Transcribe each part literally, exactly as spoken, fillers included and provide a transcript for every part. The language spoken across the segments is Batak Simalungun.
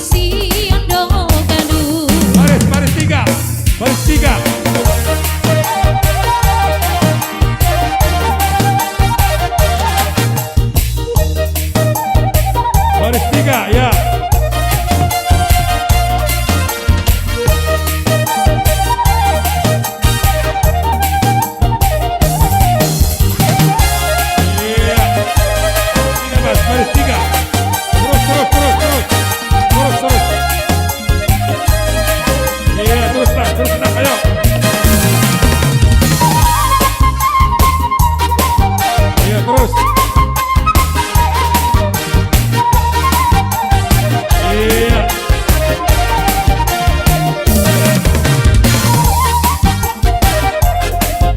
Sian do gaduh. Baris, baris tiga. Baris tiga. Baris tiga, ya. Iya. Tiga, Mas. Baris tiga. Terus, terus, terus, terus. Terus, terus. Iya, terus, Mas. Terus, Mas. Ayo. Iya, terus. Iya.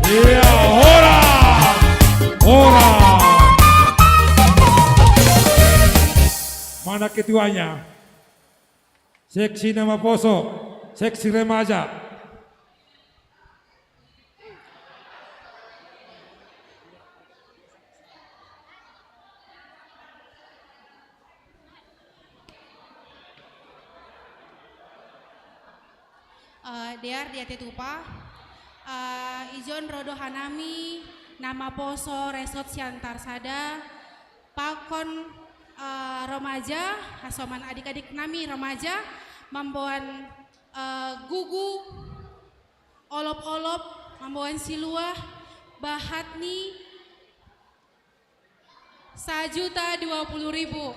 Iya, hora. Hora. Mana ketuanya? Seksi Namaposo, seksi remaja. Eh, Dear Diatitupa, eh, ijon ro do hanami Namaposo Resort Siantar Sada, pakon, eh, remaja, hasoman adik-adik nami remaja, mamboan, eh, gugu, olop-olop, mamboan siluah, bahat ni sajuta dua puluh ribu.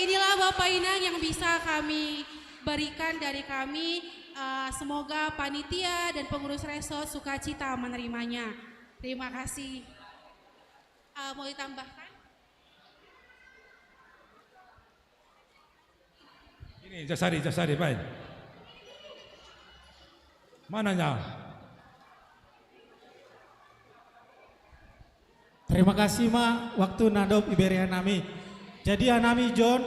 Inilah Bapak Inang yang bisa kami berikan dari kami. Eh, semoga panitia dan pengurus resort sukacita menerimanya. Terima kasih. Eh, mau ditambahkan? Ini Jasari, Jasari, baik. Mananya? Terima kasih ma waktu na dob ibere hanami. Jadi hanami John,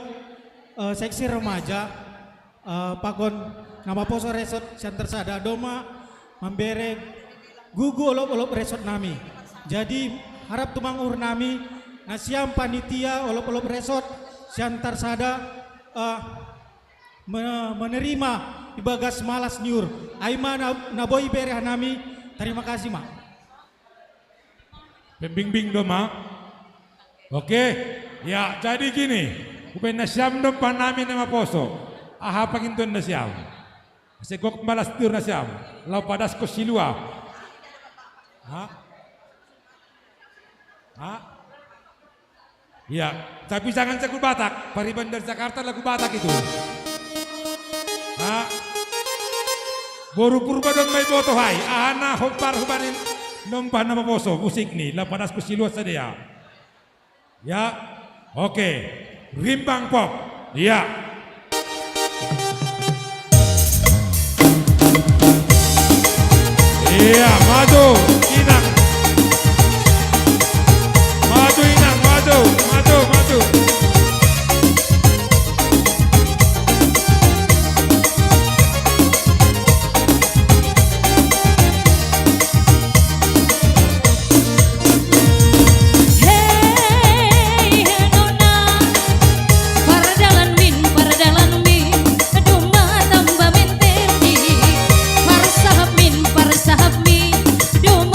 eh, seksi remaja, eh, pakon Namaposo Resort Siantar Sada do ma mambere gugu olop-olop resort nami. Jadi harap tumang uhur nami, nasiam panitia olop-olop resort Siantar Sada, eh, me-, menerima ibagas malas ni uhur. Ai ma na, na boi ibere hanami. Terima kasih ma. Pembimbing do ma. Oke. Ya, jadi gini. Hubaen nasiam do panami Namaposo. Aha panginton nasiam? Ase gok malas ni uhur nasiam. Laho padaskon siluah. Ha? Ha? Ya, tapi jangan lagu Batak. Pariban dari Jakarta lagu Batak itu. Ha? Boru Purba do ma iboto, hai. Aha na hombar hubaen nompah Namaposo, musik ni, laho padaskon siluah sadea. Ya. Oke. Rimbang pop. Ya. Iya, maju, Inang. Maju, Inang, maju, maju, maju. Hei, nona, pardalan min, pardalan min, doma tamba mentepi, parsahap min, parsahap min, doma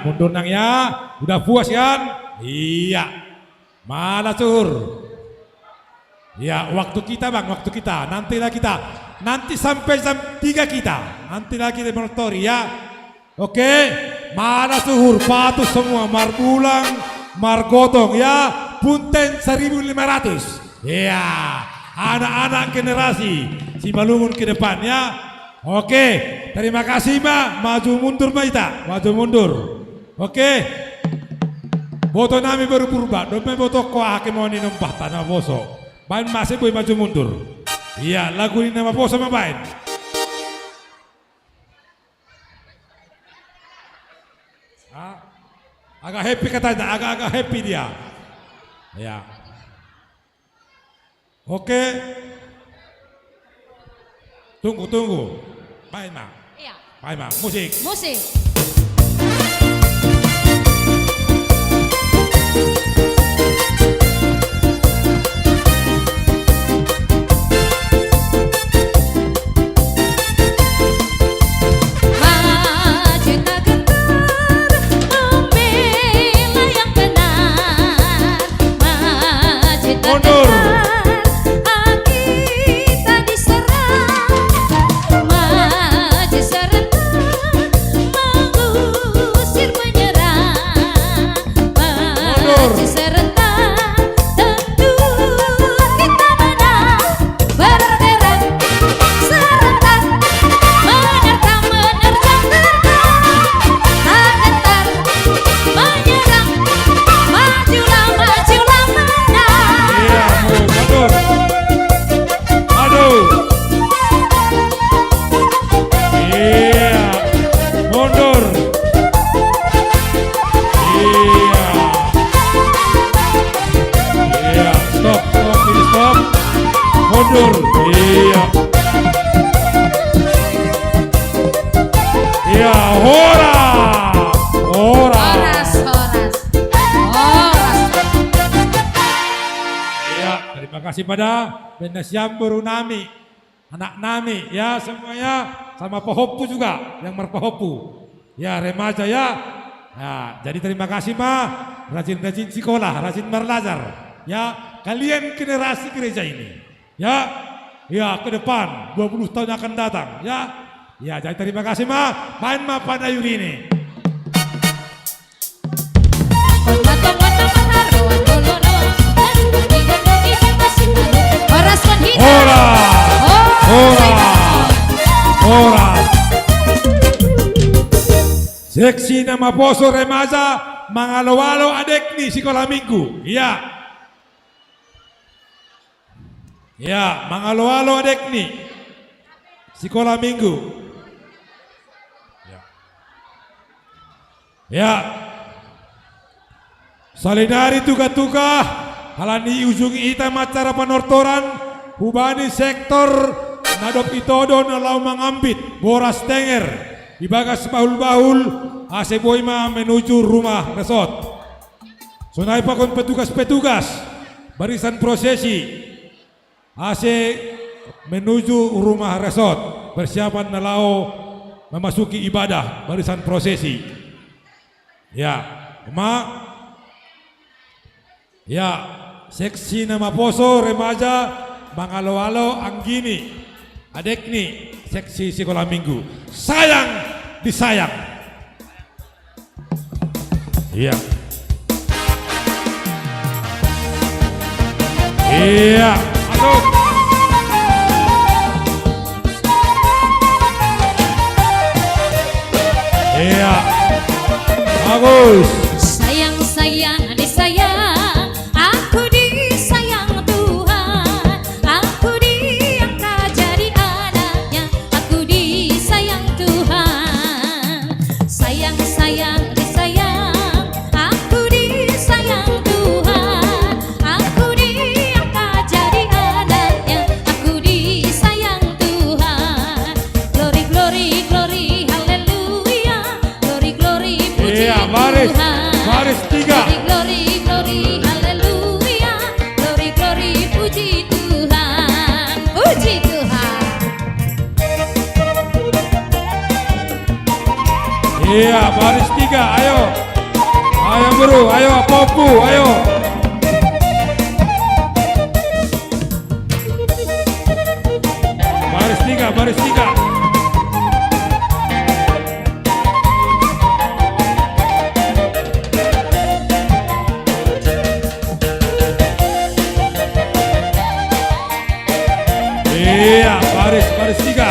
Mundur nang ya. Udah puas kan? Iya. Mana suhur? Ya, waktu kita, Bang, waktu kita. Nantilah kita. Nanti sampai jam tiga kita. Nanti lagi di Monatori ya. Oke. Mana suhur, patuh semua, marbulang, margotong ya. Punten seribu lima ratus. Ya, anak-anak generasi Simalungun ke depan ya. Oke, terima kasih, Mbak. Maju mundur, Mbak Ita. Maju mundur. Oke. Boto nami baru purba, dope boto ko ake mau ni nombah tanah boso. Bain masih boy maju mundur. Iya, lagu ini nama boso main. Ah, agak happy katanya, agak-agak happy dia. Ya. Oke. Tunggu, tunggu. Main, Mak. Iya. Main, Mak. Musik. Musik. Mundur. Mundur. Bergerak serentak, menerkam, menerjang, terbang, tak gentar, menyerang, majulah, majulah, menang. Iya, mundur. Aduh. Iya. Mundur. Iya. Iya, stop, stop, ini stop. Mundur. Iya. Iya, horas. Horas. Horas, horas. Horas. Iya, terima kasih pada benda siam baru nami. Anak nami, ya, semuanya sama pahoppu juga, yang marpahoppu. Ya, remaja, ya. Ya, jadi terima kasih, Ma. Rajin-rajin sekolah, rajin belajar. Ya, kalian generasi gereja ini. Ya, ya, ke depan, dua puluh tahun akan datang, ya. Ya, jadi terima kasih, Ma. Main, Ma, pada Yuri ini. Horas, horas, horas. Seksi Namaposo remaja, mangalo-alo adekni sekolah minggu. Iya. Ya, mangalo-alo adekni. Sekolah minggu. Ya. Ya. Salinari tuga-tuga, halani ujung ita ma acara panortoran, hubani sektor, na dob itodo na laho mangambit, boras tenger, ibagas bahul-bahul, ase boi ma menuju rumah resort. Sonai pakon petugas-petugas, barisan prosesi, ase menuju rumah resort, persiapan na laho memasuki ibadah, barisan prosesi. Ya, ma, ya, seksi Namaposo remaja, mangalo-alo anggini, adekni, seksi sekolah minggu. Sayang disayang. Iya. Iya. Aduh. Iya. Bagus. Sayang, sayang, adik sayang, aku disayang Tuhan, aku diangkat jadi anaknya, aku disayang Tuhan. Sayang, sayang, disayang, aku disayang Tuhan, aku diangkat jadi anaknya, aku disayang Tuhan. Glory, glory, glory, haleluya. Glory, glory, puji Iya, baris, Tuhan. Baris tiga. Glory, glory, Iya, baris tiga, ayo. Ayo, Bro, ayo, Popu, ayo. Baris tiga, baris tiga. Iya, baris, baris tiga.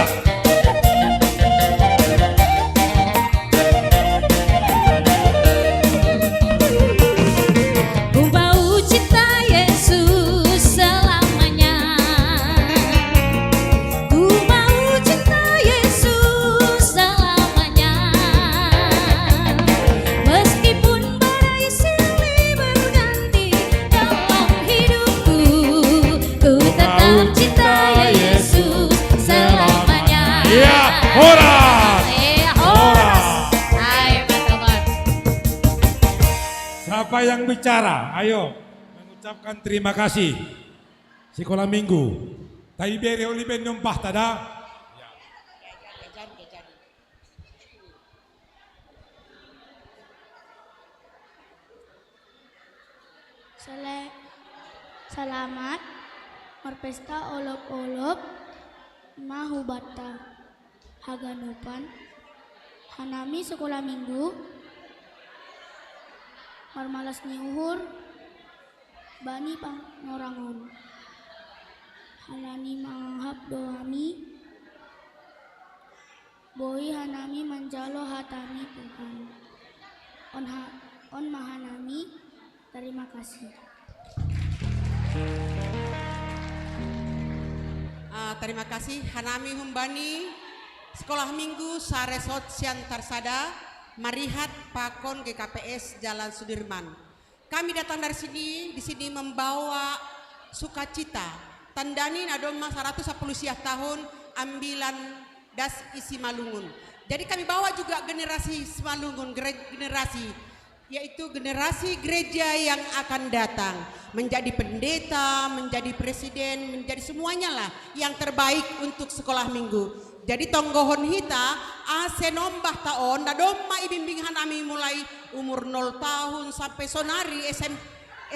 Iya, horas. Horas. Siapa yang bicara? Ayo, mengucapkan terima kasih. Sekolah minggu. Tapi bere oli ben nyompah tada. Sele- Salamat marpesta olop-olop ma hubatta. Haganupan, hanami sekolah minggu marmalas ni uhur bani panorangon. Halani mangahap do hami, boi hanami manjalo hata ni Tuhan. On, ha, on ma hanami. Tarima kasih. Uh, tarima kasih hanami humbani Sekolah Minggu Saresort Siantar Sada, Marihat Pakon G K P S Jalan Sudirman. Kami datang dari sini, di sini membawa sukacita. Tandani na domma saratus sapuluh siah tahun ambilan das i Simalungun. Jadi kami bawa juga generasi Simalungun, generasi, yaitu generasi gereja yang akan datang, menjadi pendeta, menjadi presiden, menjadi semuanya lah yang terbaik untuk sekolah minggu. Jadi tonggohon hita, ase nombah taon na domma ibimbing hanami mulai umur nol tahun sampai sonari S M,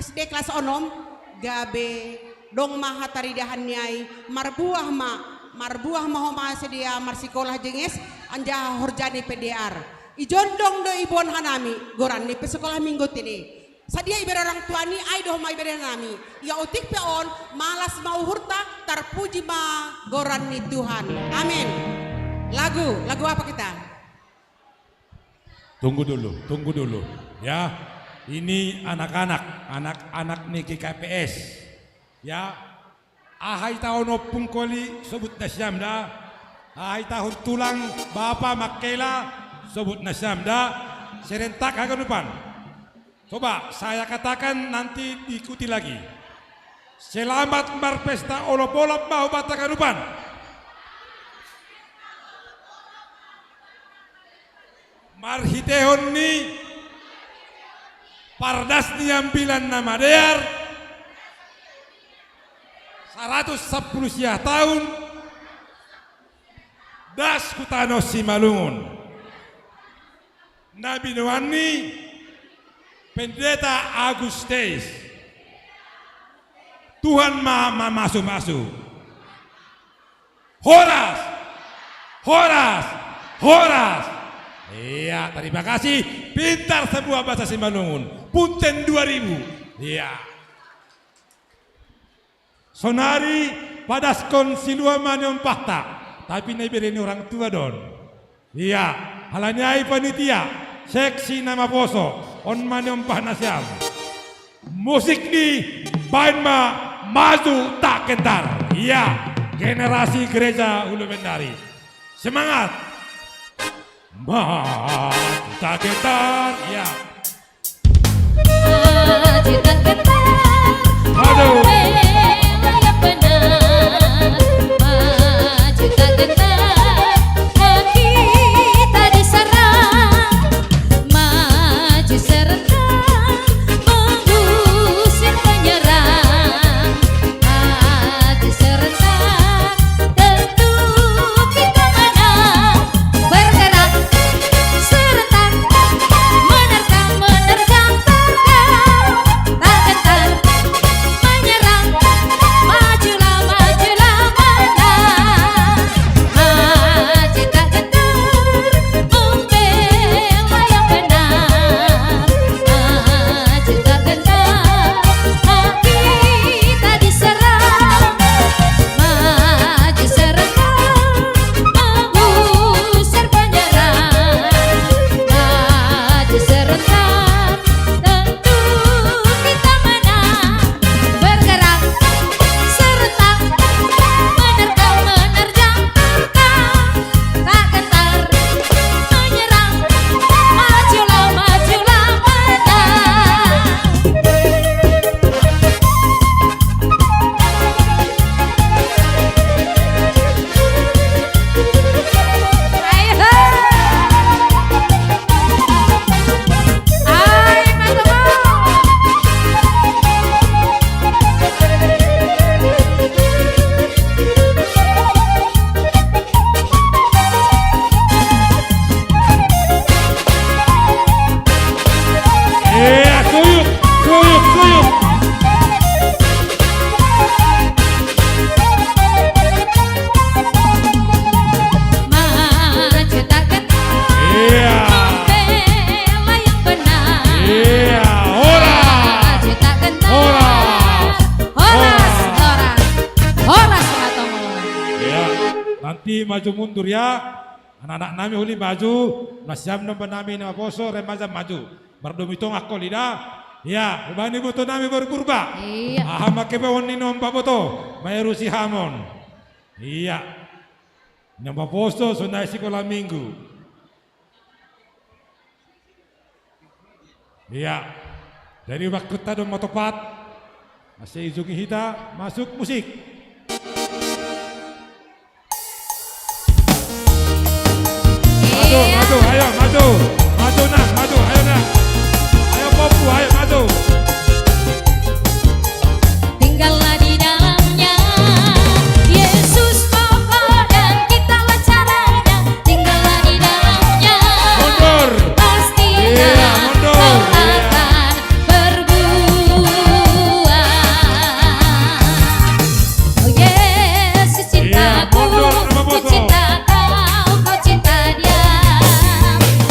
S D kelas onom, gabe dong ma hataridahan ni ai, marbuah ma, marbuah ma homa sedia marsikolah jenges anjaha horjani P D R. Ijondong do iboan hanami goran ni pe sekolah minggu tini. Sadia ibere orang tua ni ai do homa ibere hanami. Ia otik pe on malas ma uhurta, tarpuji ma goran ni Tuhan. Amin. Lagu, lagu apa kita? Tunggu dulu, tunggu dulu. Ya, ini anak-anak, anak-anak ni G K P S. Ya, aha ita on ompung koli sobut nasiam da. Aha ita on tulang bapa mangkela sobut nasiam da. Serentak haganupan. Coba saya katakan nanti diikuti lagi. Selamat marpesta olop-olop ma hubanta haganupan. Marhitehon ni pardas ni ambilan na madear saratus sapuluh siah taon das hu tano Simalungun. Na binoan ni Pendeta Agus Teis. Tuhan ma mamasu-masu. Horas! Horas! Horas! Iya, terima kasih. Pintar semua bahasa Simalungun. Punten dua ribu. Iya. Sonari padaskon silua ma niompahta, tapi na ibere ni orang tua do on. Iya, halani ai panitia, seksi na maposo, on ma niompah nasiam. Musik ni baen ma Maju Tak Gentar. Iya, generasi gereja Ulu Bendari. Semangat. Maju Tak Gentar. Iya. maju mundur ya. Anak-anak nami uli maju, nasiam nomba nami na maposo remaja maju. Mardomi tong akkol ida. Ya, ubani boto nami baru purba. Iya. Aha make baon ni nomba boto, maerusi hamon. Iya. Nomba poso sonai sikola minggu. Iya. Jadi waktu tadi mau tepat. Masih ujungi kita masuk musik. Maju, maju, ayo maju. Maju nak, maju, ayo nak. Ayo Popu, ayo maju. Tinggallah di dalamnya, Yesus pokok dan kitalah caranya. Tinggallah di dalamnya, mundur. Pastilah, iya, mundur, kau, iya, akan berbuah. Oh Yesus cintaku, mundur, ku cinta kau, kau cinta dia.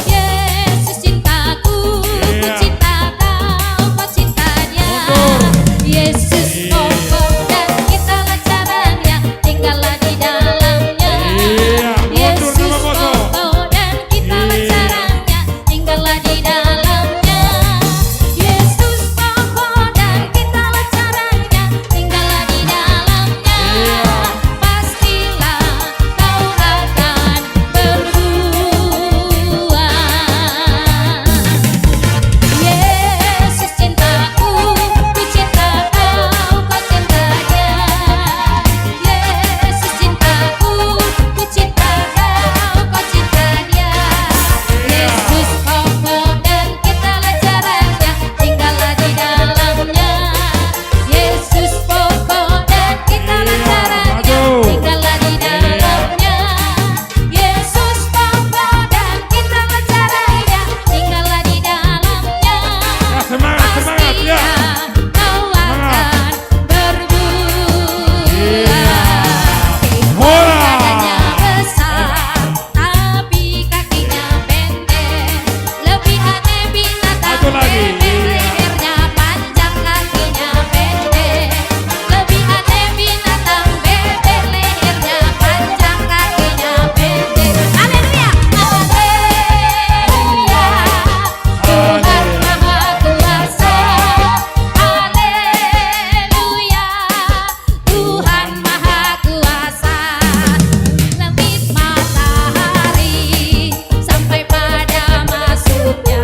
Yesus cintaku, ku, iya, cinta kau, kau cinta dia. Mundur. Yesus, iya, pokok dan kitalah caranya, tinggallah di dalamnya. Iya, mundur, Yesus pokok dan kitalah, iya, caranya, tinggallah di dalamnya. Yesus pokok dan kitalah caranya, tinggallah di dalamnya. Iya. Pastilah kau akan berbuah. Yesus cintaku, ku cinta kau, kau cinta dia. Yesus cintaku, ku cinta kau, kau cinta dia. Yesus pokok dan kitalah caranya, tinggallah di dalamnya. Yesus pokok dan kitalah, iya, caranya, maju, tinggallah di dalamnya. Yesus pokok dan kitalah caranya, tinggallah di dalamnya. Ya, semangat, semangat, ya. Pastilah kau, semangat, akan berbuah. Iya. Hola. Badannya besar, tapi kakinya pendek. Lebih aneh binatang bebek, lehernya panjang, kakinya pendek. Lebih aneh binatang bebek, lehernya panjang, kakinya pendek. Haleluya. Haleluya. Tuhan Maha Kuasa. Haleluya. Tuhan Maha Kuasa. Terbit matahari sampai pada masuknya.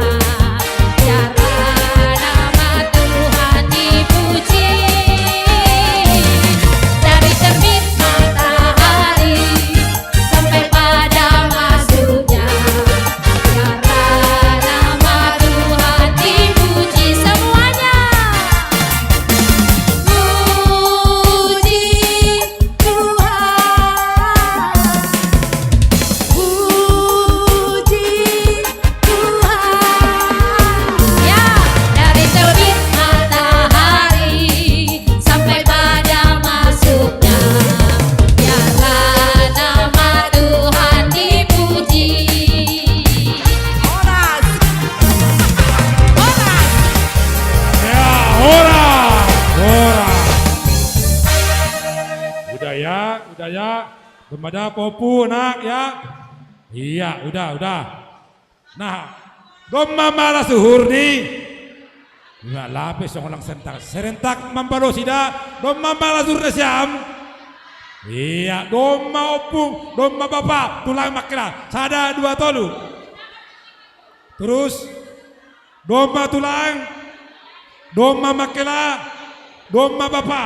Biarlah nama Tuhan dipuji. Dari terbit matahari sampai pada masuknya. Biarlah nama Tuhan dipuji semuanya. Puji Tuhan, puji Tuhan. Ya, dari terbit matahari sampai pada masuknya, biarlah nama Tuhan dipuji. Horas. Horas. Ya, horas. Horas. Udah ya, udah ya. Belum ada Popu, nak, ya. Iya, udah, udah. Nah, domma mala suhurni. Nah, lape songolang serentak. Serentak mambalosi da, domma mala suhurna siam. Iya, domma ompung, domma bapa, tulang makkela. Sada, dua, tolu. Terus, domma tulang, domma makkela, domma bapa.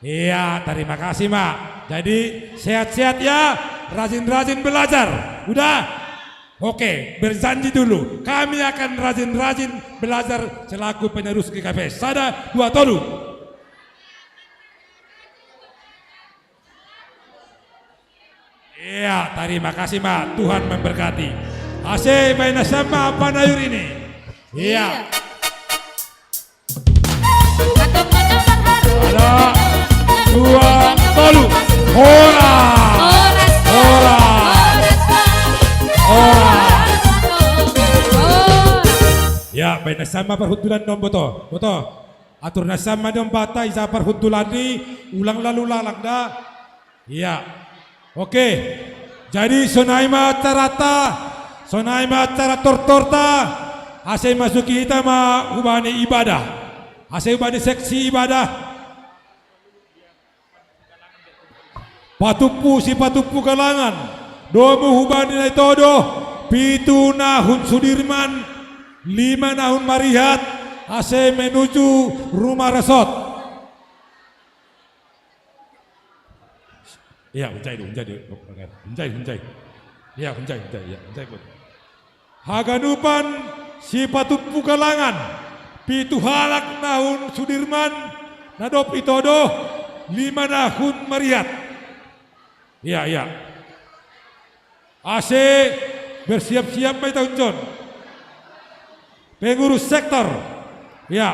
Iya, terima kasih, Mak. Jadi, sehat-sehat ya, rajin-rajin belajar. Udah? Oke, berjanji dulu. Kami akan rajin-rajin belajar selaku penerus G K P S. Sada, dua, tolu. Iya, terima kasih, Mak. Tuhan memberkati. Ase baina sama apa nayur ini? Iya. Iya. Ada dua, tolu. Horas. Horas. Horas. Horas. Ya, baina sama parhundulan dong, boto. Boto. Atur na sama dong bata, isa parhundulan di ulang lalu lalang da. Iya. Oke, jadi sonai ma acarata, sonai ma acara tortorta, ase masuki hita ma hubani ibadah, ase hubani seksi ibadah. Patumpu, si patumpu galangan, domu hubani na itodo, pitu nahun Sudirman, lima nahun Marihat, ase menuju rumah resort. Iya, hunjai do, hunjai do. Hunjai, hunjai. Iya, hunjai, hunjai. Iya, hunjai, bot. Haganupan si patumpu galangan, pitu halak nahun Sudirman, na dob itodo, lima nahun Marihat. Iya, iya. Ase bersiap-siap ma hita hunjon. Pengurus sektor. Iya.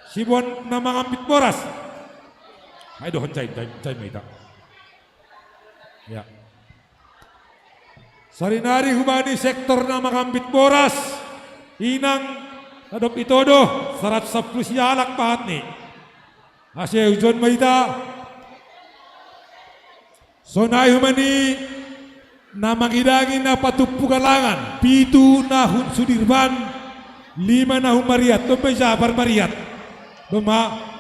Siboan na mangambit boras. Ai do, hunjai, hunjai, hunjai ma hita. Iya. Sarinari hubani sektor na mangambit boras, inang na dob itodo, saratus sampulu sia halak pahatni. Ase hujon ma hita. Sonai hubani na mangidangi na patumpu galangan, pitu nahun Sudirman, lima nahun Marihat, domma ija par Marihat. Domma.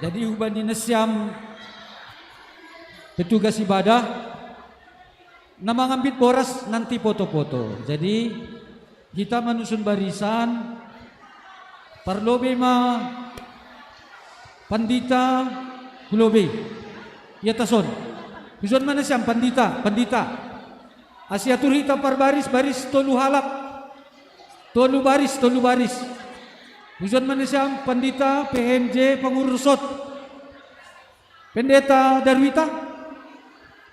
Jadi hubani nasiam petugas ibadah, na mangambit boras nanti poto-poto. Jadi hita manusun barisan, parlobei ma pandita hu lobei. Ia tason. Hujon ma nasiam pandita, pandita. Ase atur hita parbaris, baris tolu halak. Tolu baris, tolu baris. Hujon ma nasiam pandita, P H M J, pangurus resort. Pendeta Darwita.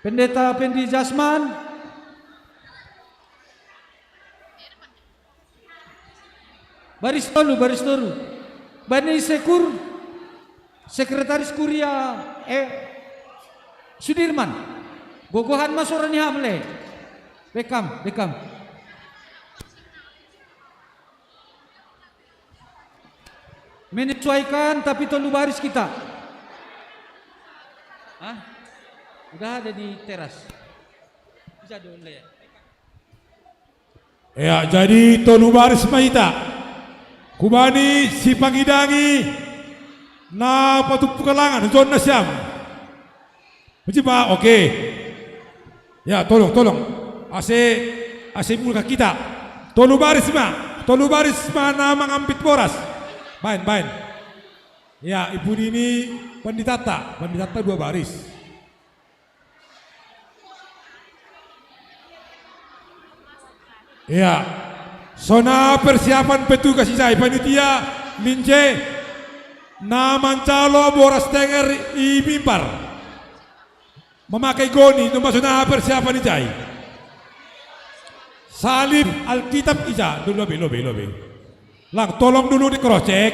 Pendeta Pendi Jasman. Baris tolu, baris tolu. Bani sekur, sekretaris kuria, eh, Sudirman. Gogohan ma sora ni Hamle. Bekam, bekam. Menyesuaikan, tapi tolu baris kita. Hah? Udah ada di teras. Bisa dulu ya. Ya, jadi tolu baris ma hita. Hubani sipangidangi na patumpu galangan, hujon nasiam. Hujon ma, oke. Ya, tolong, tolong. Ase, ase mulak hita. Tolu baris ma, tolu baris ma na mangambit boras. Baen, baen. Ya, i pudi ni panditanta, panditanta dua baris. Iya. Songon on persiapan petugas ijai, panitia, lince, na manjalo boras tenger i mimbar. Mamakai goni, domma songon on persiapan ijai. Salib, Alkitab ijai, do lobi, lobi, lobi. Lang, tolong dulu dikroscek.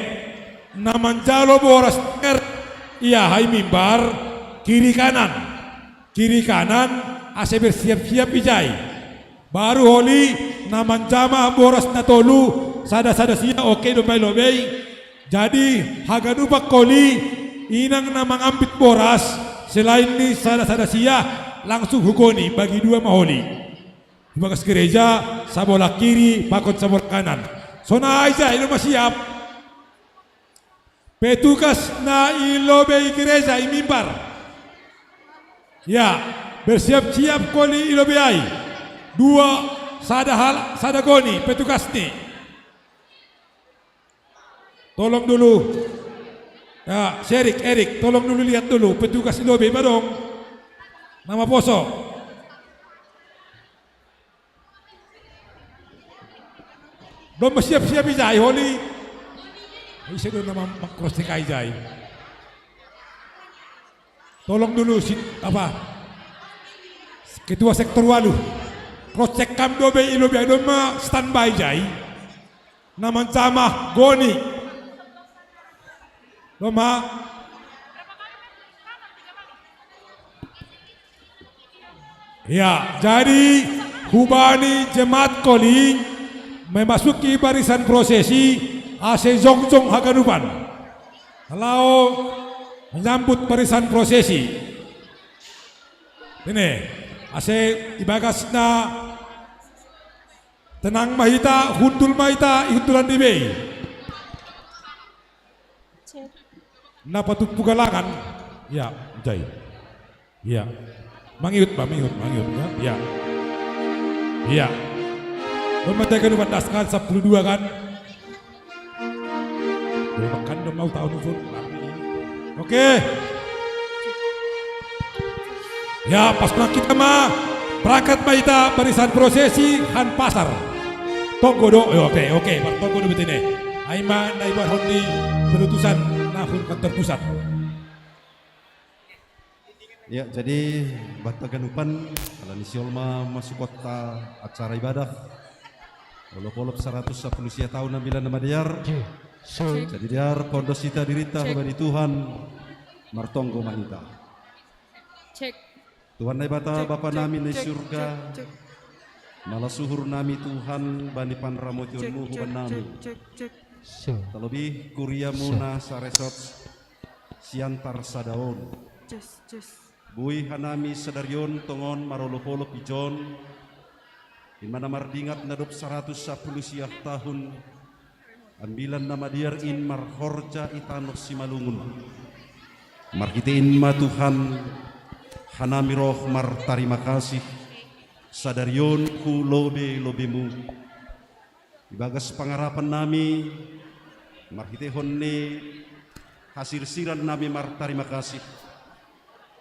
Na manjalo boras tenger i aha, i mimbar, kiri kanan. Kiri kanan, ase bersiap-siap ijai. Baru holi na manjama boras na tolu, sada-sada sia, oke, domma i lobei. Jadi, haganupan holi, inang na mangambit boras, selain ni sada-sada sia, langsung hu goni, bagi dua ma holi. Di bagas gereja, sabola kiri, pakon sabola kanan. Songon i ijai, i do masiap. Petugas na i lobei gereja, i mimbar. Ya, bersiap-siap holi i lobei ai. Dua, sada hal, sada goni, petugas ni. Tolong dulu. Ya, si Erik, Erik, tolong dulu lihat dulu, petugas i lobei ma adong na maposo. Domma siap-siap ijai, holi. Ise do na ma-, mangkroscek ijai. Tolong dulu si, apa? Ketua sektor walu. Kroscek hamu dope i lobei ai, domma standby ijai. Na manjama goni. Domma. Ya, jadi hubani jemaat holi, Memasuki barisan prosesi, ase jongjong haganupan. Laho menyambut barisan prosesi. Ini, ase ibagasna tenang ma hita, hundul ma hita, ihundulan dibe i. Cek. Na patumpu galangan. Ya, jai. Iya. Mangihut, Bang, mangihut, mangihut, ya. Iya. Iya. Don ma hita haganupan, das kan, sampulu dua kan? Dua makan dong mau tahu nufun. Oke. Ya, pas berangkat kita ma, berangkat ma hita barisan prosesi han pasar. Tonggo do, eh, oke, oke, martonggo do betene. Ai ma na ibahen ni penutusan na hun kantor pusat. Ya, jadi bah hita haganupan, ala ni si Olma masukotta acara ibadah. Olop-olop saratus sampulu sia taon ambilan na madear. Jadi dear, paondos hita dirinta hubani Tuhan, martonggo ma hita. Cek. Tuhan Naibata, Bapa nami na i surga, malas uhur nami Tuhan bani panramotionmu hubannami. Terlebih kuriamu na saresort sian tarsada on. Boi hanami sadari on tongon marolop-olop ijon, in ma na mardingat na dob saratus sampulu sia taon, ambilan na madear in marhorja i tanoh Simalungun. Marhite in ma Tuhan, hanami roh martarima kasih sadari on hu lobe-lobemu. Ibagas pangarapan nami, marhitehon ni hasirsiran nami martarima kasih.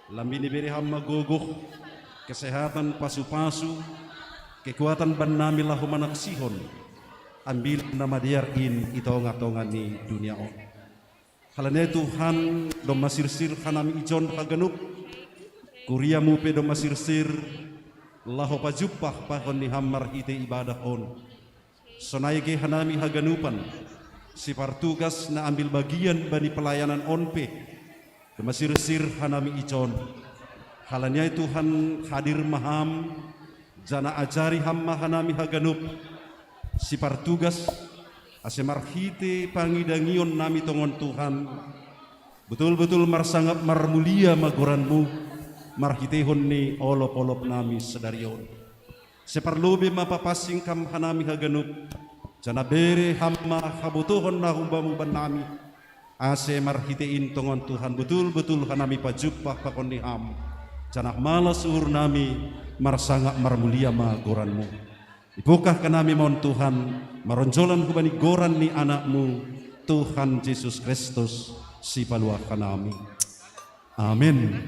Lambin ibere Ham ma gogoh, kesehatan, pasu-pasu, kekuatan bannami laho manaksihon ambilan na madear in i tonga-tonga ni dunia on. Halani ai Tuhan, domma sirsir hanami ijon haganup, kuriamu pe domma sirsir, laho pajumpah pakon ni Ham marhite ibadah on. Sonai ge hanami haganupan, sipartugas na ambil bagian bani pelayanan on pe, domma sirsir hanami ijon. Halani ai Tuhan, hadir ma Ham, janah ajari Ham ma hanami haganup, sipartugas, ase marhite pangidangion nami tongon Tuhan, betul-betul marsangap marmulia ma goranmu, marhitehon ni olop-olop nami sadari on. Sai parlobei ma papansing Ham hanami haganup, janah bere Ham ma habotohon na humbamu bannami, ase marhite in tongon Tuhan betul-betul hanami pajumpah pakon ni Ham, janah malas uhur nami, marsangap marmulia ma goranmu. Ipungkah hanami ma on Tuhan, maronjolan hubani goran ni Anakmu, Tuhan Jesus Kristus, Sipaluah hanami. Amin.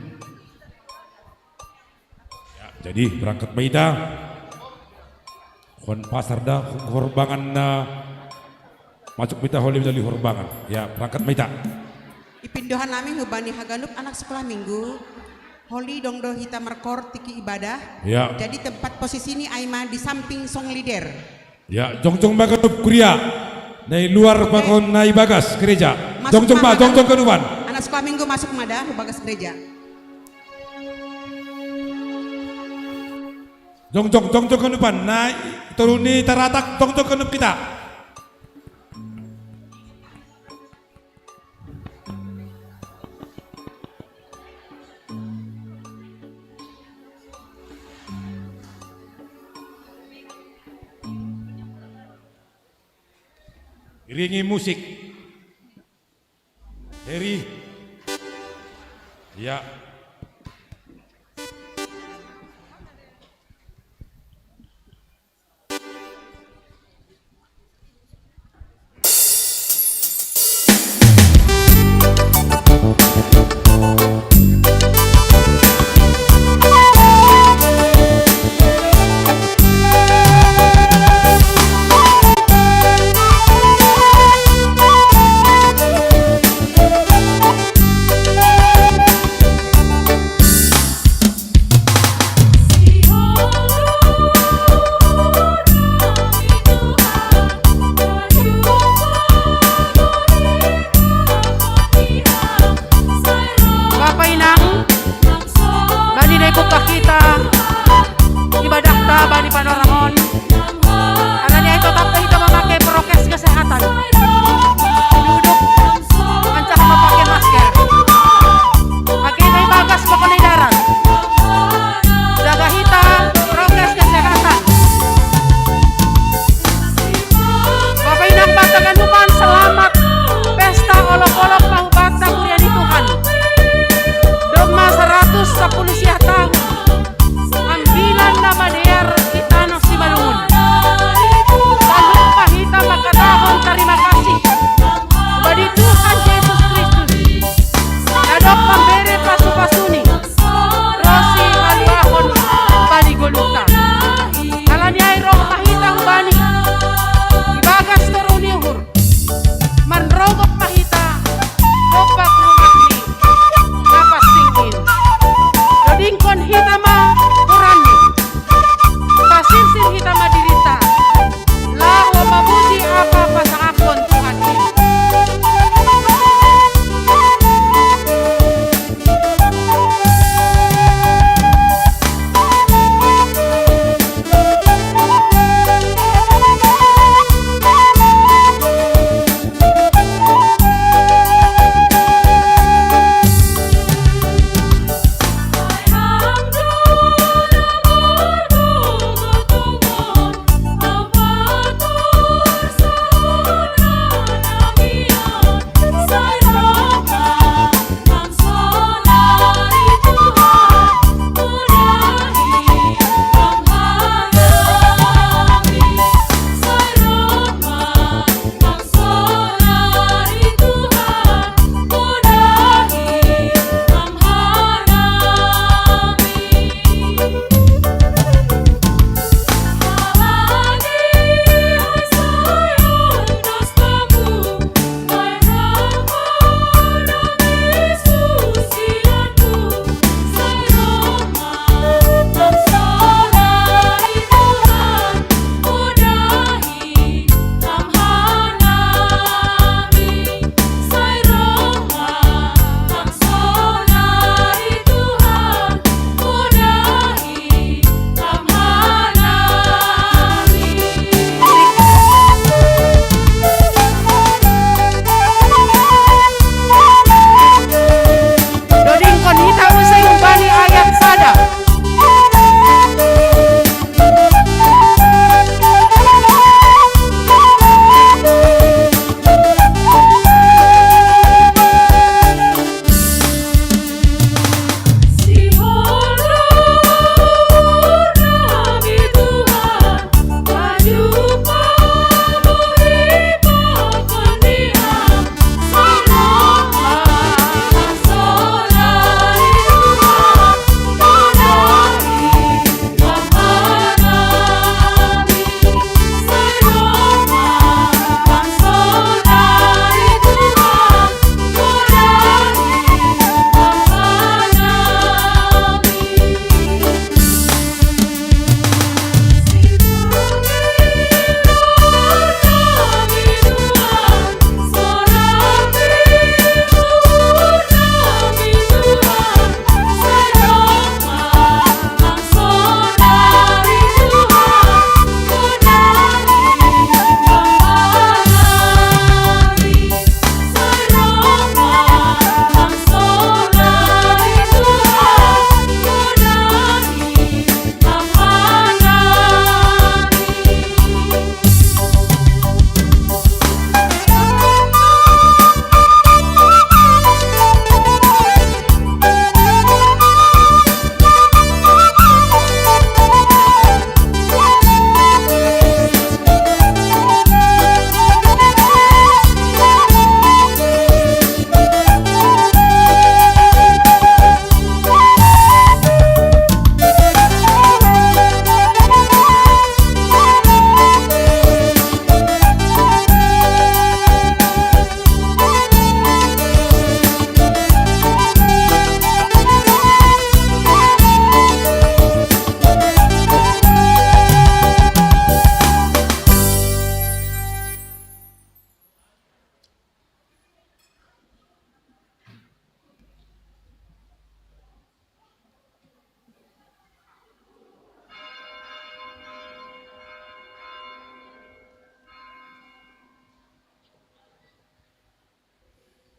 Ya, jadi berangkat ma hita. Hon pasar da, horbangan na masuk ma hita, holi ma hita di horbangan. Ya, berangkat ma hita. Ipindohan nami hubani haganup anak sekolah minggu. Holi dong do hita markoor tingki ibadah. Ya. Jadi tempat posisi ni ai ma di samping song leader. Ya, jongjong ma haganup kuria. Na i luar pakon na i bagas gereja. Jongjong ma, jongjong haganupan. Anak sekolah minggu masuk ma da hu bagas gereja. Jongjong, jongjong haganupan. Na i toru ni taratak, jongjong haganup hita. Iringi musik. Heri. Ya.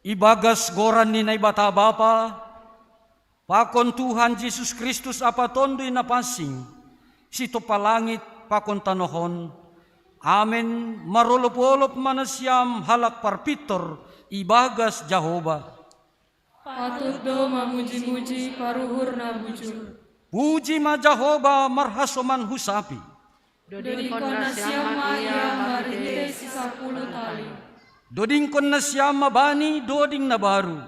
Ibagas goran ni Naibata Bapa, pakon Tuhan Jesus Kristus Apa Tonduy Napansing, sitompa langit pakon tanoh on. Amen. Marolop-olop ma nasiam halak parpintor ibagas Jahowa. Patut do mamuji-muji paruhur na bujur. Puji ma Jahowa marhasoman husapi. Dodingkon nasiam ma Ia marhitei sisapuluh tali. Dodingkon nasiam ma Bani doding na baru.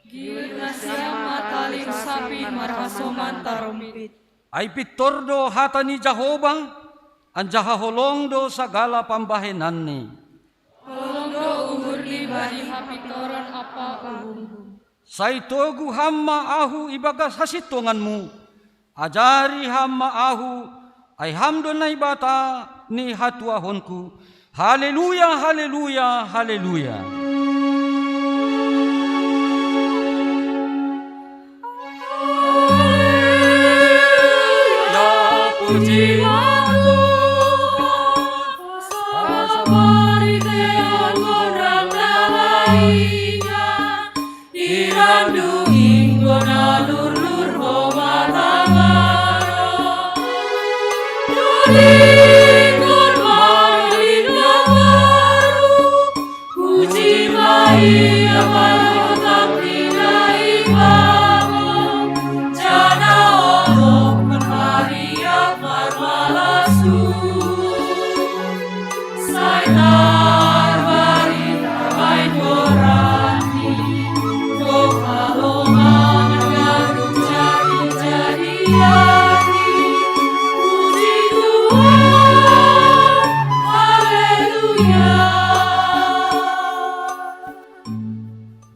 Giur nasiam ma tali husapi marhasoman tarompit. Ai pintor do hata ni Jahowa, anjaha holong do sagala pambahenanni. Holong do uhurni bani hapintoron ampa uhum. Sai togu Ham ma ahu ibagas hasintonganMu. Ajari Ham ma ahu, ai Ham do Naibata ni hatuahonku. Haleluya, haleluya, haleluya. Puji ma Tuhan, sabar ite anggo rang na lainnya. Irandu inggo na lurlur ho matangaro. Dudikon marinda baru, puji ma Ia marhotang pinaibamu, jana olop Maria marmalasu. Sai tarbaring damai gorani, dohot halongangan ganup jadi-jadianni. Puji Tuhan, haleluya.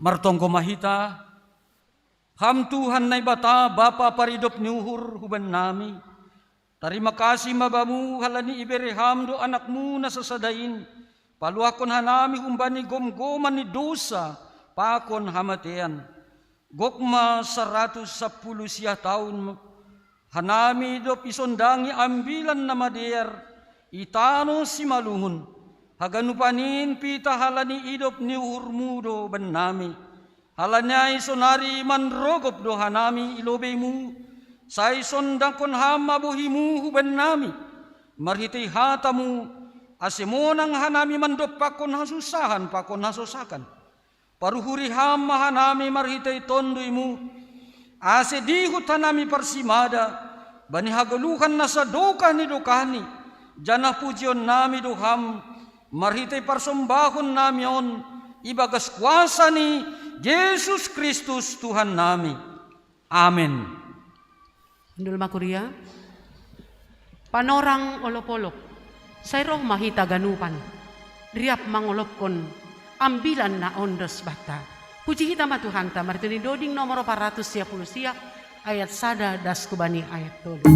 Martonggo ma hita. Ham Tuhan Naibata, Bapa paridop ni uhur hubannami. Tarima kasih ma Bamu halani ibere Ham do Anakmu na sasada in, paluahkon hanami humbani gomgoman ni dosa pakon hamatean. Gok ma saratus sampulu siah taon hanami dob isondangi Ambilan Namadear i tano Simalungun. Haganupan in pitah halani idop ni uhurMu do bannami. Halani ai sonari manrogop do hanami i lobeiMu, sai sondangkon Ham ma bohiMu hubannami. Marhitei hataMu, ase monang hanami mandompakkon hasunsahan pakon hasosakan. Paruhuri Ham ma hanami marhitei TonduyMu, ase dihut hanami parsimada bani hagoluhan na sadokah ni dokahni, janah pujionnami do Ham marhitei parsombahonnami on ibagas kuasa ni Jesus Kristus Tuhannami. Amen. Hundul ma kuria. Panorang olop-olop, sai roh ma hita ganupan, riap mangolopkon Ambilan na ondos banta. Puji hita ma Tuhanta, marhitei ni doding nomor opat ratus sia puluh sia, ayat sada das hubani ayat tolu.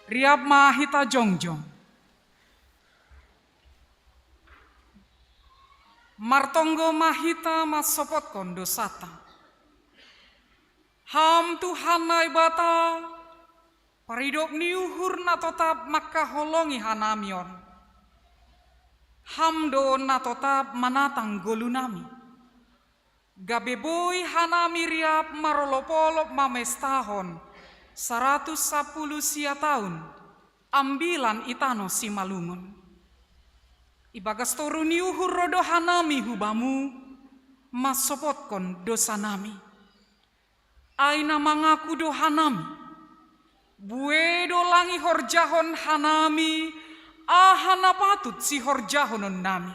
Riap ma hita jongjong. Martonggo ma hita mansopotkon dosata. Ham Tuhan Naibata, paridop ni uhur na totap mangkaholongi hanami on. Ham do na totap manatang ngolunami. Gabe boi hanami riap marolopolop mamestahon saratus sapuluh sia taon ambilan i tano Simalungun. Ibagas toru ni uhur ro do hanami hu Bamu mansopotkon dosanami. Ai na mangaku do hanami, bue do lang ihorjahon hanami aha na patut sihorjahononnami.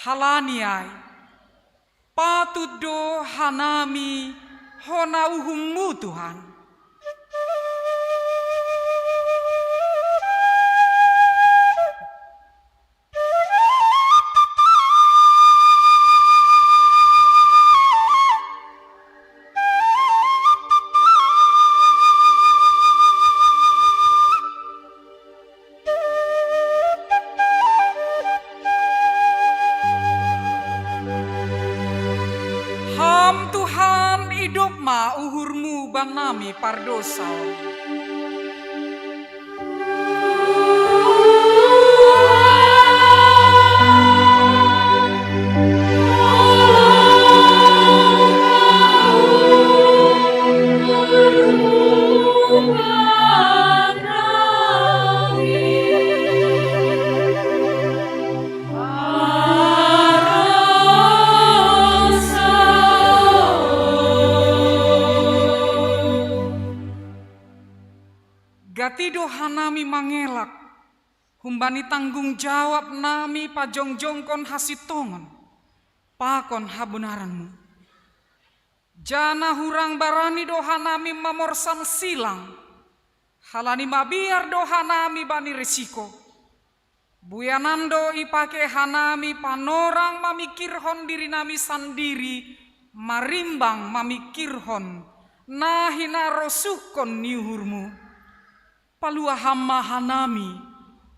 Halani ai, patut do hanami hona uhum-Mu, Tuhan. Ham Tuhan, idop ma uhur-Mu bannami pardosa on. Gati do hanami mangelak humbani tanggung jawab nami pajongjongkon hasintongon pakon habonaran-Mu. Janah hurang barani do hanami mamorsan silang, halani mabiar do hanami bani risiko. Buyanan do ipake hanami panorang mamingkirhon dirinami sandiri, marimbang mamingkirhon na hinarosuhkon ni uhur-Mu. Paluah Ham ma hanami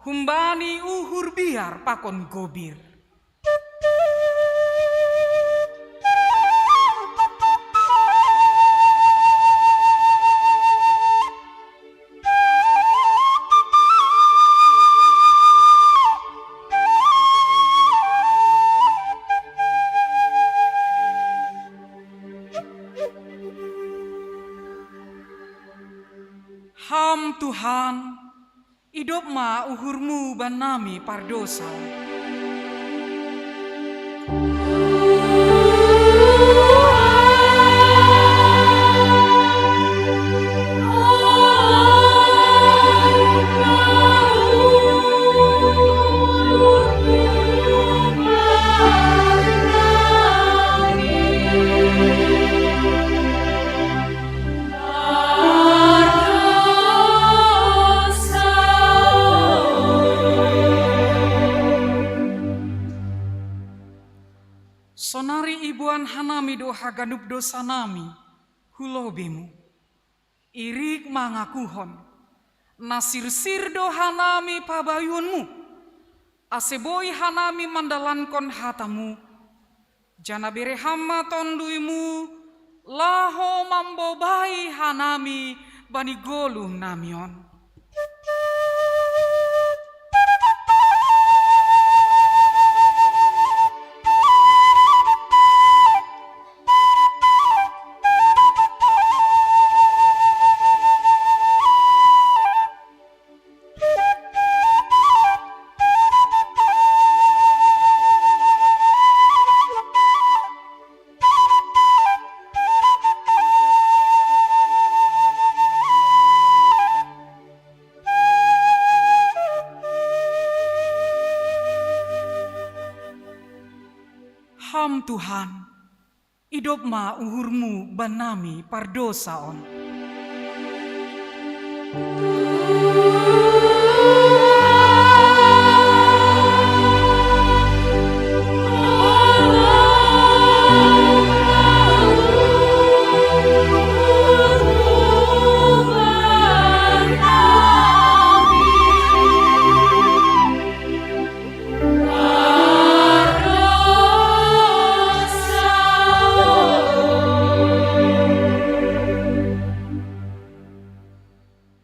humbani uhur biar pakon gobir. Ham Tuhan, idop ma uhur-Mu bannami pardosa. Sonari iboan hanami do haganup dosanami hu lobei-Mu. Irik mangakuhon, na sirsir do hanami pabayuon-Mu, ase boi hanami mandalankon hata-Mu, janah bere Ham ma Tonduy-Mu, laho mambobai hanami bani goluh nami on. Ham Tuhan, idop ma uhurmu bannami pardosa on.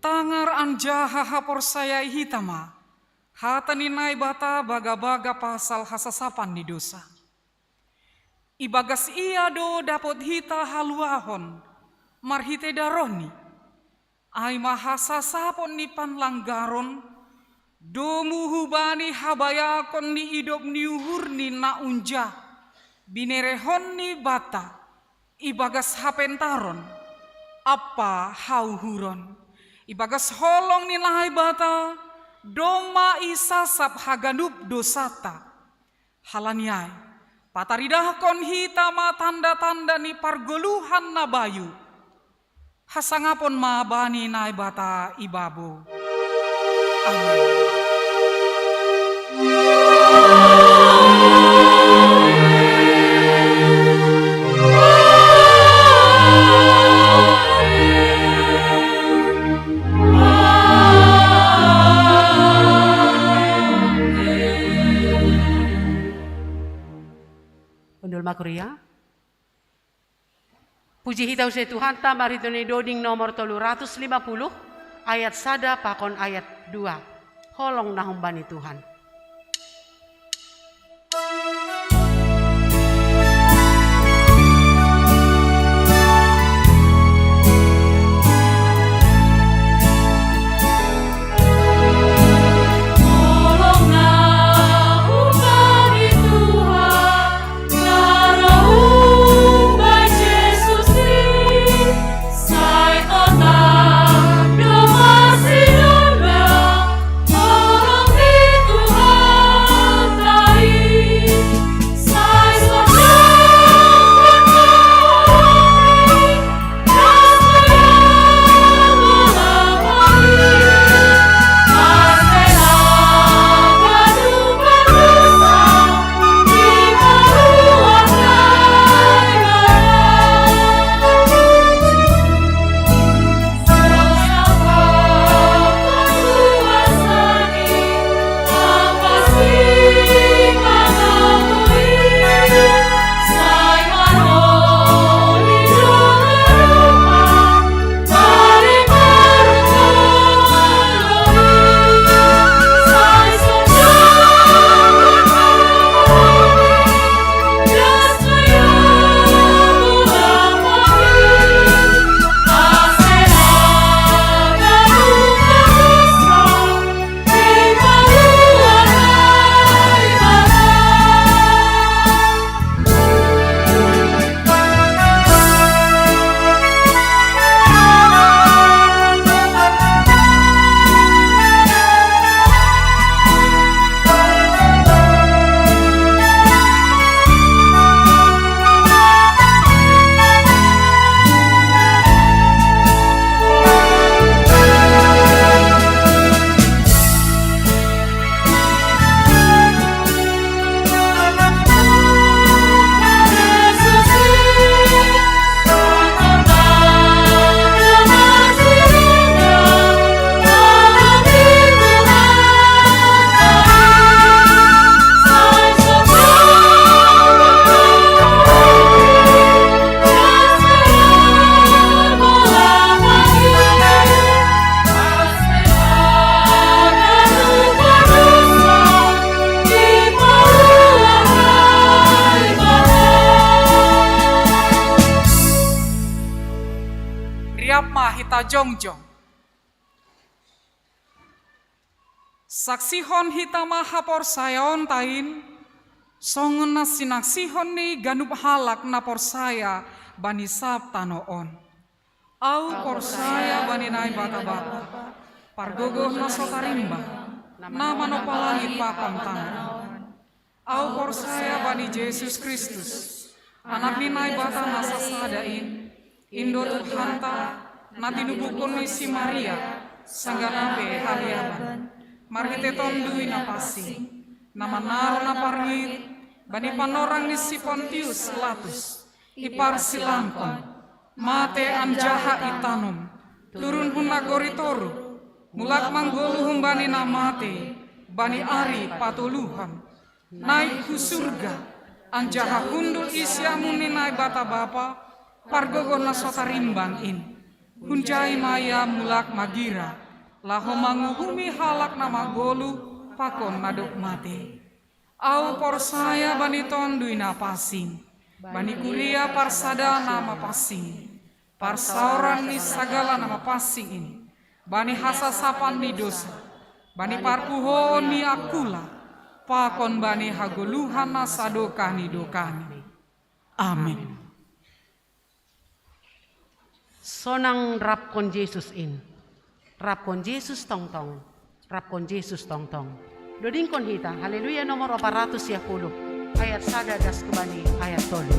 Tangar anjaha haporsayai hita ma hata ni Naibata bagabaga pasal hasasapan ni dosa. Ibagas ia do dapot hita haluahon marhite darohni, ai ma hasasapon ni panlanggaron, domu hubani habayakon ni idop ni uhurni na unja, binerehonni banta ibagas hapentaron ampa hauhuron. Ibagas holong ni Naibata domma isasap haganup dosanta. Halani ai, pataridahkon hita ma tanda-tanda ni pargoluhan na bayu, hasangapon ma bani Naibata i babo. Amen. Undul ma kuria. Puji hita use Tuhanta marhite ni doding nomor tolu ratus lima puluh, ayat sada pakon ayat dua. Holong na humbani Tuhan. Riap ma hita jongjong. Saksihon hita ma haporsayaonta in, songon na sinaksihon ni ganup halak na porsaya bani sab tano on. Ahu porsaya bani Naibata Bapa, pargogoh na so tarimbang, na manompa langit pakon tano on. Au porsaya bani Jesus Kristus, Anak ni Naibata na sasada in, Indo Tuhanta, na tinubuhon ni si Maria, sanggah na pe haliaban, marhitei Tonduy Napansing, na manaron na parngit bani panorang ni si Pontius Latus, iparsilangkon, matei anjaha itanom, turun hun nagori toruh, mulak manggoluh humbani na matei bani ari patoluhan, naik hu surga, anjaha hundul i siamun ni Naibata Bapa, pargogoh na so tarimbang in. Hunjai ma ia mulak magira, laho manguhumi halak na manggoluh pakon na dob matei. Au porsaya bani Tonduy Napansing, bani kuria parsada na mapansing, parsaoran ni sagala na mapansing in, bani hasasapan ni dosa, bani parpuhoon ni angkula, pakon bani hagoluhan na sadokah ni dokahni. Amin. Sonang rabkon Jesus in. Rabkon Jesus tongtong. Rabkon Jesus tongtong. Dodingkon hita, Haleluya nomor opat ratus sia puluh, ayat sada das ke bani ayat tolu.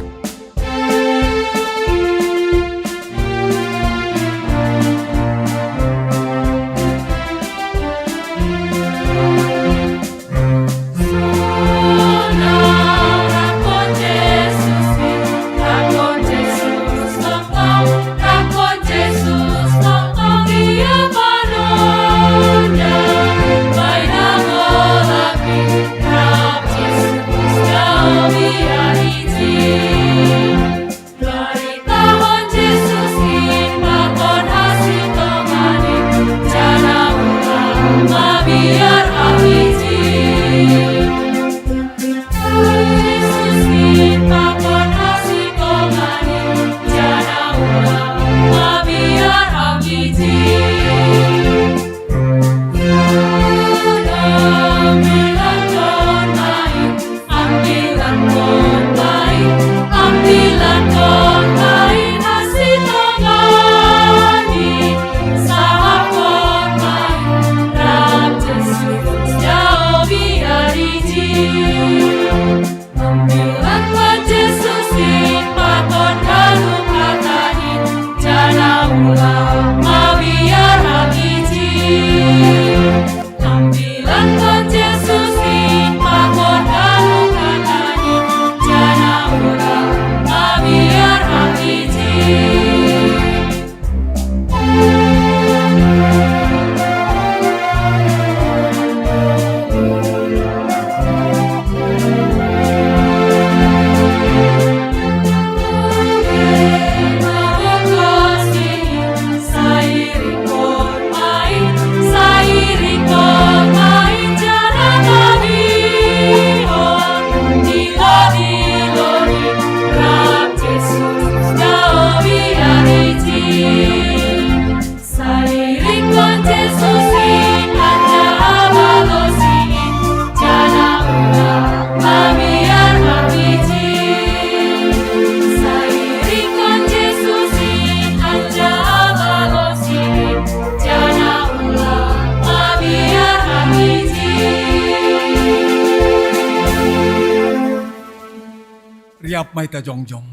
Riap ma hita jongjong.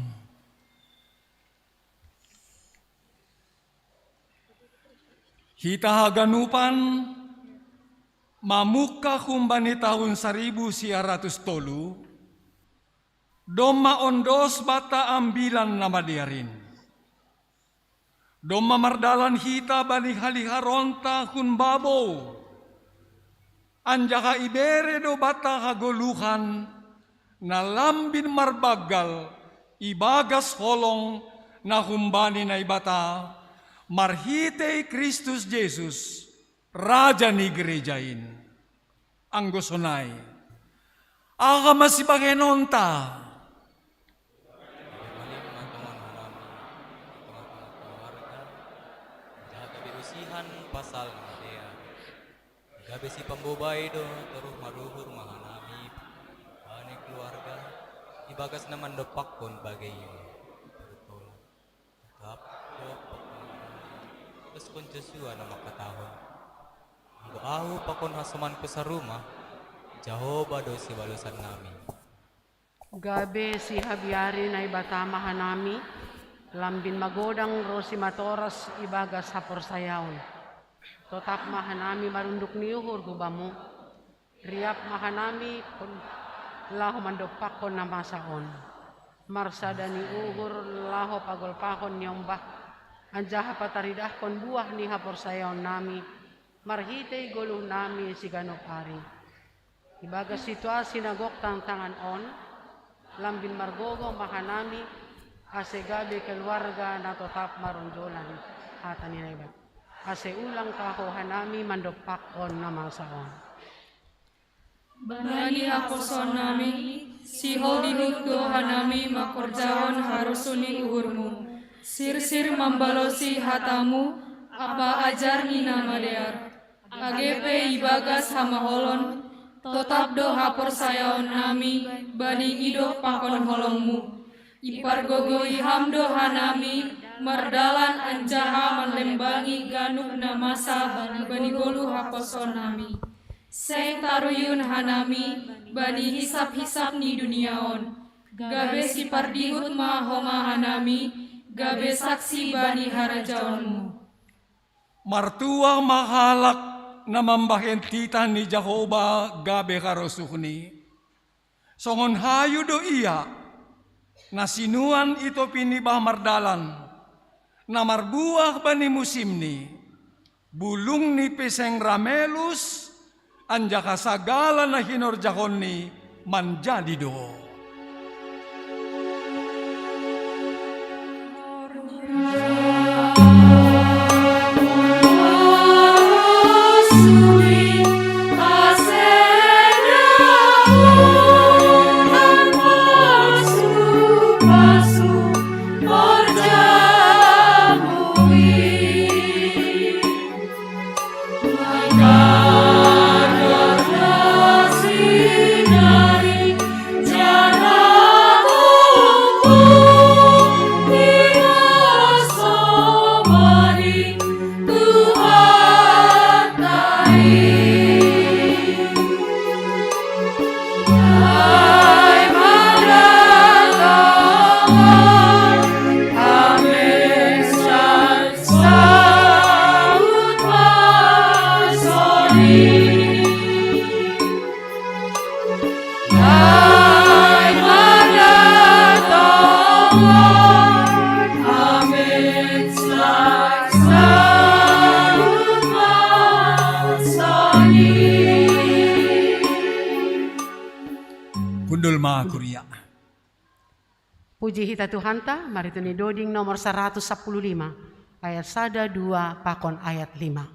Hita haganupan mamungkah humbani tahun saribu sia ratus tolu, domma ondos banta Ambilan Namadear in. Domma mardalan hita bani haliharonta hun babou, anjaha ibere do banta hagoluhan na lambin marbanggal ibagas holong na humbani Naibata, marhitei Kristus Jesus, Raja ni Gereja in. Anggo sonai, aha ma sibahenonta? Paling mantongon hanami, tongah-tongah keluarga, jaga berusihan pasal namadear. Gabe sipambobai do toruh maruhur ma hanami bani keluarga, ibagas na mandompakkon bagei i. Tetap do pakon Josua na mangkatahon: Anggo ahu pakon hasomanku sarumah, Jahowa do sibalosan nami. Gabe sihabiari Naibata ma hanami, lambin magodang ro simatoras ibagas haporsayaon. Totap ma hanami marunduk ni uhur hu Bamu. Riap ma hanami pon laho mandompakkon na masa on. Marsada ni uhur laho pagolpahon ni ombah, anjaha pataridahkon buah ni haporsayaonnami, marhitei goluhnami siganup ari. Ibagas situasi na gok tantangan on, lambin margogoh ma hanami, ase gabe keluarga na totap maronjolan hata ni Naibata. Ase ulang taho hanami mandompakkon na masa on. Bani haposoonnami, sihol dihut do hanami mangkorjahon harosuh ni uhurMu, sirsir mambalosi hataMu, ampa ajar ni na madear. Age pe ibagas hamaholon, totap do haporsayaonnami bani idop pakon holongMu. Ipargogohi Ham do hanami mardalan anjaha manlembangi ganup na masa bani goluh haposoonnami. Seng taruyun hanami bani hisap-hisap ni dunia on. Gabe sipardihut ma homa hanami, gabe saksi bani harajaonMu. Martuah ma halak na mambahen titah ni Jahowa gabe harosuhni. Songon hayu do ia, na sinuan i topi ni bah mardalan, na marbuah bani musimni, bulungni pe seng ra melus, anjaha sagala na hinorjahonni manjadi do. Hundul ma kuria. Puji hita Tuhanta, marhite ni doding nomor saratus sampulu lima, ayat sada, dua, pakon ayat lima.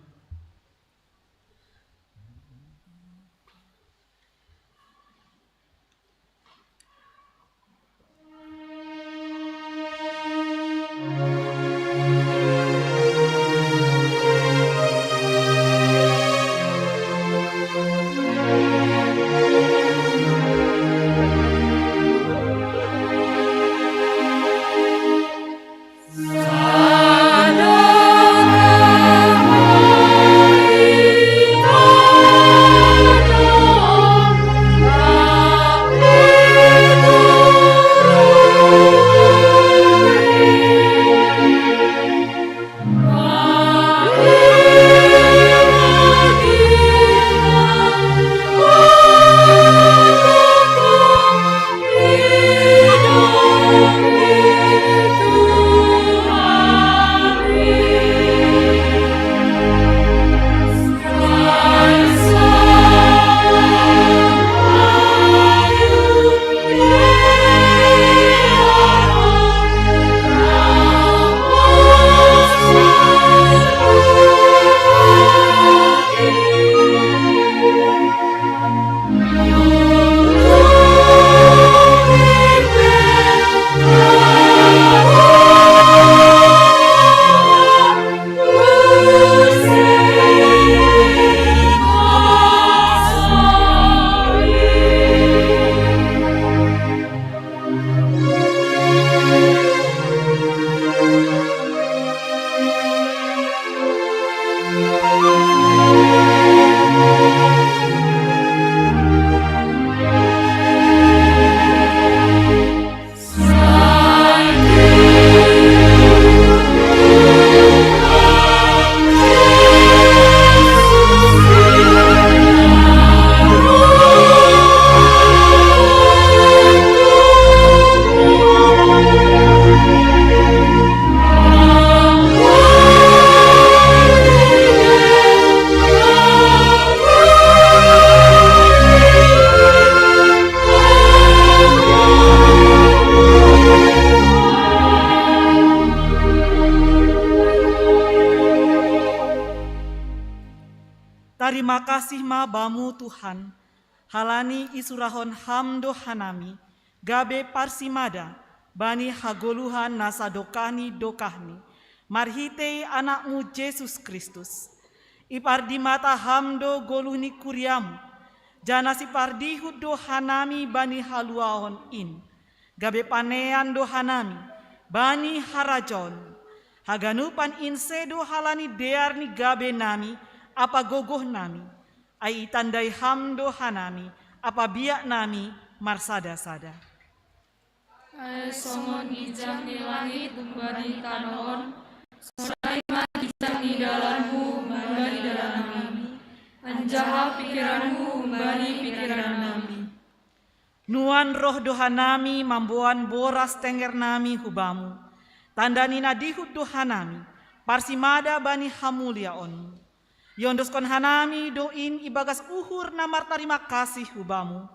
Makasih ma Bamu Tuhan, halani isurahon Ham do hanami gabe parsimada bani hagoluhan na sadokah-ni-dokahni, marhitei Anakmu Jesus Kristus. Ipardimata Ham do goluh ni kuriamu, janah sipardihut do hanami bani haluaon in, gabe panean do hanami bani harajaon. Haganupan in sedo halani dear ni gabe nami ampa gogoh nami, ai itandai Ham do hanami ampa biak nami marsada-sada. Ai songon ginjang ni langit humbani tanoh on, sonai ma ginjang ni dalanmu humbani dalan nami, anjaha pikiranmu humbani pikiran nami. Nuan roh do hanami mamboan boras tenger nami hu Bamu, tanda ni na dihut do hanami, parsimada bani hamuliaonmu. Iondoskon hanami do in ibagas uhur na martarima kasih hu Bamu.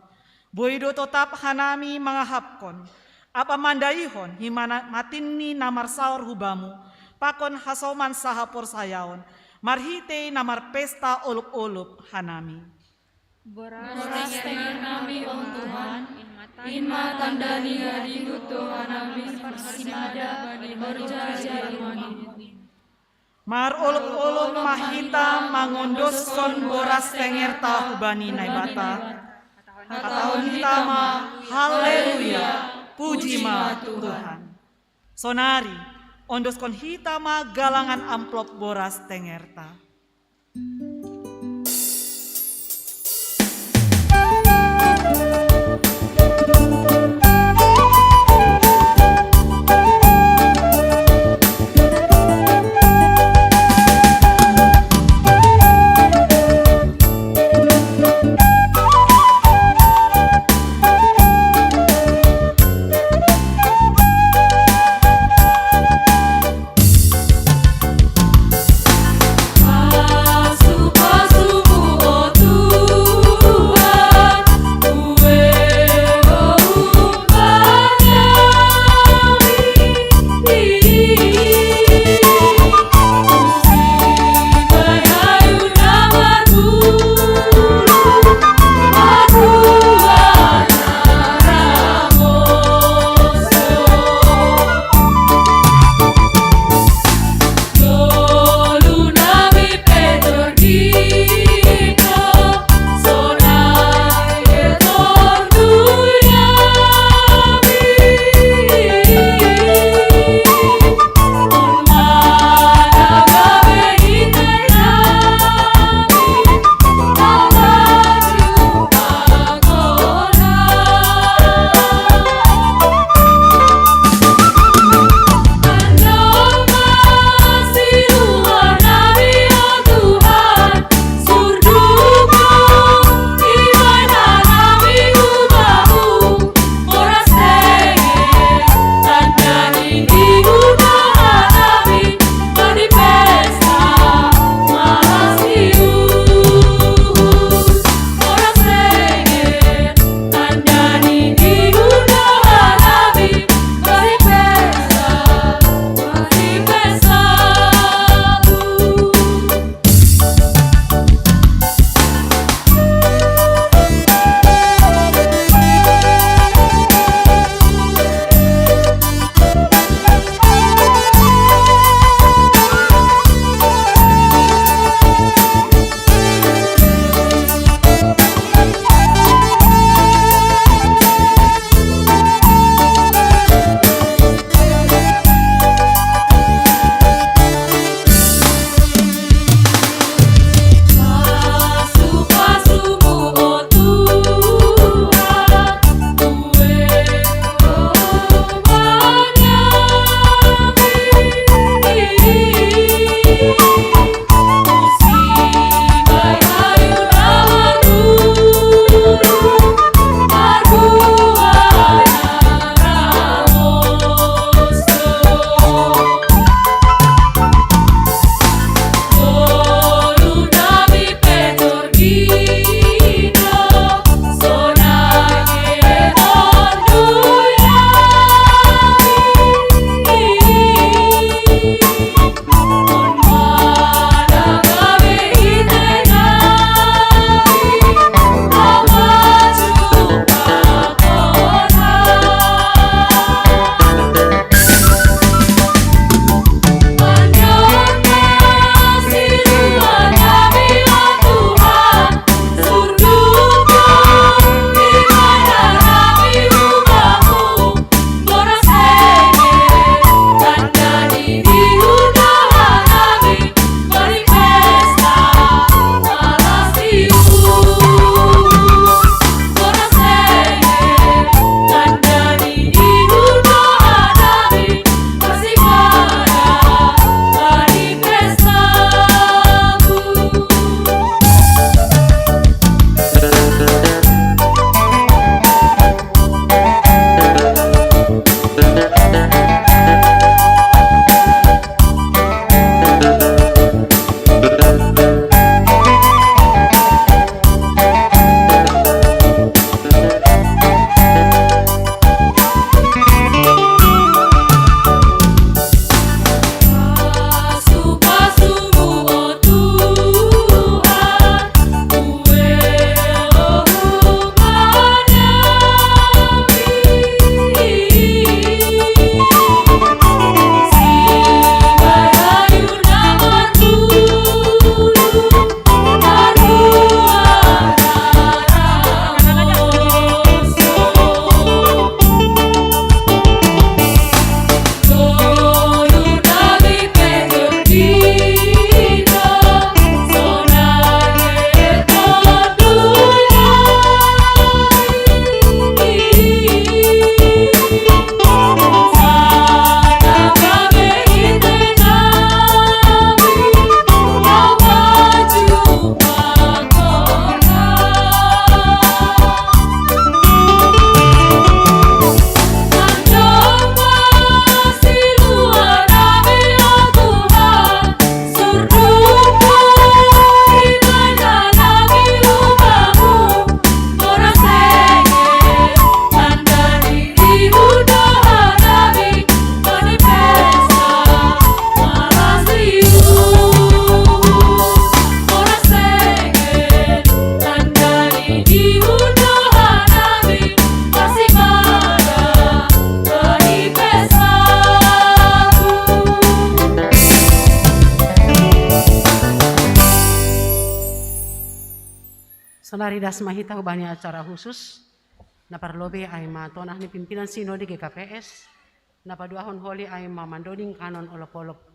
Boi do totap hanami mangahapkon ampa mandaihon himana-, matinni na marsaor hu Bamu, pakon hasoman sahaporsayaon, marhitei na marpesta olop-olop hanami. Boras tenger nami on Tuhan, in ma tanda ni na dihut do hanami parsimada bani horja jari mangihuti. Marolop-olop ma hita mangondoskon boras tengerta hubani Naibata. Hatahon hita ma, Haleluya, puji ma Tuhan. Sonari, ondoskon hita ma galangan amplop boras tengerta. Taridas ma hita hubani acara khusus, na parlobei ai ma tonah ni pimpinan sinode G K P S, na paduahon holi ai ma mandoding kanon olop-olop.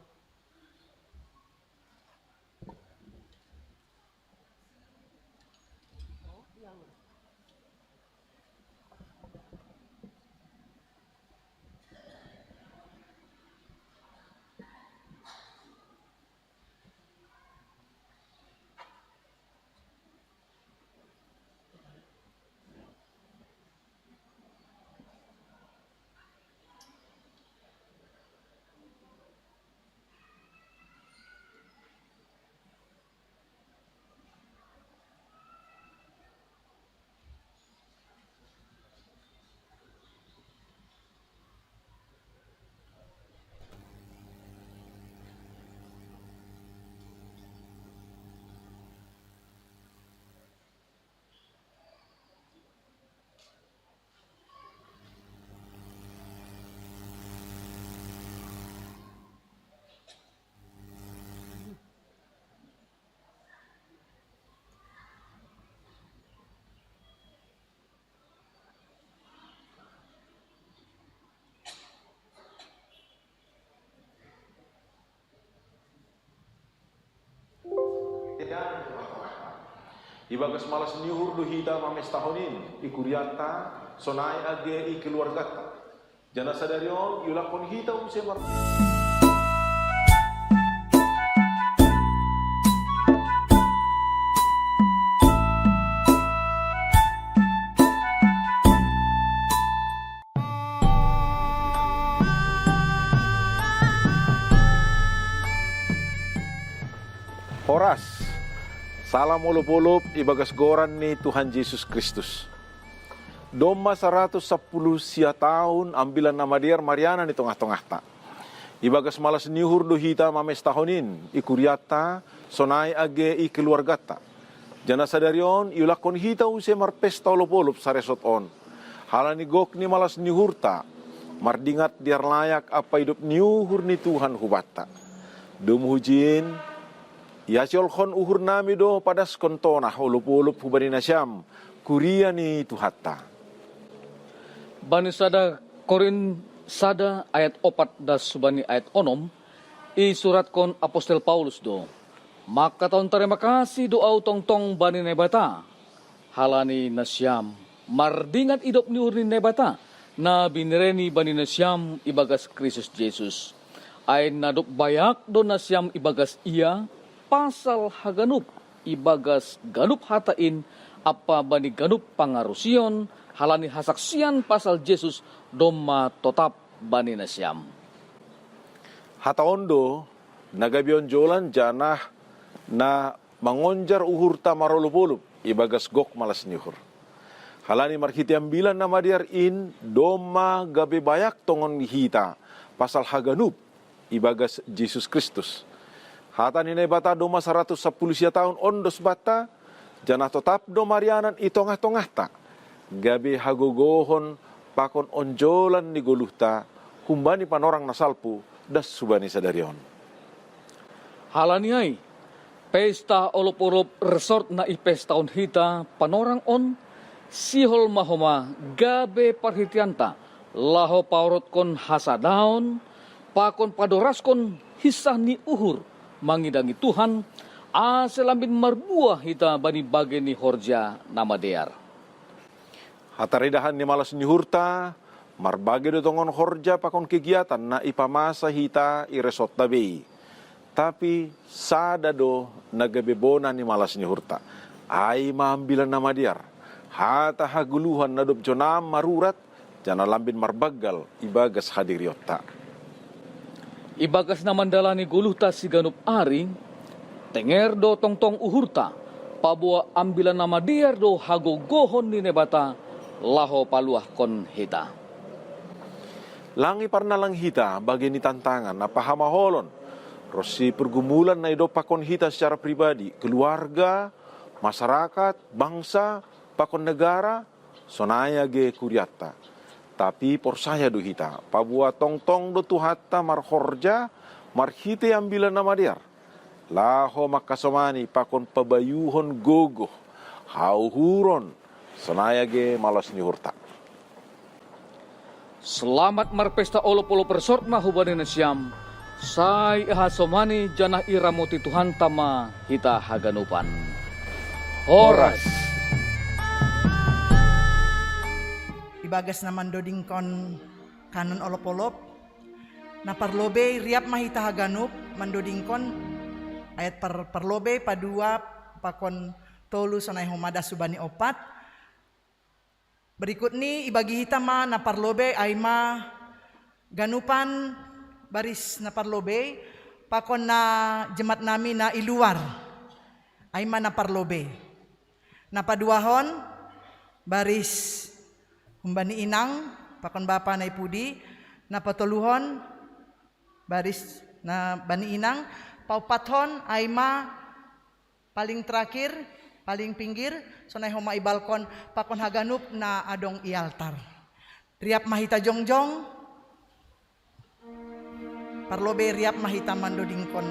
Ibagas malas ni uhur do hita mamestahon in, i kurianta, sonai age i keluarganta. Janah sadari on iulakkon hita use mar- Horas. Salam olop-olop ibagas goran ni Tuhan Jesus Kristus. Domma saratus sampulu sia taon Ambilan Namadear marianan i tongah-tongahta. Ibagas malas ni uhur do hita mamestahon in, i kurianta, sonai age i keluarganta. Janah sadari on iulakkon hita use marpesta olop-olop saresot on. Halani gok ni malas ni uhurta, mardingat dear layak ampa idop ni uhur ni Tuhan hubanta. Domu hujin, iasiolhon uhurnami do padaskon tonah olop-olop hubani nasiam, kuria ni Tuhanta. Bani sada Korint sada ayat opat das hubani ayat onom, isuratkon apostel Paulus do: Mangkatahon tarima kasih do ahu tongtong bani Naibata, halani nasiam mardingat idop ni uhur ni Naibata, na binereni bani nasiam ibagas Kristus Jesus. Ai na dob bayak do nasiam ibagas Ia, pasal haganup, ibagas ganup hata in, ampa bani ganup pangarusion, halani hasaksian pasal Jesus domma totap bani nasiam. Hata on do, na gabe onjolan janah na mangonjar uhurta marolop-olop ibagas gok malas ni uhur. Halani marhitei Ambilan Namadear in domma gabe bayak tongon hita pasal haganup ibagas Jesus Kristus. Hata ni Naibata domma saratus sampulu sia taon ondos banta, janah totap do marianan i tongah-tongahta, gabe hagogohon pakon onjolan ni goluhta, humbani panorang na salpu das hubani sadari on. Halani ai, pesta olop-olop resort na ipestahon hita panorang on, sihol ma homa gabe parhiteianta, laho paorotkon hasadaon, pakon padoraskon hinsah ni uhur mangidangi Tuhan, ase lambin marbuah hita bani bagei ni horja na madear. Hataridahan ni malas ni uhurta, marbagei do tongon horja pakon kegiatan na ipamasa hita i resortta bei. Tapi sada do na gabe bona ni malas ni uhurta. Ai ma Ambilan Namadear. Hata hagoluhan na dob jonam marurat, janah lambin marbanggal ibagas hadirionta. Ibagas na mandalani goluhta siganup ari, tenger do tongtong uhurta, paboa Ambilan Namadear do hagogohon ni Naibata laho paluahkon hita. Lang iparnalang hita bagei ni tantangan ampa hamaolon, ronsi pergumulan na idompakkon hita secara pribadi, keluarga, masyarakat, bangsa, pakon negara, sonai age kurianta. Tapi porsaya do hita, paboa tongtong do Tuhanta marhorja marhitei Ambilan Namadear, laho mangkasomani pakon pabayuhon gogoh, hauhuron, sonai age malas ni uhurta. Selamat marpesta olop-olop, resort ma hubani nasiam, sai aha somani janah iramoti Tuhanta ma hita haganupan. Horas. Ibagas na mandodingkon kanon olop-olop, na parlobei, riap ma hita haganup mandodingkon ayat par-, parlobei, padua pakon tolu sonai homa das hubani ompat. Berikut ni ibagi hita ma na parlobei, ai ma ganupan baris na parlobei, pakon na jemaat nami na i luar, ai ma na parlobei. Na paduahon, baris humbani inang pakon bapa na i pudi. Na patoluhon, baris na bani inang. Paompathon, ai ma paling terakhir, paling pinggir, sonai homa i balkon, pakon haganup na adong i altar. Riap ma hita jongjong, parlobei, riap ma hita mandodingkon.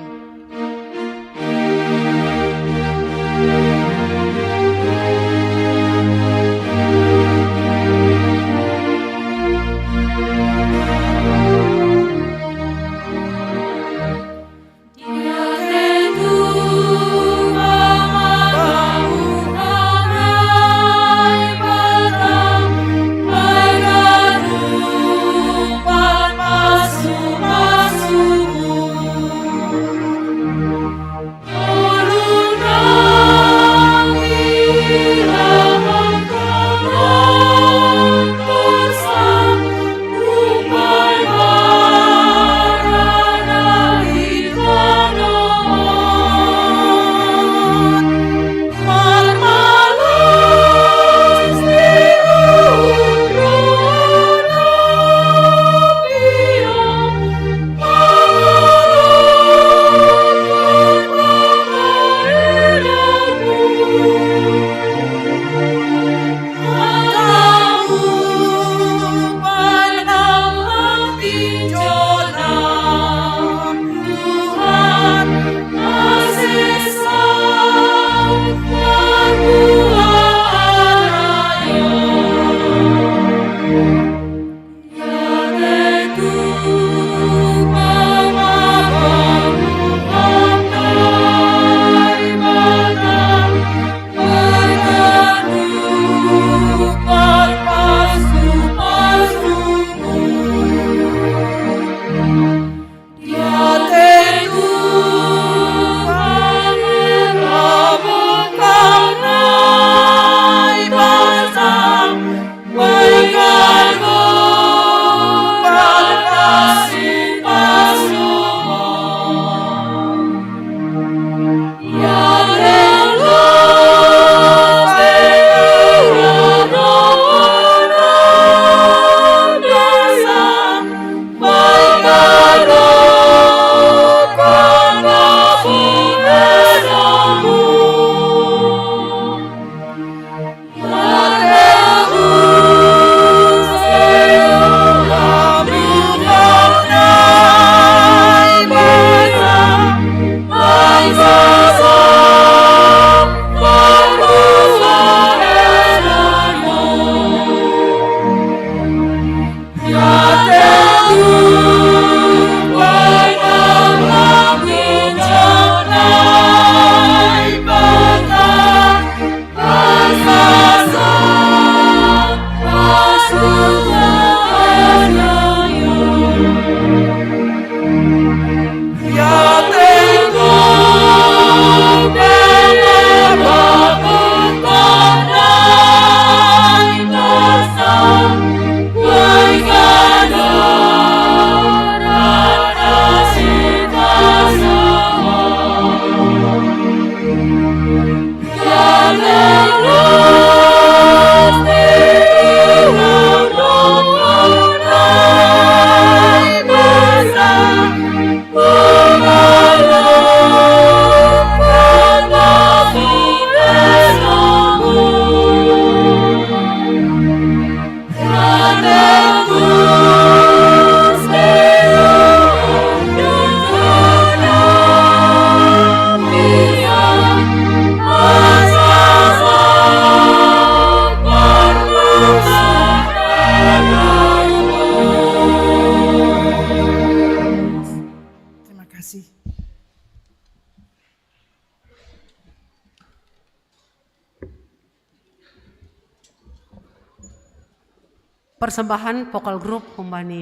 Persembahan vokal grup humbani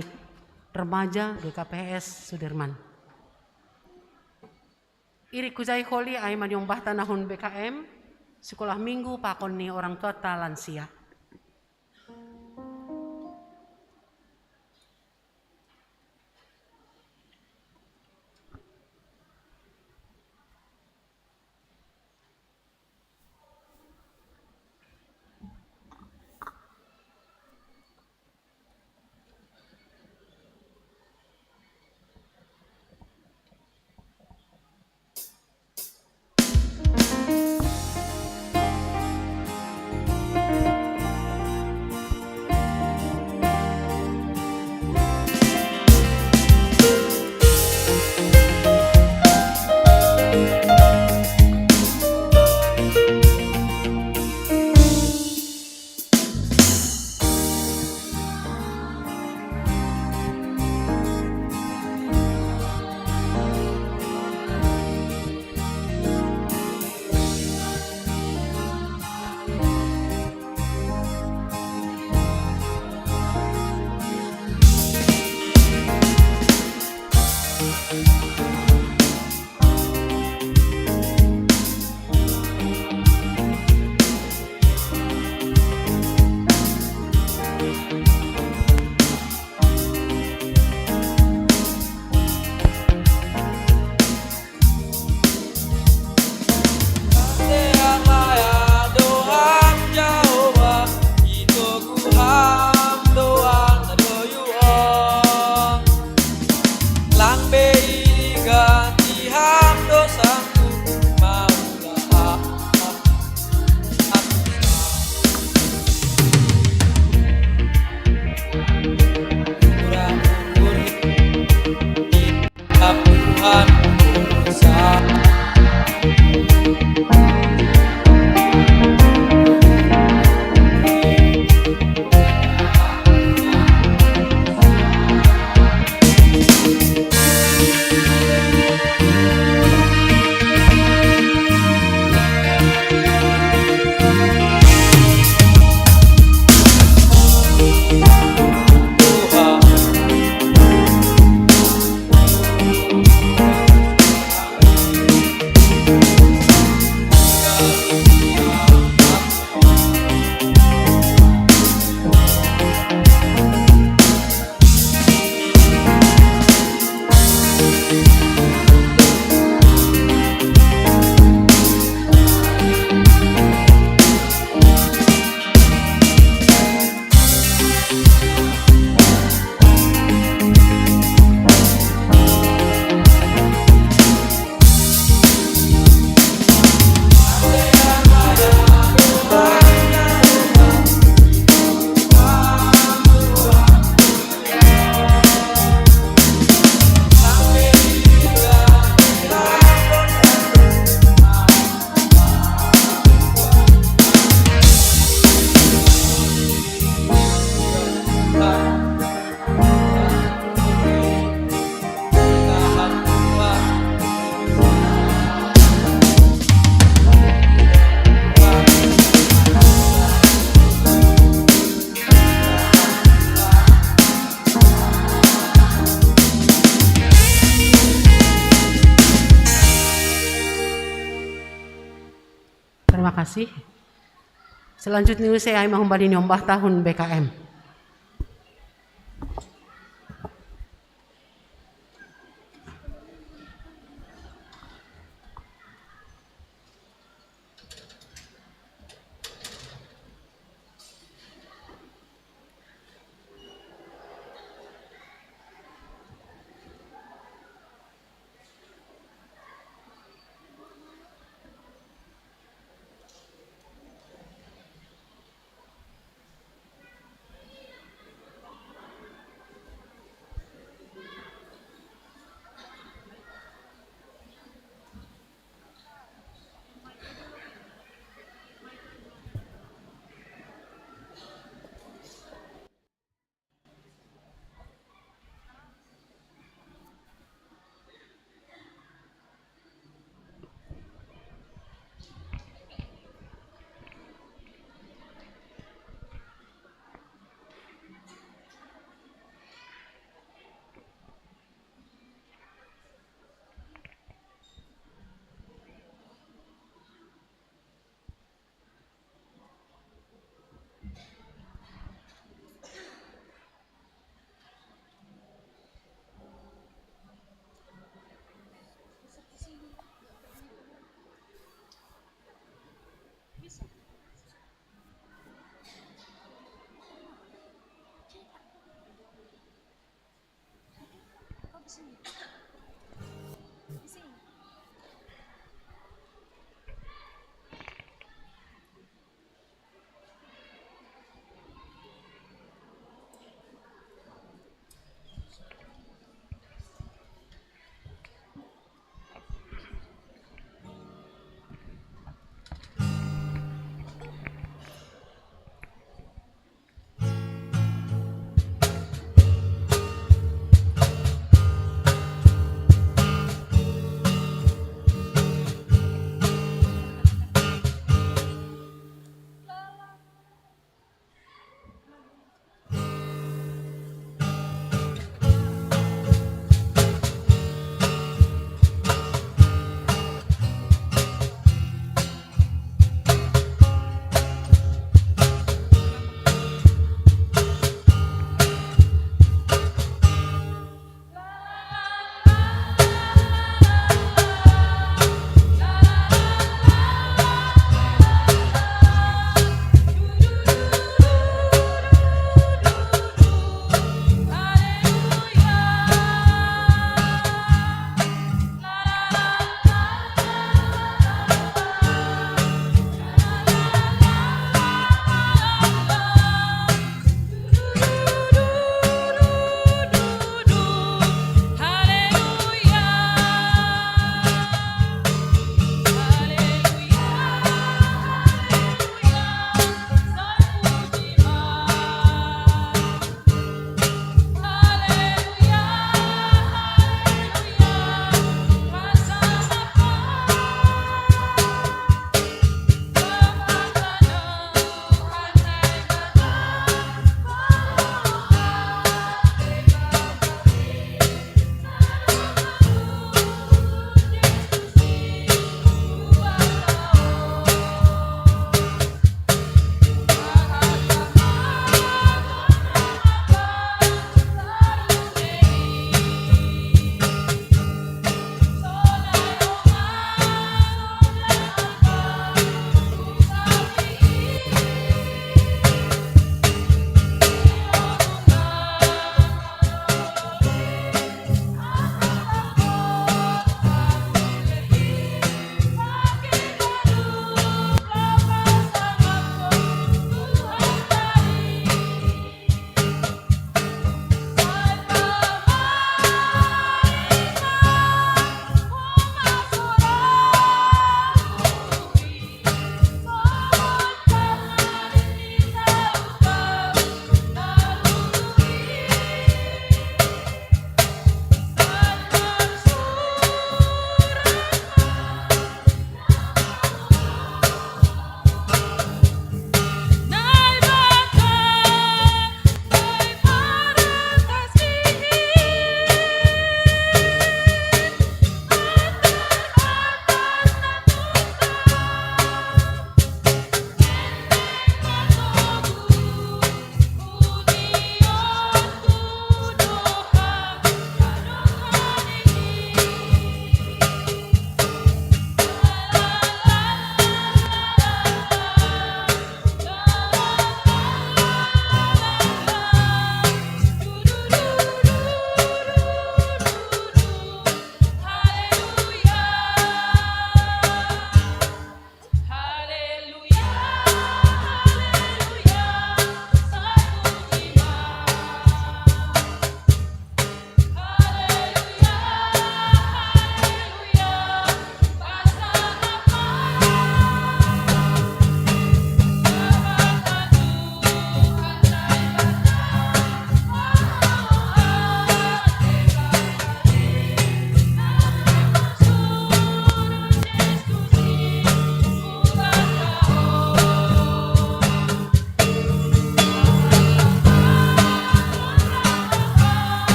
remaja G K P S Sudirman. Iri kujai holi ai maniombah tanahun B K M, sekolah minggu pakon ni orang tua ta lansia. Terima kasih. Selanjutnya saya mau kembali nyombah tahun B K M.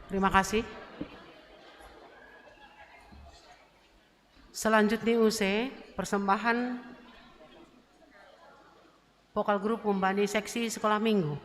Terima kasih. Selanjutnya use persembahan vokal grup humbani seksi sekolah minggu.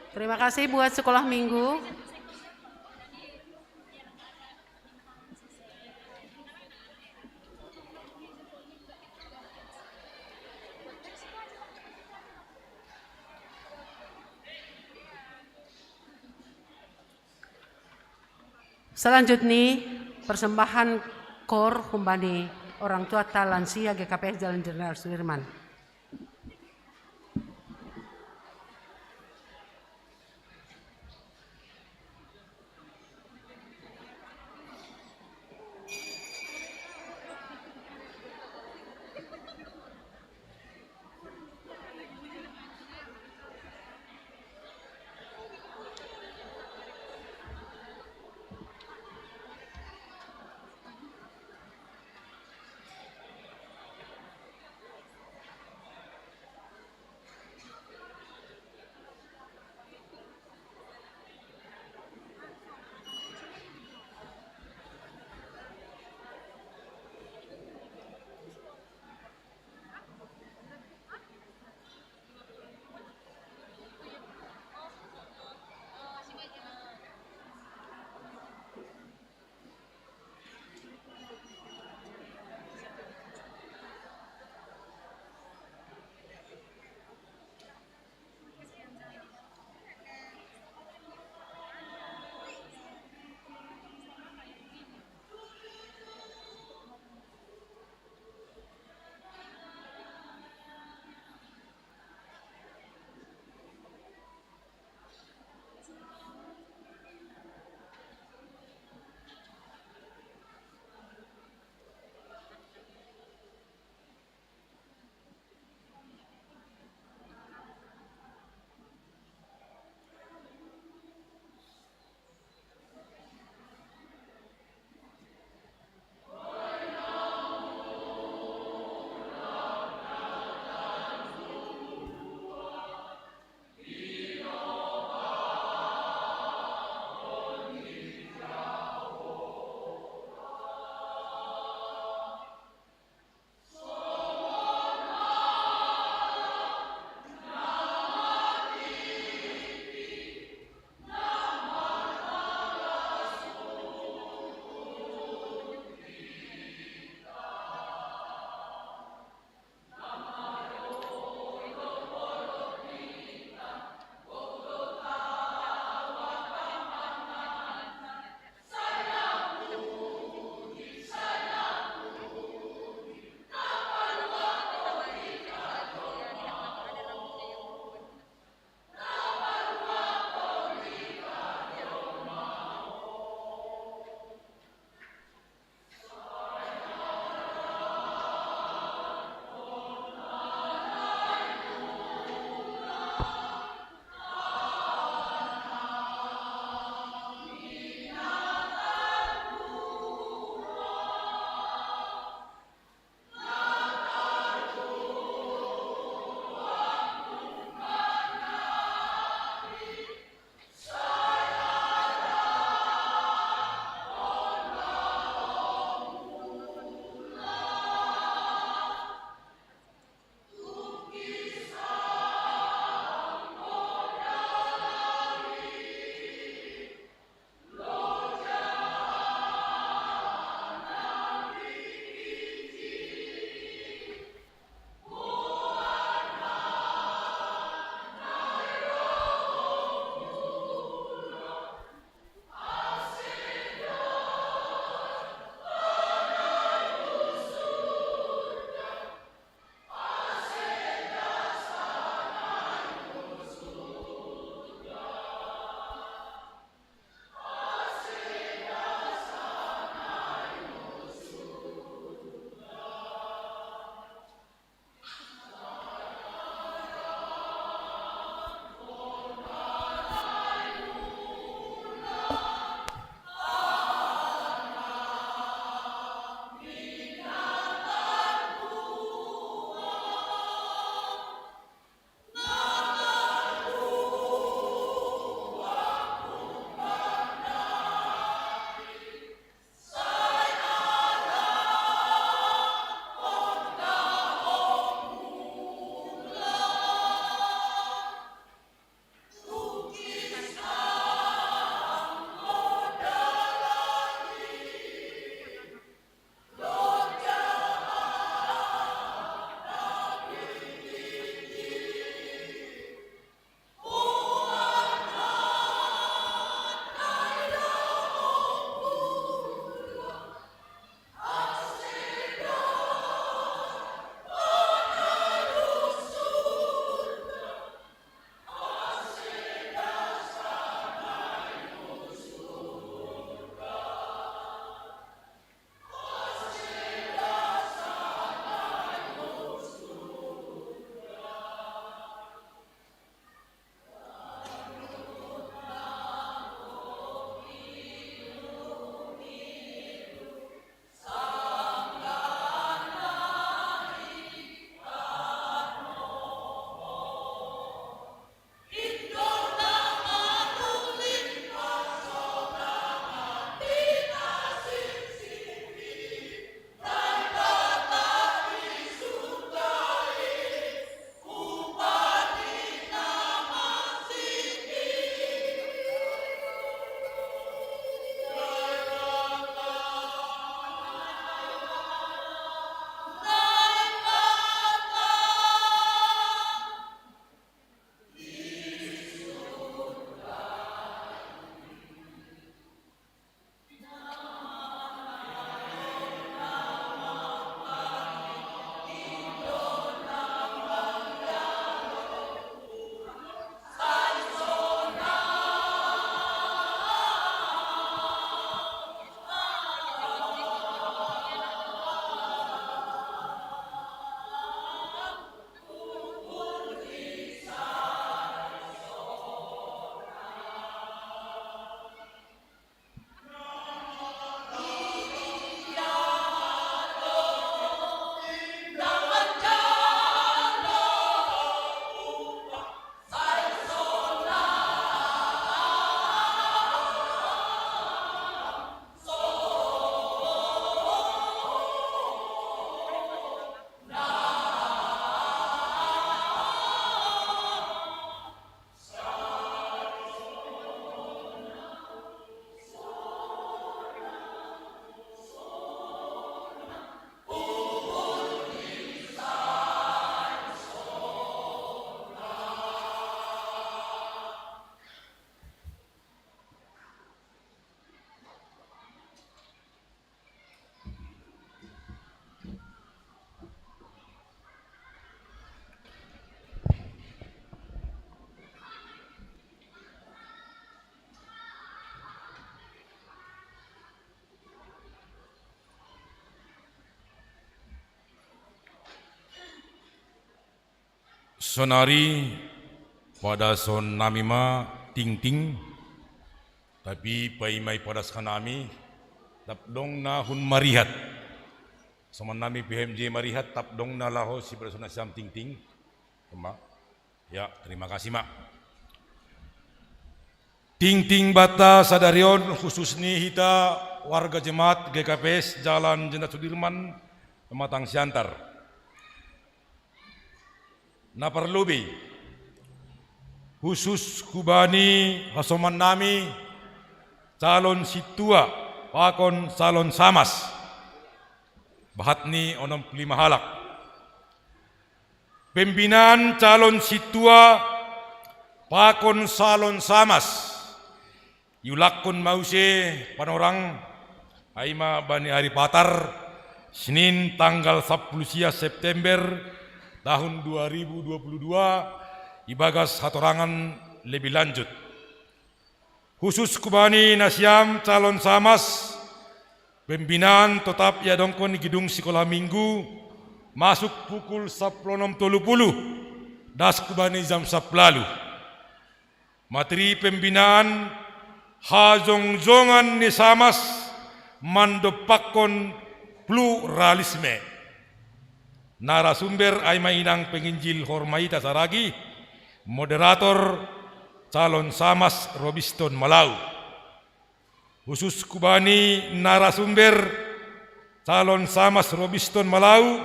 Terima kasih buat sekolah minggu. Selanjutnya, persembahan kor humbani orang tua ta lansia G K P S Jalan Jenderal Sudirman. Sonari, padashon nami ma tingting, tapi paima ipadas hanami, tapdong na hun marihat. Soman nami P H M J marihat, tapdong na laho sipadashon nasiam tingting. Toma. Ya, terima kasih ma. Tingting banta sadari on khusus ni hita warga jemaat G K P S Jalan Jenderal Sudirman, Pematang Siantar. Na parlobei, khusus hubani hasoman nami calon sintua pakon calon samas, bahat ni onom pulu lima halak. Pembinaan calon sintua pakon calon samas, iulakkon ma use panorang, ai ma bani ari Patar, Senin tanggal sampulu sia September tahun dua ribu dua puluh dua, ibagas hatorangan lebih lanjut. Khusus hubani nasiam calon samas, pembinaan totap iadongkon di gedung Sikola Minggu, masuk pukul sampulu onom tolu pulu, das hubani jam sampulu ualu. Materi pembinaan hajongjongan ni samas mandompakkon pluralisme. Narasumber ai ma inang penginjil Hormaita Saragi, moderator calon samas Robiston Malau. Khusus hubani narasumber calon samas Robiston Malau,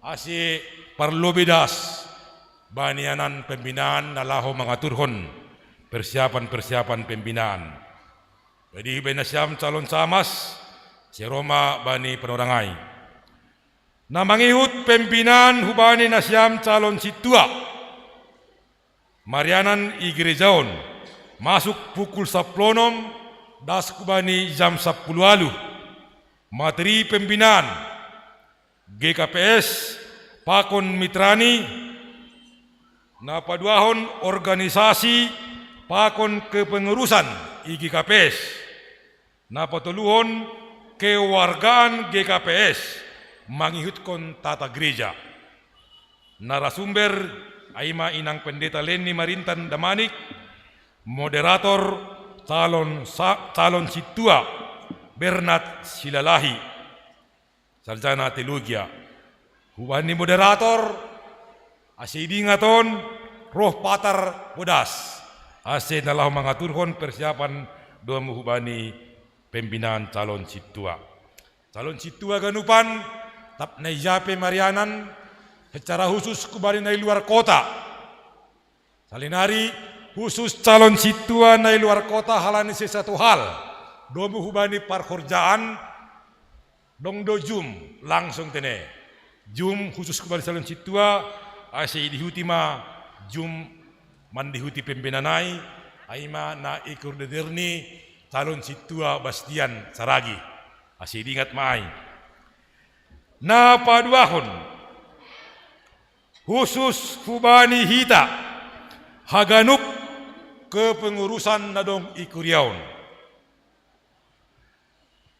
ase parlobei das bani ianan pembinaan na laho mangaturhon persiapan-persiapan pembinaan. Jadi hubani nasiam calon samas, sai ro ma bani panorang ai. Na mangihut pembinaan hubani nasiam calon sintua, marianan i gereja on, masuk pukul sampulu onom, das hubani jam sampulu ualu. Materi pembinaan, G K P S pakon mitrani, na paduahon organisasi pakon kepengurusan i G K P S. Na patoluhon kewargaan G K P S mangihutkon tata gereja. Narasumber ai ma inang pendeta Lenny Marintan Damanik, moderator calon sa-, calon sintua Bernard Silalahi, sarjana teologia. Hubani moderator, ase idingat on, roh Patar podas, ase na laho mangaturhon persiapan domu hubani pembinaan calon sintua. Calon sintua ganupan, tap na ija pe marianan, secara khusus hubani na i luar kota. Salelenari, khusus calon sintua na i luar kota halani sesatu hal, domu hubani parhorjaan, dong do Zoom langsung tene. Zoom khusus hubani calon sintua, ase idihuti ma Zoom mandihuti pembinaan ai, ai ma na ikoordinir ni calon sintua Bastian Saragi. Ase idingat ma ai. Na paduahon, khusus hubani hita haganup kepengurusan na dong i kuria on.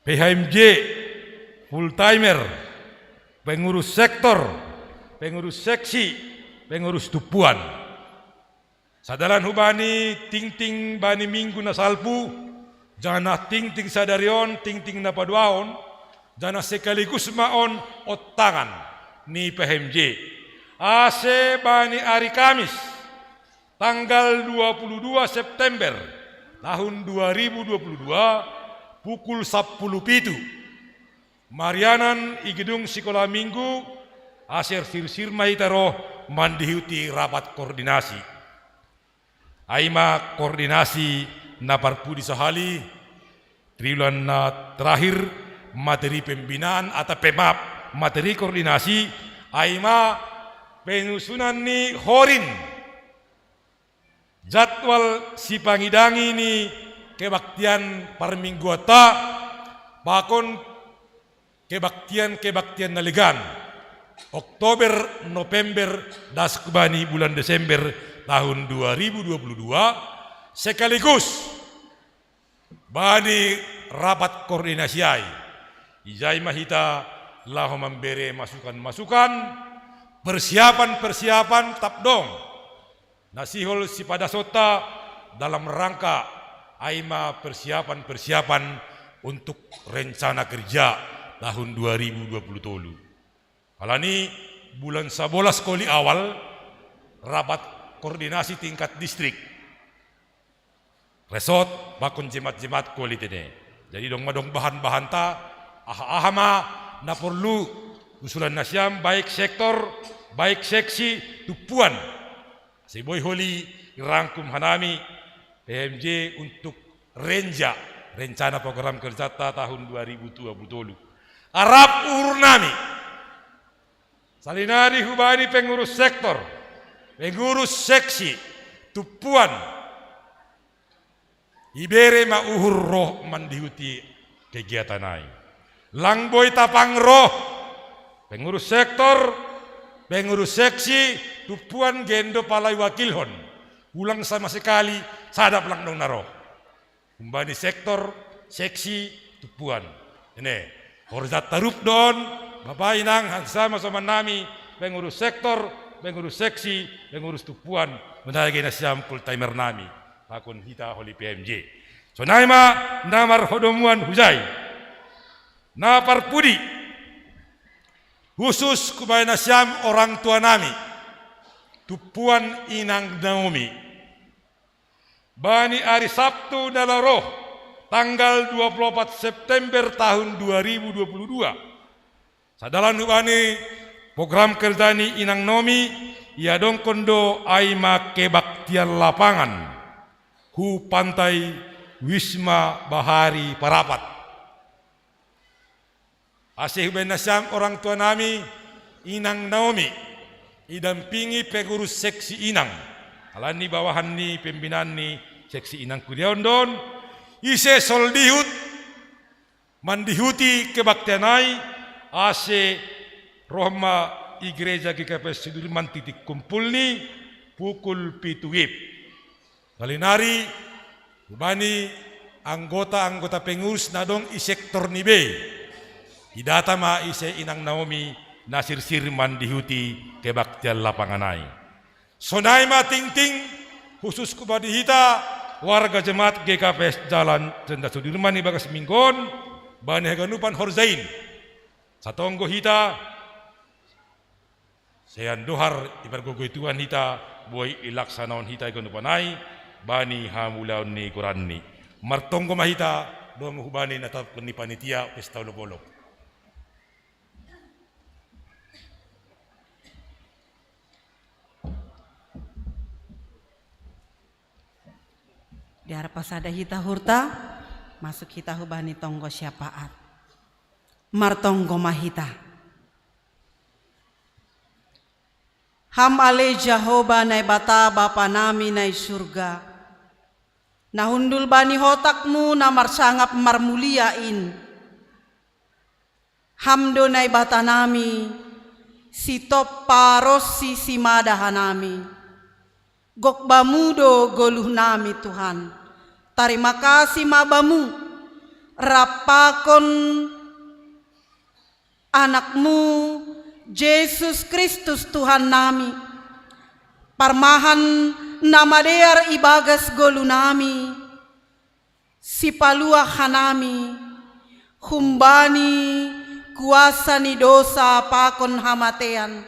P H M J, full timer, pengurus sektor, pengurus seksi, pengurus tumpuan. Sadalan hubani tingting bani minggu na salpu, janah tingting sadari on, tingting na paduahon, janah sekaligus ma on ontangan ni P H M J. Ase bani ari Kamis, tanggal dua puluh dua September tahun dua ribu dua puluh dua, pukul sampulu pitu, marianan i gedung Sikola Minggu, ase ersirsir ma hita ro mandihuti rapat koordinasi. Ai ma koordinasi na parpudi sahali, triwulan na terakhir, materi pembinaan atau pe maaf, materi koordinasi, ai ma penyusunan ni horin, jadwal sipangidangi ni kebaktian parmingguanta, pakon kebaktian-kebaktian na legan, Oktober, November, das hubani bulan Desember tahun dua ribu dua puluh dua, sekaligus bani rapat koordinasi ai. Ijai ma hita laho mambere masukan-masukan, Persiapan-persiapan tap dong na sihol sipadasonta dalam rangka ai ma persiapan-persiapan untuk rencana kerja tahun dua ribu dua puluh tolu. Alani bulan sabolas koli awal rapat koordinasi tingkat distrik, resort, pakon jemat-jemat koli tene. Jadi dong ma dong bahan-bahanta, aha-aha ma na porlu usulan nasiam, baik sektor, baik seksi, tumpuan. Sai boi holi rangkum hanami P M J untuk renja, rencana program kerjata tahun dua ribu dua puluh tolu. Arap uhur nami. Salinari hubani pengurus sektor, pengurus seksi, tumpuan, ibere ma uhur roh mandihuti kegiatan ai. Lang boi tapang roh, pengurus sektor, pengurus seksi, tumpuan gendo palai wakilhon. Ulang sama sekali, sadap lang dong na roh. Humbani sektor, seksi, tumpuan. Ine, horjat tarup don, bapak inang, hansa ma soman nami, pengurus sektor, pengurus seksi, pengurus tumpuan, mendagai nasiam full timer nami, pakon hita holi P M J. Sonai ma na marhadomuan hujai. Na parpudi, khusus kubaen nasiam orang tua nami, tumpuan inang Naomi. Bani ari Sabtu na laho roh, tanggal dua puluh opat September tahun dua ribu dua puluh dua. Sadalan hubani program kerja ni inang Naomi, iadongkon do ai ma kebaktian lapangan hu pantai Wisma Bahari Parapat. Ase hubaen nasiam orang tua nami, inang Naomi, idampingi pengurus seksi inang. Alani bawahan ni pembinaan ni seksi inang Kuriaondon, ise soldihut, mandihuti kebaktian ai, ase roh ma i gereja G K P S Sudirman titik kumpul ni pukul pitu wib. Salinari, hubani anggota-anggota pengurus na dong i sektor ni B. Idata ma ise inang Naomi na sirsir mandihuti kebaktian lapangan ai. Sonai ma tingting, khusus hubani hita, warga jemaat G K P S Jalan Jenderal Sudirman i bagas minggu on, bani haganupan horjain. Satonggo hita, Sai andohar ipargogoi Tuhan hita, boi ilaksanahon hita i ganupan ai, bani hamulaon ni goranni. Martonggo ma hita, domu hubani na tatap ni panitia pesta olop-olop. Di arpa sada hita hurta, masuk hita hubani tonggo syapaat. Martonggo ma hita. Ham ale Jahowa Naibata Bapa nami na i surga, na hundul bani hotakmu na marsangap marmulia in. Ham do Naibata nami, sitompa ronsi simada hanami. Gok bamu do goluh nami Tuhan. Tarima kasi ma bamu, rap pakon Anakmu, Jesus Kristus Tuhan nami. Parmahan na madear ibagas golu nami, sipaluah hanami, humbani kuasa ni dosa pakon hamatean.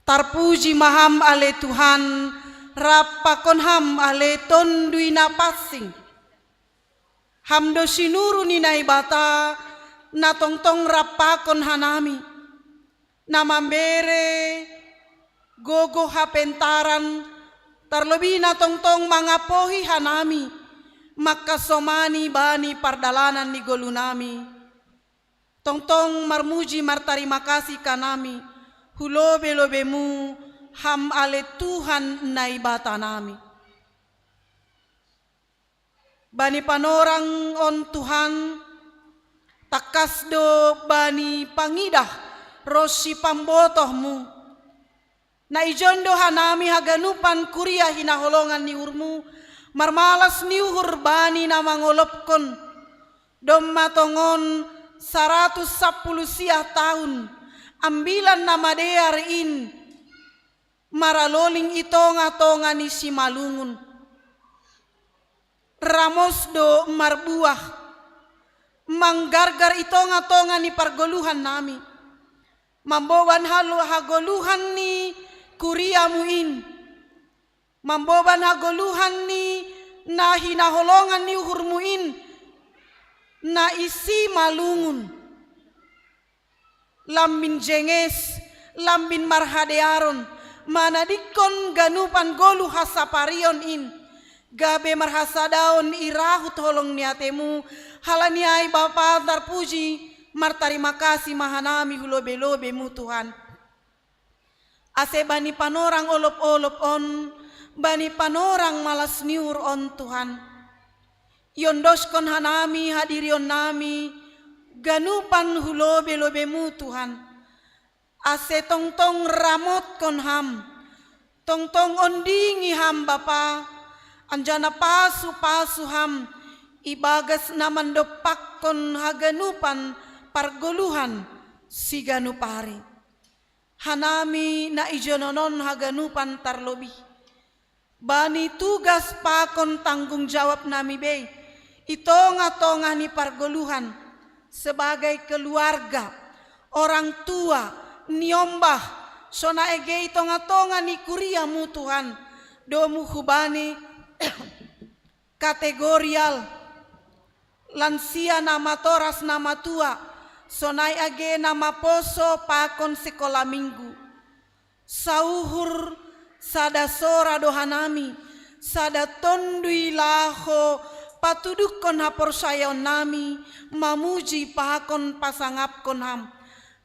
Tarpuji ma Ham ale Tuhan, rap pakon Ham ale Tonduy Napansing. Ham do sinuru ni Naibata, na tongtong rap pakon hanami, na mambere gogo hapentaran, tarlobi na tongtong mangapohi hanami, mangkasomani bani pardalanan ni golu nami. Tongtong marmuji martarima kasi hanami, hu lobe-lobemu Ham ale Tuhan Naibata nami. Bani panorang on Tuhan, tangkas do bani pangidah ronsi pambotohmu. Na ijon do hanami haganupan kuria hinaholongan ni uhurmu, marmalas ni uhur bani na mangolopkon. Domma tongon saratus sampulu siah taon, Ambilan na madear in maraloling i tonga-tonga ni simalungun. Ramos do marbuah, manggargar i tonga-tonga ni pargoluhan nami. Mamboban halo hagoluhan ni kuriamu in. Mamboban hagoluhan ni na hinaholongan ni uhurmu in, na i simalungun. Lambin jenges, lambin marhadearon, manadingkon ganupan goluh hasaparion in, gabe marhasadaon i rahut holong ni atemu. Halani ai Bapa tarpuji, martarima kasih ma hanami hu lobe-lobemu Tuhan. Ase bani panorang olop-olop on, bani panorang malas ni uhur on Tuhan, iondoskon hanami hadirion nami ganupan hu lobe-lobemu Tuhan. Ase tongtong ramotkon Ham, tongtong ondingi Ham Bapa, anjaha pasu-pasu Ham ibagas na mandompakkon haganupan pargoluhan siganup ari. Hanami na ijonon on haganupan tarlobih bani tugas pakon tanggung jawab nami be i tonga-tonga ni pargoluhan, sebagai keluarga, orang tua, niombah, sonai age i tonga-tonga ni kuriamu Tuhan, domu hubani kategorial, lansia, na matoras, na matua, sonai age na maposo pakon sekolah minggu. Sauhur sada sora do hanami, sada tondui laho patuduhkon haporsayaon nami, mamuji pakon pasangapkon Ham.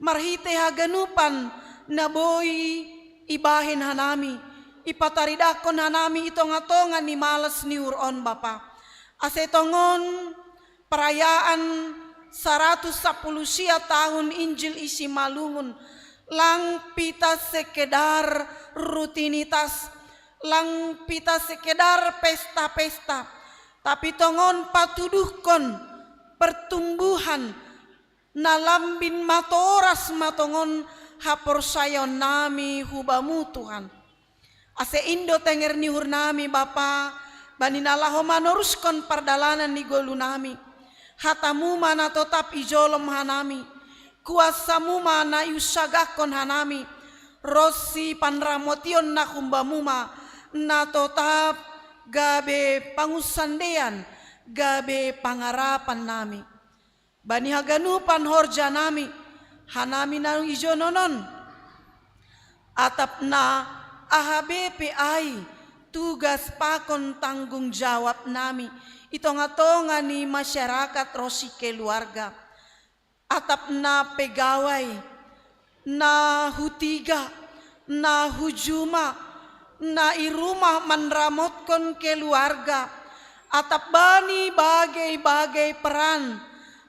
Marhite haganupan na boi ibahen hanami, ipataridahkon hanami i tonga-tonga ni malas ni uhur on Bapa. Ase tongon perayaan saratus sapuluh sia tahun Injil i simalungun, lang pita sekedar rutinitas, lang pita sekedar pesta-pesta, tapi tongon patuduhkon pertumbuhan na lambin matoras ma tongon haporsayaon nami hu Bamu Tuhan. Ase in do tenger ni uhur nami Bapa, bani na laho manoruskon pardalanan ni golu nami. Hatamu ma na totap i jolom hanami, kuasamu ma na iunsagahkon hanami, ronsi panramotion na humbamu ma na totap gabe pangunsandean, gabe pangarapan nami. Bani haganupan horja nami, hanami na ijonon on, atap na aha be pe ai tugas pakon tanggung jawab nami i tonga-tonga ni masyarakat ronsi keluarga, atap na pegawai, na hu tiga, na hu juma, na i rumah manramotkon keluarga, atap bani bagei-bagei peran,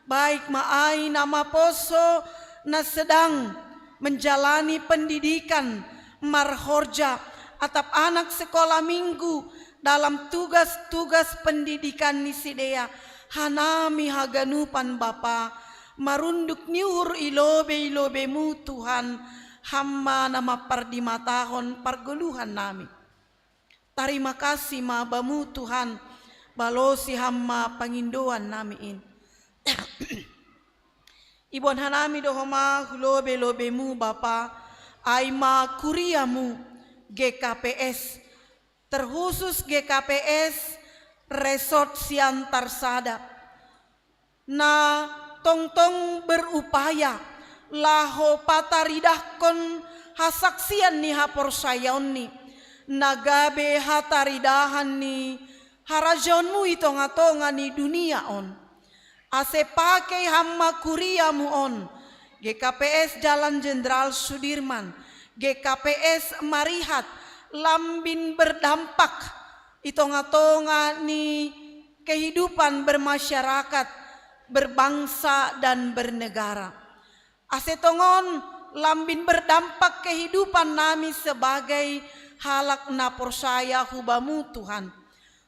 baik ma ai na maposo, na sedang menjalani pendidikan, marhorja, atap anak sekolah minggu, dalam tugas-tugas pendidikan ni sidea, hanami haganupan Bapa, marunduk ni uhur i lobe-i lobemu Tuhan, Ham ma na mampardimatahon pargoluhan nami. Tarima kasih ma Bamu Tuhan, balosi Ham ma pangindoan nami in. Iboan hanami do homa hu lobe-lobemu Bapa, ai ma kuriamu G K P S, terkhusus G K P S Resort Siantar Sada, na tongtong berupaya laho pataridahkon hasaksian ni haporsayaonni, na gabe hataridahan ni harajaonmu i tonga-tonga ni dunia on. Ase pakei Ham ma kuriamu on, G K P S Jalan Jenderal Sudirman, G K P S Marihat, lambin berdampak i tonga-tonga ni kehidupan bermasyarakat, berbangsa, dan bernegara. Ase tongon lambin berdampak kehidupan nami sebagai halak na porsaya hu Bamu Tuhan.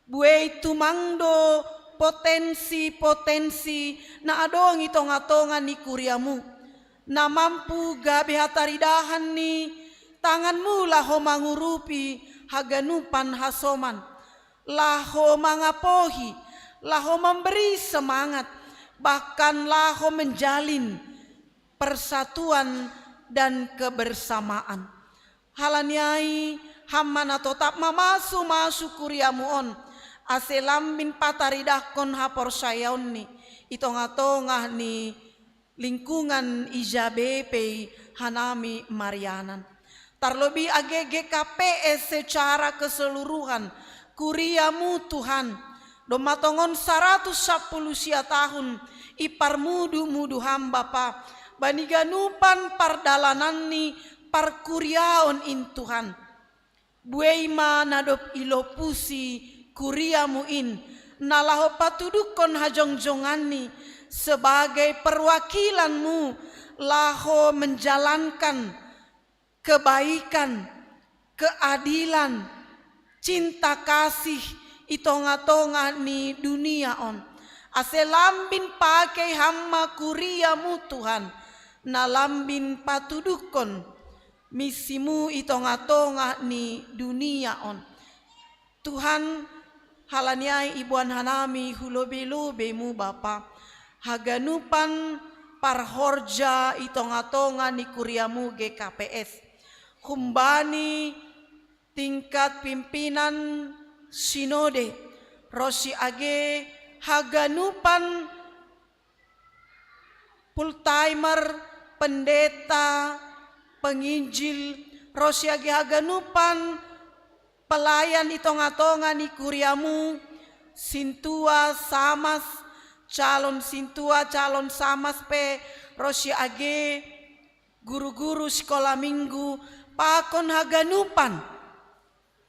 Buei tumang do potensi-potensi na adong i tonga-tonga ni kuriamu. Na mampu gabe hataridahan ni tanganmu laho mangurupi haganupan hasoman, laho mangapohi, laho memberi semangat, bahkan laho menjalin persatuan dan kebersamaan. Halaniai hamma na totap mamasu-masu kuriamu on, ase lambin pataridahkon haporsayaonni i tongah-tongah ni lingkungan i ja be pe i hanami marianan. Tarlobi age G K P S secara keseluruhan, kuriamu Tuhan, domma tongon saratus sampulu sia tahun i parmudu-mudu ham Bapa, bani ganupan pardalananni parkuriaon in Tuhan. Buei ma na dob ilopusi kuriamu in, na laho patudukkon hajongjonganni sebagai perwakilanmu laho menjalankan kebaikan, keadilan, cinta kasih i tongah-tongah ni dunia on. Ase lambin pakei hamma kuriamu Tuhan, na lambin patudukkon misimu i tongah-tongah ni dunia on. Tuhan, halaniai iboan hanami hu lobe-lobemu Bapa, haganupan parhorja i tongah-tongah ni kuriamu G K P S. Humbani tingkat pimpinan sinode, ronsi age haganupan full timer, pendeta, penginjil, ronsi age haganupan pelayan i tongah-tongah ni kuriamu, sintua, samas, calon sintua, calon samas pe, ronsi age guru-guru sekolah minggu, pakon haganupan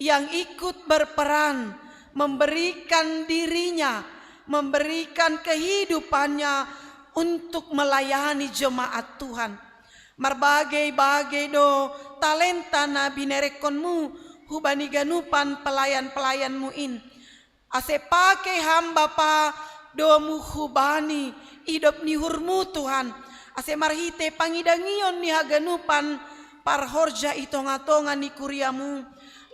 yang ikut berperan memberikan dirinya, memberikan kehidupannya untuk melayani jemaat Tuhan. Marbagei-bagei do talenta na binerekkonmu hubani ganupan pelayan-pelayanmu in. Ase pakei ham Bapa domu hubani idop ni uhurmu Tuhan, ase marhite pangidangion ni haganupan parhorja i tongah-tongah ni kuriamu,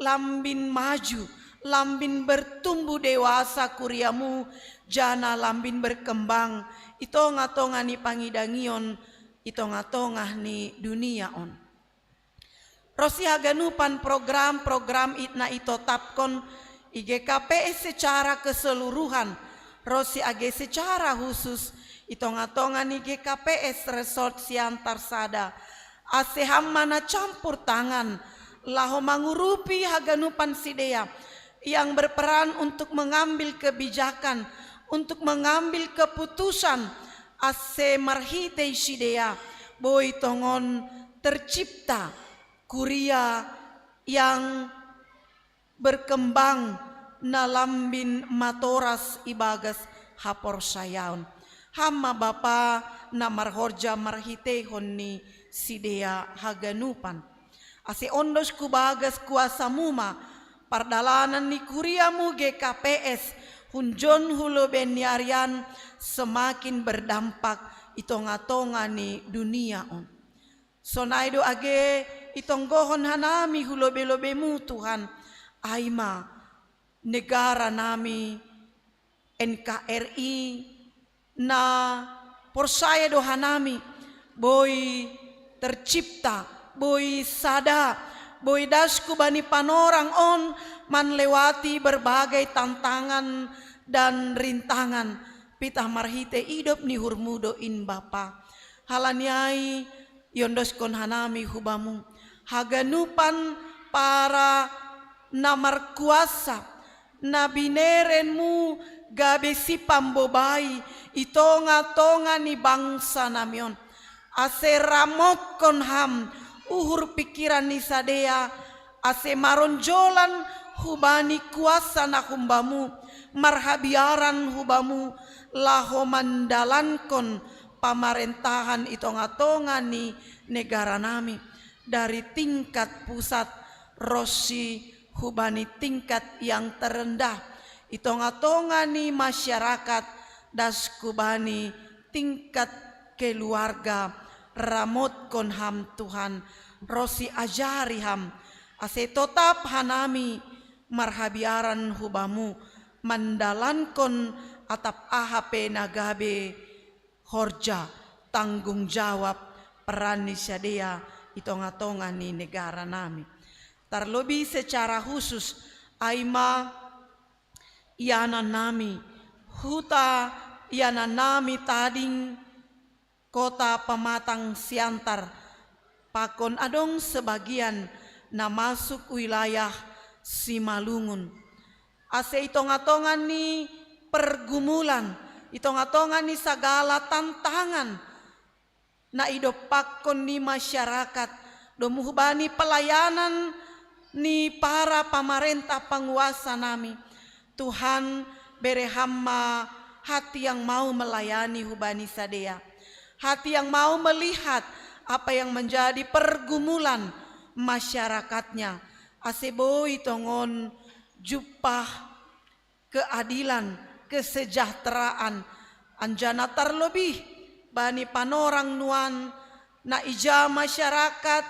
lambin maju, lambin bertumbuh dewasa kuriamu, janah lambin berkembang i tongah-tongah ni pangidangion i tongah-tongah ni dunia on. Ronsi haganupan program-program i na itotapkon i G K P S secara keseluruhan, ronsi age secara khusus i tongah-tongah ni G K P S Resort Siantar Sada, ase ham ma na campur tangan laho mangurupi haganupan sidea yang berperan untuk mengambil kebijakan, untuk mengambil keputusan, ase marhitei sidea boi tongon tercipta kuria yang berkembang na lambin matoras ibagas haporsayaon. Ham ma Bapa na marhorja marhiteihon ni sidea haganupan. Ase ondos hu bagas kuasamu ma pardalanan ni kuriamu G K P S hunjon hu lobei ni arian semakin berdampak i tongah-tongah ni dunia on. Sonai do age itonggohon hanami hu lobe-lobemu Tuhan, ai ma negara nami N K R I na porsaya do hanami boi tercipta, boi sada, boi das hu bani panorang on manlewati berbagai tantangan dan rintangan, pitah marhite idop ni uhurmu do in Bapa. Halaniai iondoskon hanami hu Bamu haganupan para na markuasa, na binerenmu gabe sipambobai i tongah-tongah ni bangsa nami on. Ase ramotkon ham uhur pingkiran ni sidea, ase maronjolan hubani kuasa na humbamu, marhabiaran hubamu, laho mandalankon pamarentahan i tongah-tongah ni negara nami, dari tingkat pusat ronsi hubani tingkat yang terendah i tongah-tongah ni masyarakat, das hubani tingkat keluarga, ramotkon ham Tuhan, ro si ajari ham, ase totap hanami marhabiaran hu Bamu, mandalankon atap aha pe na gabe horja, tanggung jawab, peran ni sidea i tonga-tonga ni negara nami. Tarlobi secara khusus, ai ma ianan nami, huta ianan nami tading, Kota Pematang Siantar, pakon adong sebagian na masuk wilayah Simalungun. Ase i tonga-tonga ni pergumulan, i tonga-tonga ni sagala tantangan na idompakkon ni masyarakat, domu hubani pelayanan ni para pamarentah panguasa nami. Tuhan, bere ham ma hati yang mau melayani hubani sidea. Hati yang mau melihat apa yang menjadi pergumulan masyarakatnya. Ase boi tongon jumpah keadilan, kesejahteraan, anjana tarlobi bani panorang nuan na ija masyarakat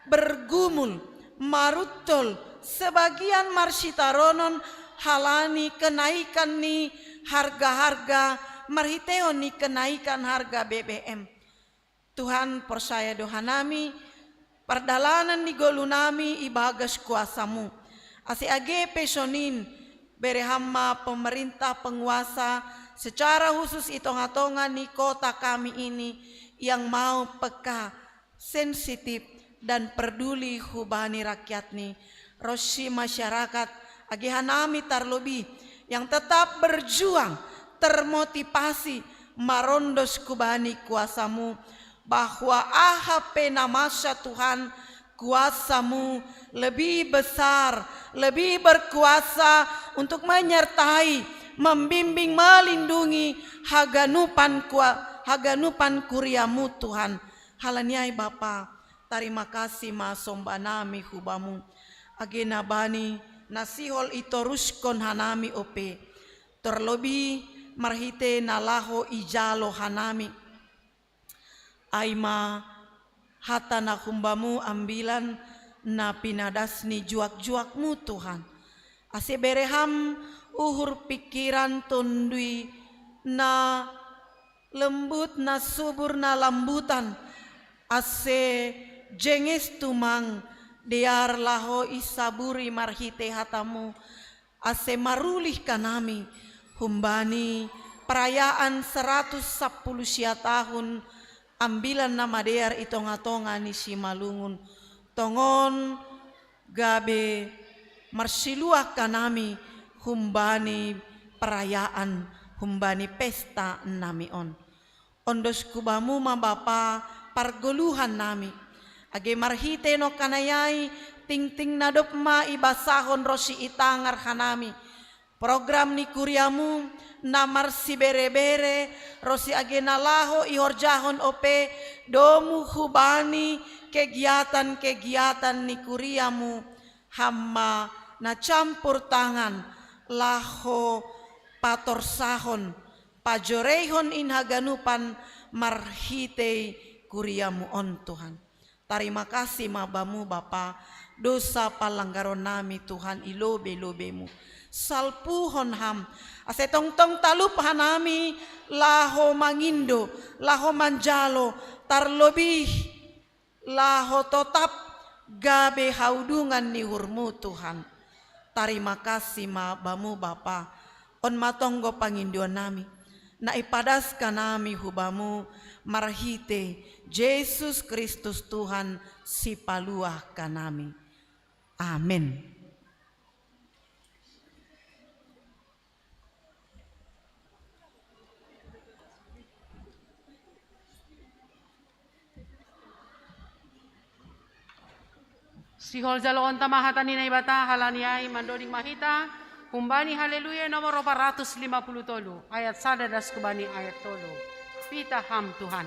bergumul, maruntol, sebagian marsitaronon halani kenaikan ni harga-harga, marhiteon ni kenaikan harga B B M. Tuhan, porsaya do hanami pardalanan ni ngolu nami ibagas kuasa-Mu. Ase age pe sonin, bere ham ma pemerintah penguasa secara khusus i tonga-tonga ni kota kami ini yang mau peka, sensitif, dan peduli hubani rakyatni, ro si masyarakat, age hanami tarlobi, yang tetap berjuang, termotivasi, marondos hubani kuasa-Mu, bahwa aha pe na masa Tuhan, kuasa-Mu lebih besar, lebih berkuasa untuk menyertai, membimbing, melindungi haganupan kua-, haganupan kuria-Mu Tuhan. Halani ai Bapa, tarima kasih ma somba nami hu Bamu. Age na bani na sihol itoruskon hanami ope, terlobi marhite na laho ijalo hanami. Ai ma hata na humbamu ambilan na pinadas ni juak-juakmu Tuhan. Ase bere ham uhur pikiran tondui na lembut na subur na lambutan, ase jenges tumang dear laho isaburi marhite hatamu, ase marulih kanami humbani perayaan seratus sapuluh sia tahun ambilan na madear i tonga-tonga ni Simalungun. Tongon gabe marsiluah kanami humbani perayaan, humbani pesta nami on. Ondos hu Bamu ma Bapa pargoluhan nami. Age marhite nongkanai ai, tingting na dob ma ibasahon ro si itangar hanami program ni kuriamu na marsibere-bere, ro si age na laho ihorjahon ope, domu hubani kegiatan-kegiatan ni kuriamu, ham ma na campur tangan laho patorsahon, pajoreihon in haganupan marhitei kuriamu on Tuhan. Tarima kasih ma Bamu Bapa, dosa pallanggaron nami Tuhan i lobei-lobeimu. Salpuhon ham, ase tongtong talup hanami laho mangindo, laho manjalo, tarlobi laho totap gabe haudungan ni uhurmu Tuhan. Tarima kasih ma Bamu Bapa, on ma tonggo pangindoan nami, na ipadas hanami hu Bamu marhite Jesus Kristus Tuhan sipaluah hanami. Amen. Sihol jaloonta ma hata ni Naibata, halani ai mandoding ma hita humbani Haleluya nomor opat ratus lima puluh tolu, ayat sada das hubani ayat tolu. Pitah Ham Tuhan.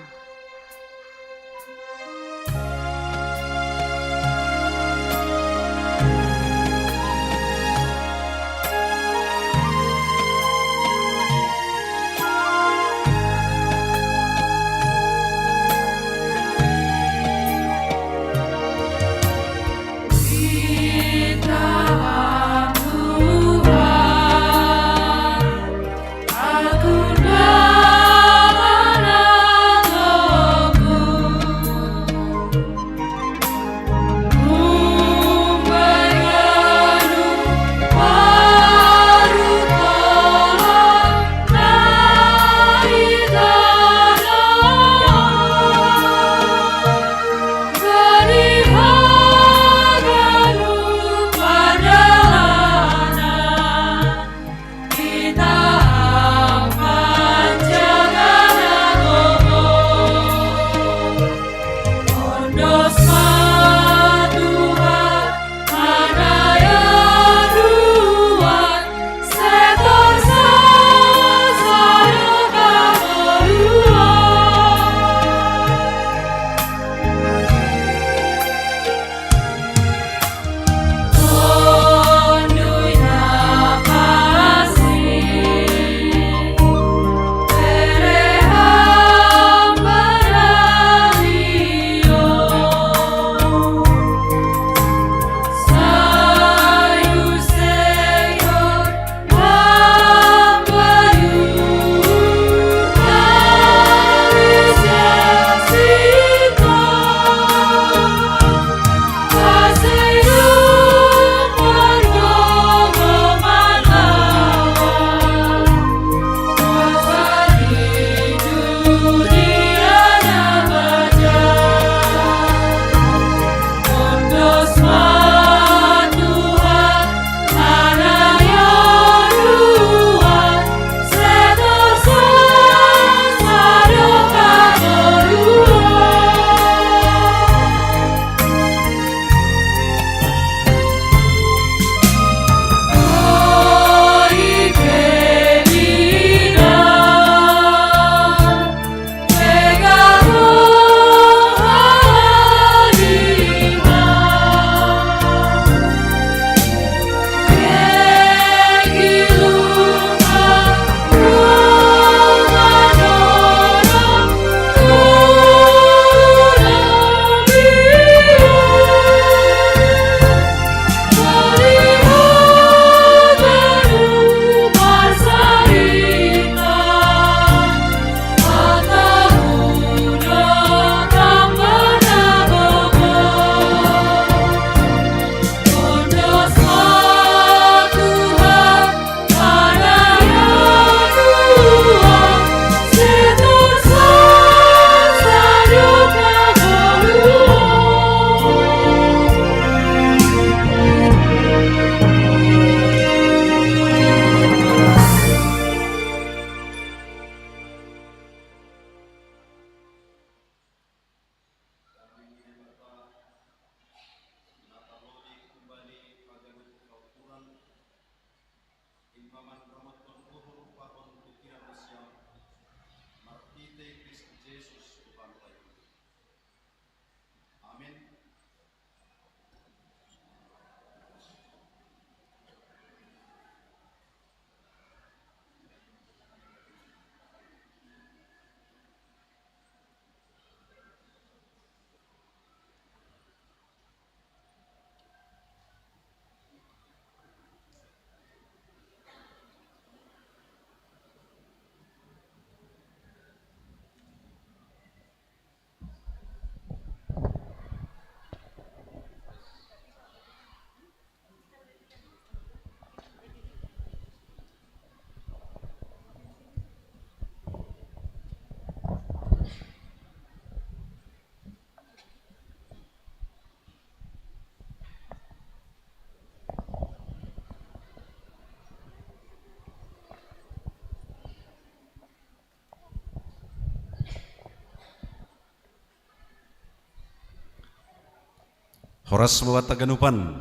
Horas ma banta haganupan.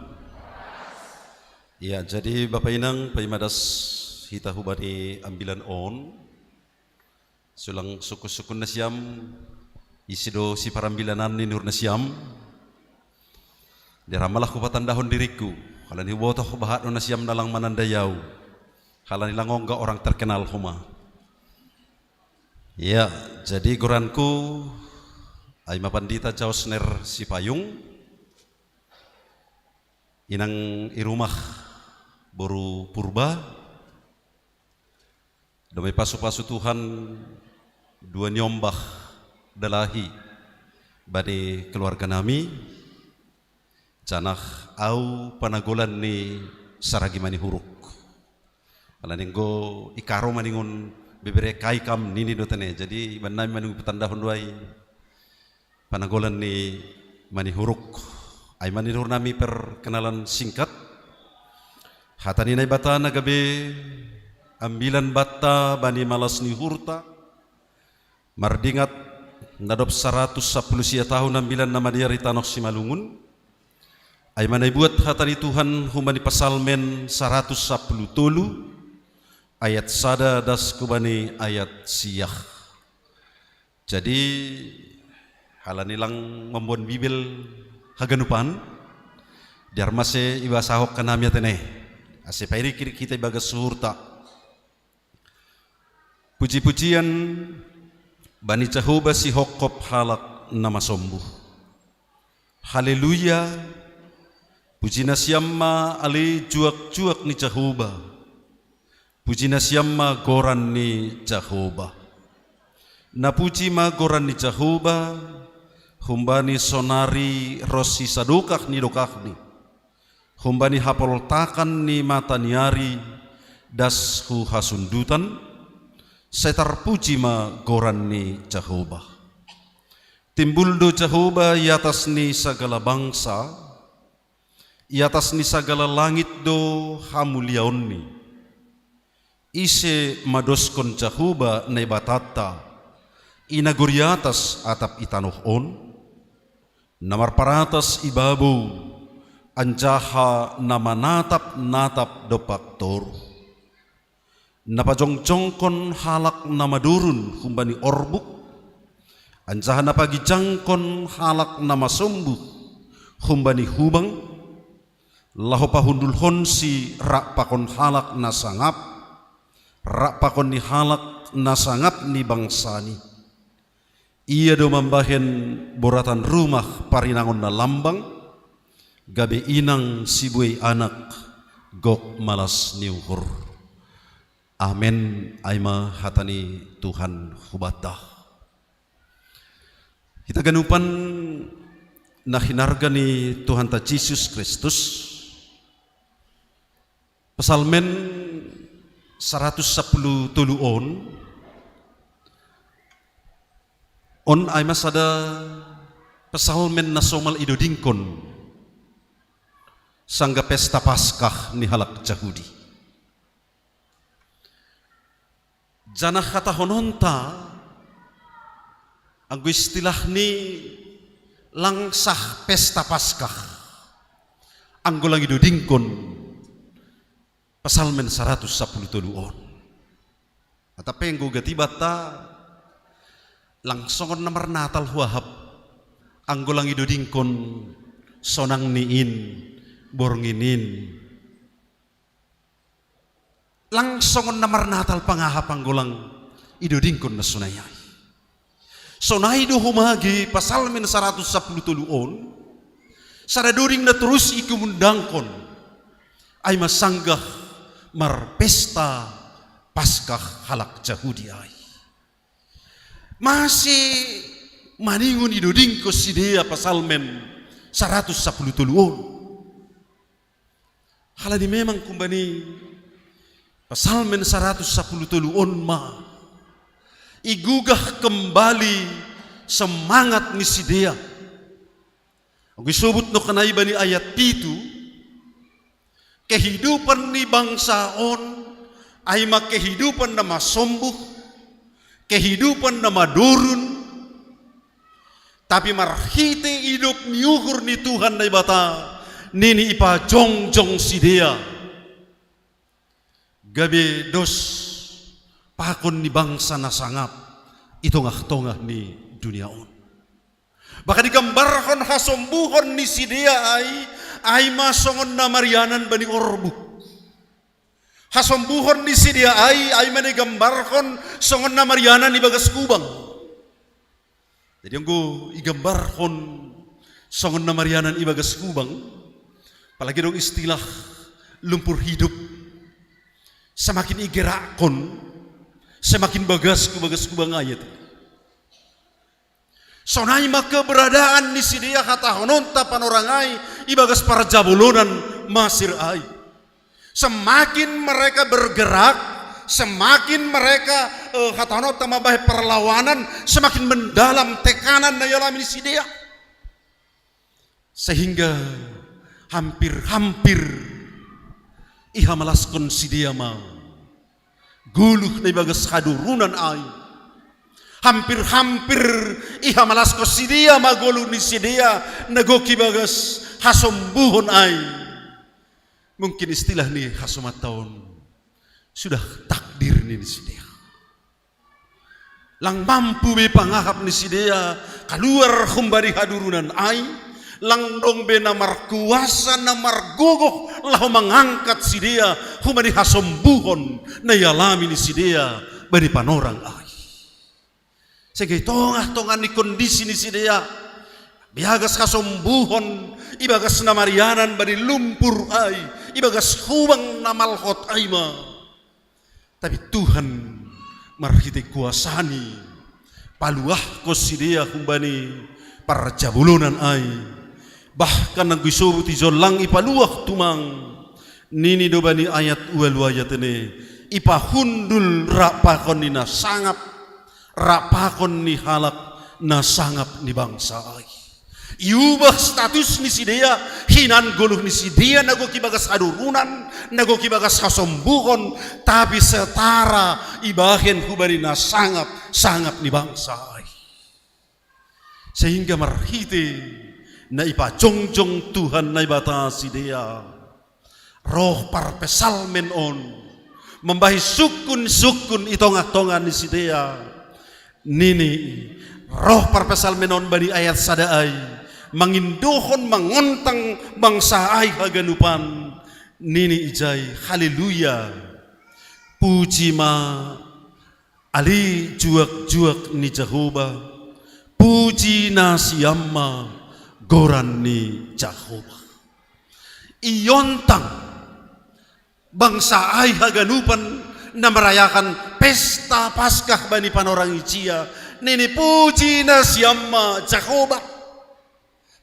Ya, jadi Bapa Inang, paima das hita hubani ambilan on, sulang sukun-sukun nasiam, ise do siparambilanan ni uhur nasiam. Dia ramalah hupatandahon diringku, halani hubotoh bahat do nasiam na lang manandai au, halani lang ongga orang terkenal homa. Ya, jadi goranku ai ma Pandita Jaosner Sipayung, inang i rumah boru Purba, domai pasu-pasu Tuhan dua ni ombah dalahi bani keluarga nami, janah au panagolan ni Saragi Manihuruk. Alani anggo i Karo maningon bebere kai kam nini do tene. Jadi bannami maningon patandahon do ai panagolan ni Manihuruk. Ai ma ni uhur nami perkenalan singkat. Hata ni Naibata na gabe ambilan banta bani malas ni uhurta, mardingat na dob saratus sampulu sia tahun ambilan na madear i tanoh Simalungun. Ai ma na ibuat hata ni Tuhan humbani Pasalmen saratus sampulu tolu, ayat sada das hubani ayat sia. Jadi, halani lang mamboan Bibel haganupan, dear muse ibasahon hanami atene, ase pairikirik hita ibagas uhurta. Puji-pujian bani Jahowa sihophop halak na masombuh. Haleluya. Puji nasiam ma ale juak-juak ni Jahowa. Puji nasiam ma goran ni Jahowa. Na puji ma goran ni Jahowa, humbani sonari ronsi sadokah ni dokahni, humbani hapoltakan ni mata ni ari das hu hasundutan, sai tarpuji ma goran ni Jahowa. Timbul do Jahowa i atas ni sagala bangsa, i atas ni sagala langit do hamuliaonni. Ise madoskon Jahowa Naibatanta, i na gor i atas atap i tanoh on, na marparatas i babou, anjaha na manatap-natap dompak toruh. Na pajongjongkon halak na madurun humbani orbuk, anjaha na pagijangkon halak na masombuh humbani hubang, laho pahundulhonsi rap pakon halak na sangap, rap pakon ni halak na sangap ni bangsani. Ia do mambahen boratan rumah parinangon na lambang, gabe inang sibuei anak, gok malas ni uhur. Amen. Ai ma hata ni Tuhan hubanta. Hita ganupan na hinarga ni Tuhanta Jesus Kristus, Pasalmen saratus sampulu tolu on, on ai ma sada pasalmen na somal idodingkon sanggah pesta Paskah ni halak Jahudi. Janah hatahononta, anggo istilahni, lang sah pesta Paskah, anggo lang idodingkon Pasalmen saratus sampulu tolu on. Atap pe anggo gati banta, lang songon na marnatal huahap, anggo lang idodingkon sonang ni in, borngin in. Lang songon na marnatal pangahap anggo lang idodingkon na sonai ai. Sonai do homa age Pasalmen saratus sampulu tolu on, sada doding na torus i kumundangkon, ai ma sanggah marpesta Paskah halak Jahudi ai. Mase maningon idodingkon sidea Pasalmen saratus sampulu tolu on? Halani memang humbani Pasalmen saratus sampulu tolu on ma igugah kembali semangat ni sidea. Anggo isobut nangkaningan i bani ayat pitu, kehidupan ni bangsa on ai ma kehidupan na masombuh, kehidupan na madurun, Tapi marhite idop ni uhur ni Tuhan Naibata, nini ipajongjong sidea gabe dos pakon ni bangsa na sangap i tongah-tongah ni dunia on. Bahkan igambarhon hasombuhon ni sidea ai, ai ma songon na marianan bani orbuk. Hasombuhon ni sidea ai, ai ma na igambarhon songon na marianan ibagas hubang. Jadi anggo igambarhon songon na marianan ibagas hubang, apalagi dong istilah lumpur hidup, semakin igerakkon, semakin bagas ibagas hubang ai. Sonai ma keberadaan ni sidea, hatahononta, panorang ai ibagas parjabolonan Masir ai. Semakin mereka bergerak, semakin mereka, eh, hatahononta, mambahen perlawanan, semakin mendalam tekanan na ialami ni sidea. Sehingga hampir-hampir ihamalaskon sidea ma goluh na ibagas hadurunan ai. Hampir-hampir ihamalaskon sidea ma goluh ni sidea na gok ibagas hasombuhon ai. Mungkin istilah ni hasomanta on sudah takdir ni sidea. Lang mampu be pangahap ni sidea kaluar humbani hadurunan ai, lang dong be na markuasa, na margogoh laho mangangkat sidea humbani hasombuhon na ialami ni sidea bani panorang ai. Sehingga i tongah-tongah ni kondisi ni sidea, ibagas hasombuhon, ibagas na marianan bani lumpur ai, ibagas hubang na malhot ai ma. Tapi Tuhan marhite kuasani paluahkon sidea humbani parjabolonan ai. Bahkan anggo isobut ijon lang ipaluah tumang, nini do bani ayat ualu ai, atene ipahundul rap pakon ni na sangap, rap pakon ni halak na sangap ni bangsa ai. Iubah status ni sidea, hinan goluh ni sidea na gok ibagas hadurunan, na gok ibagas hasombuhon, tapi setara ibahen humbani na sangap, sangap ni bangsa ai. Sehingga marhite na ipajongjong Tuhan Naibata sidea, roh parpsalmen on mambahen sungkun-sungkun i tongah-tongah ni sidea. Nini roh parpsalmen on bani ayat sada ai, mangindohon, mangontang bangsa ai haganupan. Nini ijai, haleluya. Puji ma ale juak-juak ni Jahowa, puji nasiam ma goran ni Jahowa. Iontang bangsa ai haganupan na merayakan pesta Paskah bani panorang ijia, nini puji nasiam ma Jahowa.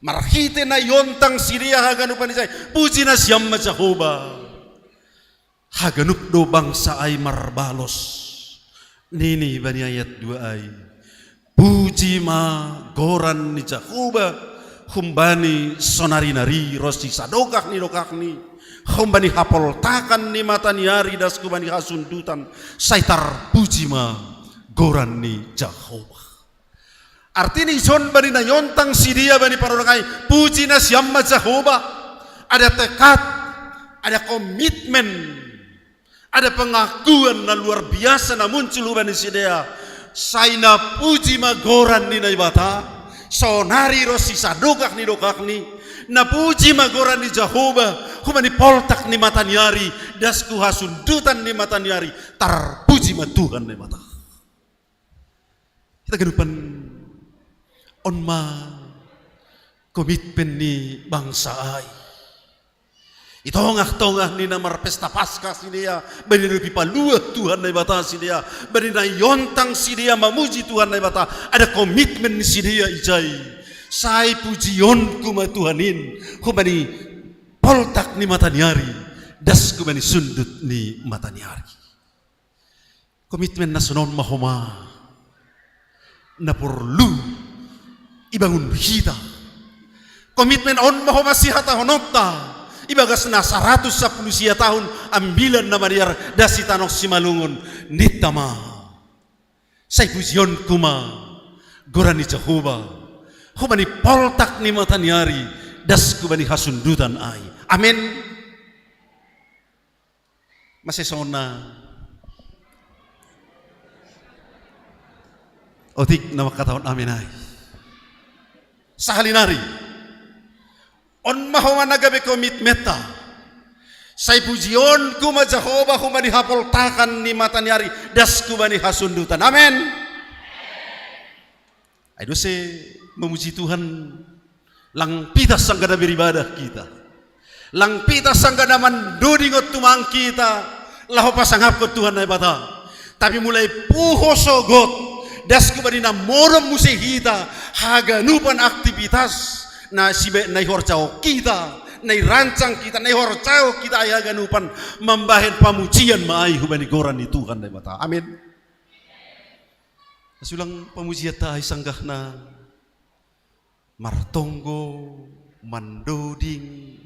Marhite na iontang sidea haganupan ijai, puji nasiam ma Jahowa. Haganup do bangsa ai marbalos. Nini bani ayat dua ai, puji ma goran ni Jahowa, humbani sonari-nari ronsi sadokah ni dokahni, humbani hapoltakan ni mata ni ari das humbani hasundutan, sai tarpuji ma goran ni Jahowa. Artina ison bani na iontang sidea bani panorang ai, puji nasiam ma Jahowa. Ada tekad, ada komitmen, ada pengakuan na luar biasa na muncul humbani sidea. Sai na puji ma goran ni Naibata, sonari ronsi sadokah ni dokahni, na puji ma goran ni Jahowa, humbani poltak ni mata ni ari das hu hasundutan ni mata ni ari, tarpuji ma Tuhan Naibata. Hita ganupan, on ma komitmen ni bangsa ai. I tongah-tongah ni na marpesta Paskah sidea, bani na dope paluah Tuhan Naibata sidea, bani na iontang sidea mamuji Tuhan Naibata, ada komitmen ni sidea ijai. Sai pujionku ma Tuhan in, humbani poltak ni mata ni ari das humbani sundut ni mata ni ari. Komitmen na sonon ma homa na porlu ibangun hita. Komitmen on ma homa sihatahononta ibagas na saratus sampulu sia tahun ambilan na madear das i tano Simalungun, ninta ma: Sai pujionku ma goran ni Jahowa, Hubani poltak ni mata ni ari, das kubani hasundutan ai. Amen. Masih sona. Otik nama kataon amen ai. Sahalinari. On ma homa na gabe komitmenta. Sai pujion kuma Jahowa hubani hapoltakan ni mata ni ari, das kubani hasundutan. Amen. Ai dose mamuji Tuhan, lang pitas sangga na beribadah kita. Lang pitas sangga na mandoding on tumang kita, laho pasangapkon Tuhan Naibata. Tapi mulai puho sogot, das kubani na modom muse hita, haganupan aktivitas, na sibe na ihorjahon kita, na irancang kita, na ihorjahon kita ai haganupan, mambahen pamujian ma ai hubani goran ni Tuhan Naibata. Amen. Sulang pamujianta ai sanggahna martonggo, mandoding,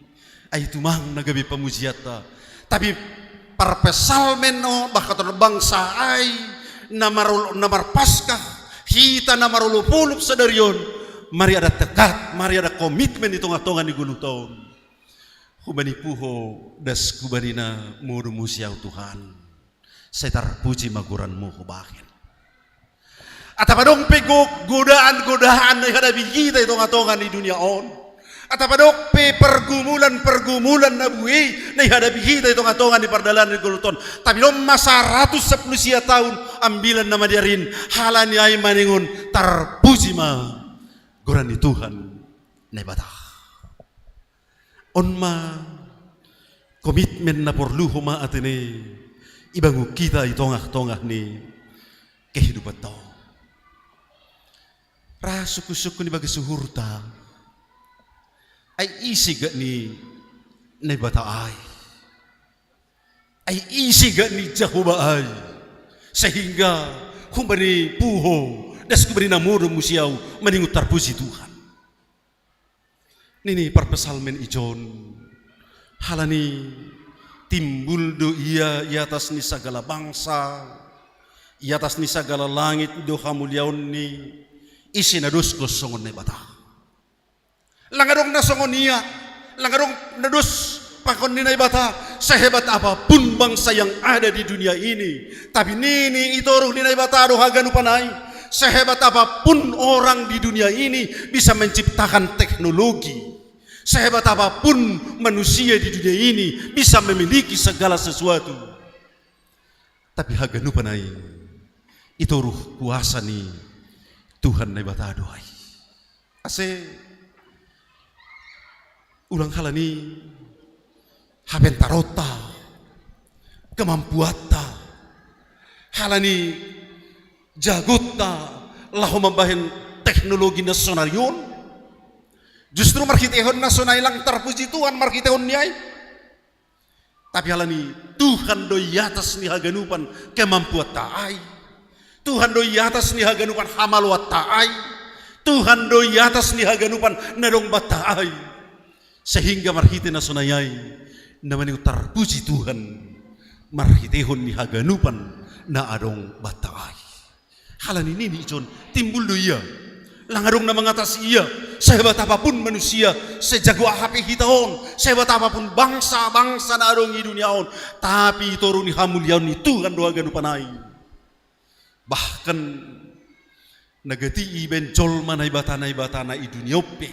ai tumang na gabe pamujianta. Tapi parpesalmen on, bahkan bangsa ai, na marol-, na marpaskah, hita na marolopolop sadari on, mari ada tekad, mari ada komitmen di tongah-tongah ni goluhta on. Hubani puho, das kubani na modom muse ahu Tuhan. Sai tarpuji ma goranmu hubahen. Atap adong pe go-, godaan-godaan na ihadapi hita i tongah-tongah ni dunia on. Atap adong pe pergumulan-pergumulan na buei na ihadapi hita i tongah-tongah ni pardalanan ni goluhta on. Tapi domma saratus sampulu sia taon ambilan na madiarin, halani ai maningon tarpuji ma goran ni Tuhan Naibata. On ma komitmen na porlu homa atene ibangun hita i tongah-tongah ni kehidupanta on. Ra sungkun-sungkun ni bagas uhurta. Ai ise gak ni Naibata ai. Ai ise gak ni Jahowa ai. Sehingga hubani puho, das kubani na modom muse ahu, maningon tarpuji Tuhan. Nini parpesalmen ijon. Halani timbul do ia i atas ni sagala bangsa, i atas ni sagala langit do hamuliaonni, ise na dos gok songon Naibata. Lang adong na songon ia, lang adong na dos pakon ni Naibata, sehebat apapun bangsa yang ada di dunia ini. Tapi nini i toruh ni Naibata do haganupan ai. Sehebat apapun orang di dunia ini bisa menciptakan teknologi. Sehebat apapun manusia di dunia ini bisa memiliki segala sesuatu. Tapi haganupan ai i toruh kuasa ni Tuhan Naibata do ai. Ase ulang halani hapentaronta, kemampuanta, halani jagonta laho mambahen teknologi na sonari on. Justru marhiteihon na sonai lang tarpuji Tuhan marhiteihon ni ai. Tapi halani Tuhan do i atas ni haganupan kemampuanta ai. Tuhan do i atas ni haganupan hamaloanta ai. Tuhan do i atas ni haganupan na adong banta ai. Sehingga marhite na sonai ai, na maningon tarpuji Tuhan, marhiteihon ni haganupan na adong banta ai. Halani nini ijon, timbul do ia. Lang adong na mangatasi ia, sehebat apapun manusia, sejago aha pe hita on, sehebat apapun bangsa-bangsa na adong i dunia on, tapi i toruh ni hamuliaon ni Tuhan do haganupan ai. Bahkan na gati ibaen jolma naibata-naibatana i dunia on pe.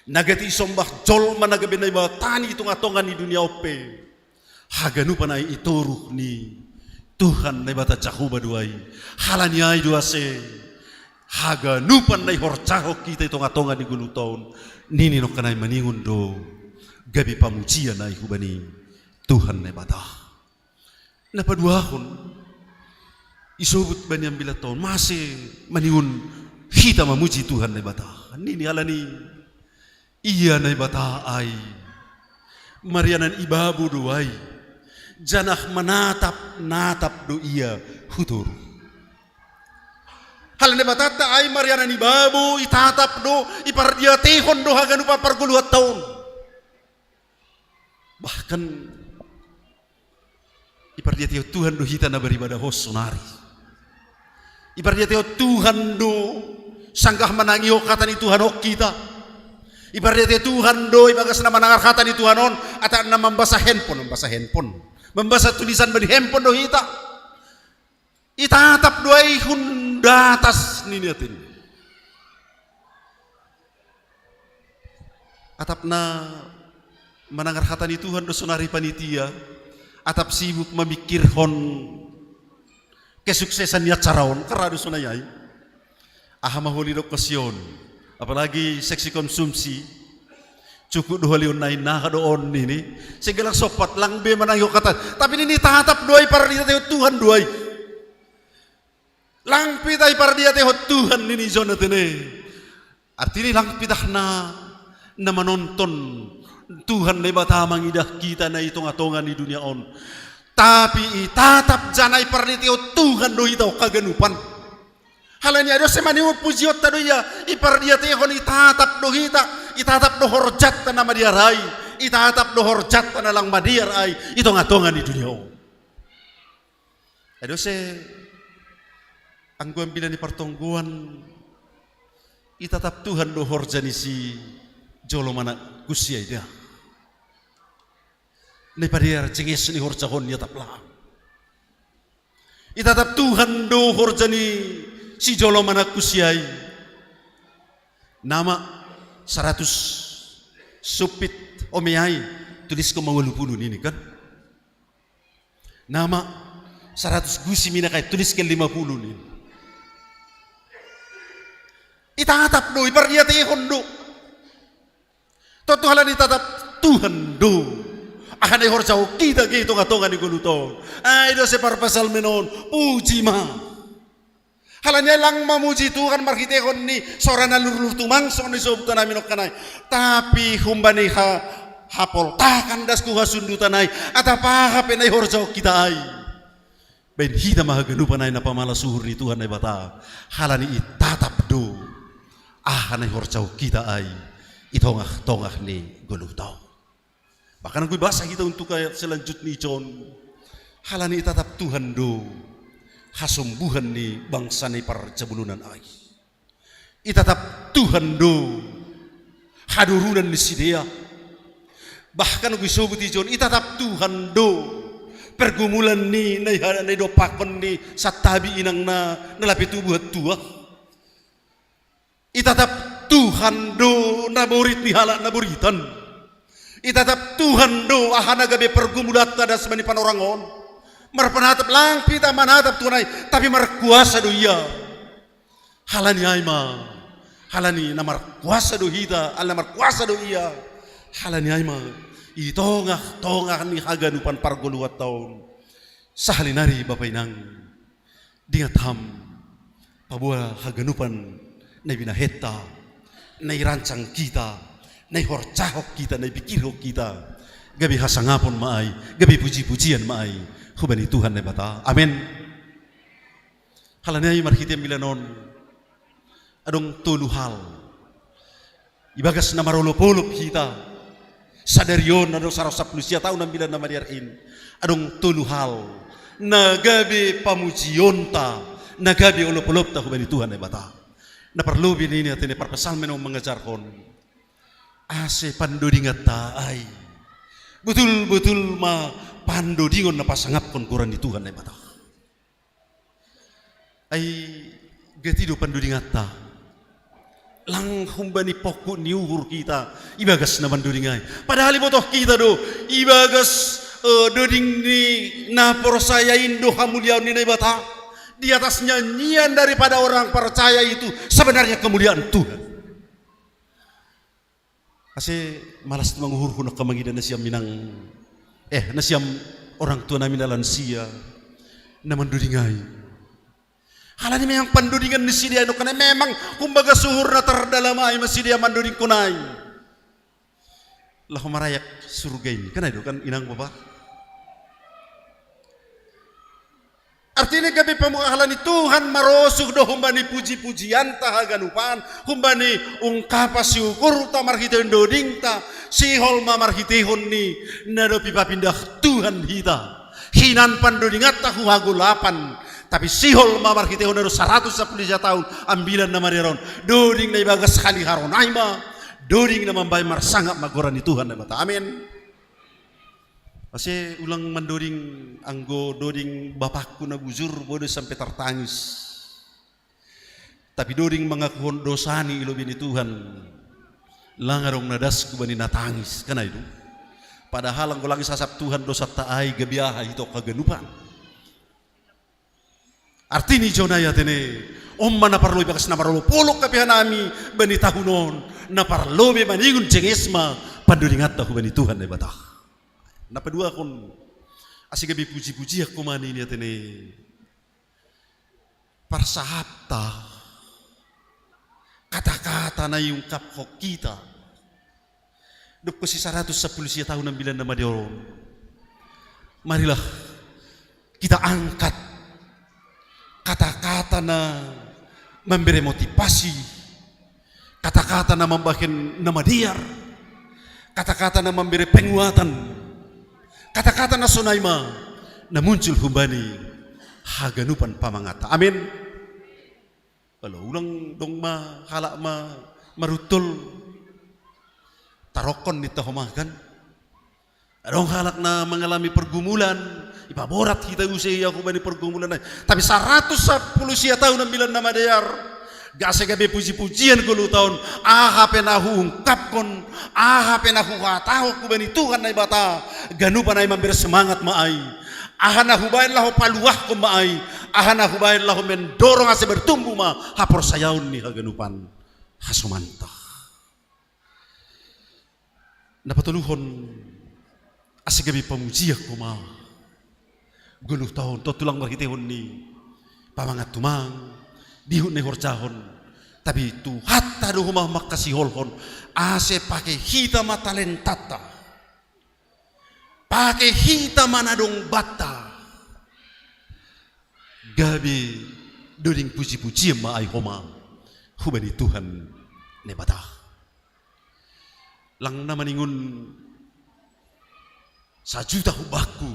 Na gati isombah jolma na gabe naibatana i tongah-tongah ni dunia on pe. Haganupan ai i toruh ni Tuhan Naibata Jahowa do ai. Halani ai do ase haganupan na ihorjahon hita i tongah-tongah ni goluhta on, nini nongkan ai maningon do gabe pamujian ai hubani Tuhan Naibata. Na paduahon, isobut bani ambilanta on, mase maningon hita mamuji Tuhan Naibata. Nini halani ia Naibata ai marianan ibabo do ai, janah manatap-natap do ia hu toruh. Halani Naibatanta ai marianan ibabo, itatap do, ipardiateihon do haganupan pargoluhanta on. Bahkan ipardiateihon Tuhan do hita na beribadah on sonari. Ipardiateihon Tuhan do Sanggah manangihon hata ni Tuhan on hita. Ipardiatehon Tuhan do ibagas na manangar hata ni Tuhan on, atap na mambasa handphone, mambasa handphone. Mambasa tulisan bani handphone do hita. Itatap do ai hun datas nini atin. Atap na manangar hata ni Tuhan do sonari panitia, atap sibuk mamikirhon kesuksesan ni acara on, karadu sonai ai. Aha ma holi do kosion, apalagi seksi konsumsi, cukup do holi on nai naha do on nini, segala sopat lang be manangihon hata, tapi nini tatap do ai pardiatehon Tuhan do ai. Lang pita ipardiatehon Tuhan nini Jonathan e. Artini lang pitah na, na manonton Tuhan Naibata mangidah hita na i tonga-tonga ni dunia on. Tapi itatap janah ipardiatehon Tuhan do hita on haganupan. Halani ai do se manihut pujionta do ia, ipardiatehon itatap do hita, itatap do horjanta na madear ai, itatap do horjanta na lang madear ai i tonga-tonga ni dunia on. Ai do se anggo ambilan ni partonggoan, itatap Tuhan do horja ni si joloma na kusi ai da. Na ipadear jenges ni horjahon ni atap lahang. Itatap Tuhan do horja ni si joloma na kusi ai. Nama saratus sumpit ome ai, tulis ko ma ualu pulu nini kan. Nama saratus gusi minak ai, tulis ke lima pulu nini. Itatap do, ipardiatehon do. Tontu halani itatap Tuhan do aha na ihorjahon hita i tonga-tonga ni goluhta on. Ai do se parpsalmen on, puji ma. Halani ai lang mamuji Tuhan marhitehon ni sora na lurlur tumang songon na isobut hanami nongkan ai. Tapi humbani ha, hapoltakan das tu hasundutan ai, atap aha pe na ihorjahon hita ai, baen hita ma haganupan ai na pamalas uhur ni Tuhan Naibata. Halani itatap do aha na ihorjahon hita ai i tongah-tongah ni goluhta on. Bahkan anggo ibasa hita untuk ayat selanjutni on, halani itatap Tuhan do hasombuhan ni bangsa ni parjabulunan ai. Itatap Tuhan do hadorunan ni sidea. Bahkan anggo isobut i on, itatap Tuhan do pergumulan ni na iha, na idompakkon ni santabi inangna na lape tubu hantuak. Itatap Tuhan do na borit ni halak na boritan. Itatap Tuhan do aha na gabe pergumulanta das bani panorang on. Marpanatap lang pita manatap Tuhan ai, tapi markuasa do Ia. Halani ai ma, halani na markuasa do hita, ala na markuasa do Ia. Halani ai ma, i tongah-tongah ni haganupan pargoluhanta on, sahali nari bapa inang, dingat ham, paboa haganupan na ibinahenta, na irancang hita, na ihorjahon hita, na ipikirhon hita, gabe hasangapon ma ai, gabe puji-pujian ma ai hubani Tuhan Naibata. Amen. Halani ai marhite ambilan on, adong tolu hal ibagas na marolop-olop hita sadari on, adong saratus sampulu sia taon ambilan na madear in. Adong tolu hal na gabe pamujionta, na gabe olop-olopta hubani Tuhan Naibata. Na parlobei nini atene parpsalmen on mangajarhon, ase pandodinganta ai botul-botul ma pandodingon na pasangapkon goran ni Tuhan Naibata. Ai gati do pandodinganta, lang humbani pongkut ni uhur hita ibagas na mandoding ai. Padahal ibotoh hita do ibagas, eh, doding ni na porsaya in do hamuliaon ni Naibata. Di atas nyanyian daripada orang percaya itu sebenarnya kemuliaan Tuhan. Ase malas tu manguhurhon angka mangida nasiam inang, eh, nasiam orang tua nami na lansia na mandoding ai. Halani memang pandodingan ni sidea nongkan ai memang humbagas uhur na tardalam ai ma sidea mandodingkon ai. Laho marayak surga i, kan ai do kan inang bapa? Artina gabe pamuka halani Tuhan marosuh do humbani puji-pujianta haganupan, humbani ungkapan siukurta marhitehon dodingta, sihol ma marhitehon ni na dob ipapindah Tuhan hita hinan pandodinganta hu hagolapan, Tapi sihol ma marhitehon na do saratus sampulu sia taon ambilan na madear on, doding na ibagas haliharon ai ma, doding na mambahen marsangap ma goran ni Tuhan Naibata. Amin. Ase ulang mandoding, anggo doding bapakku na bujur, boi do sampe tartangis. Tapi doding mangakuhon dosani i lobei ni Tuhan, lang adong na das hubani na tangis, kan ai do? Padahal anggo lang isasap Tuhan dosanta ai, gabe aha hita on haganupan? Arti ni jona i atene, on ma na parlobei bagas na marolopolop hape hanami bani tahun on, na parlobei maningon jenges ma pandodinganta hubani Tuhan Naibata. Na paduahon, ase gabe pujipujian homa ni i atene, parsahapta, katakata na iungkaphon hita dob hosip saratus sampulu sia taon ambilan na madear on. Marilah kita angkat katakata na mambere motivasi, katakata na mambahen na madear, katakata na mambere penguatan, katakata na sonai ma na muncul humbani haganupan pamanganta. Amin. Olo, ulang dong ma halak ma maruntol, tarokkon ninta homa kan. Adong halak na mangalami pergumulan, ipaborat hita use ia hubani pergumulan ai. Tapi saratus sampulu sia taon ambilan na madear, asa gabe pujipujian goluhta on, aha pe na huungkaphon, aha pe na huhatahon hubani Tuhan Naibata, ganupan ai mambere semangat ma ai. Aha na hubahen laho paluahkon ma ai, aha na hubahen laho mendorong ase bertumbuh ma haporsayaon ni haganupan hasomanta. Na patoluhon, ase gabe pamujian homa goluhta on, tontu lang marhitehon ni pamangan tumang, dihut na ihorjahon, tapi Tuhanta do homa mangkasiholhon, ase pake hita ma talentanta, pake hita ma na dong banta, gabe doding pujipujian ma ai homa hubani Tuhan Naibata. Lang na maningon sajuta hubakku,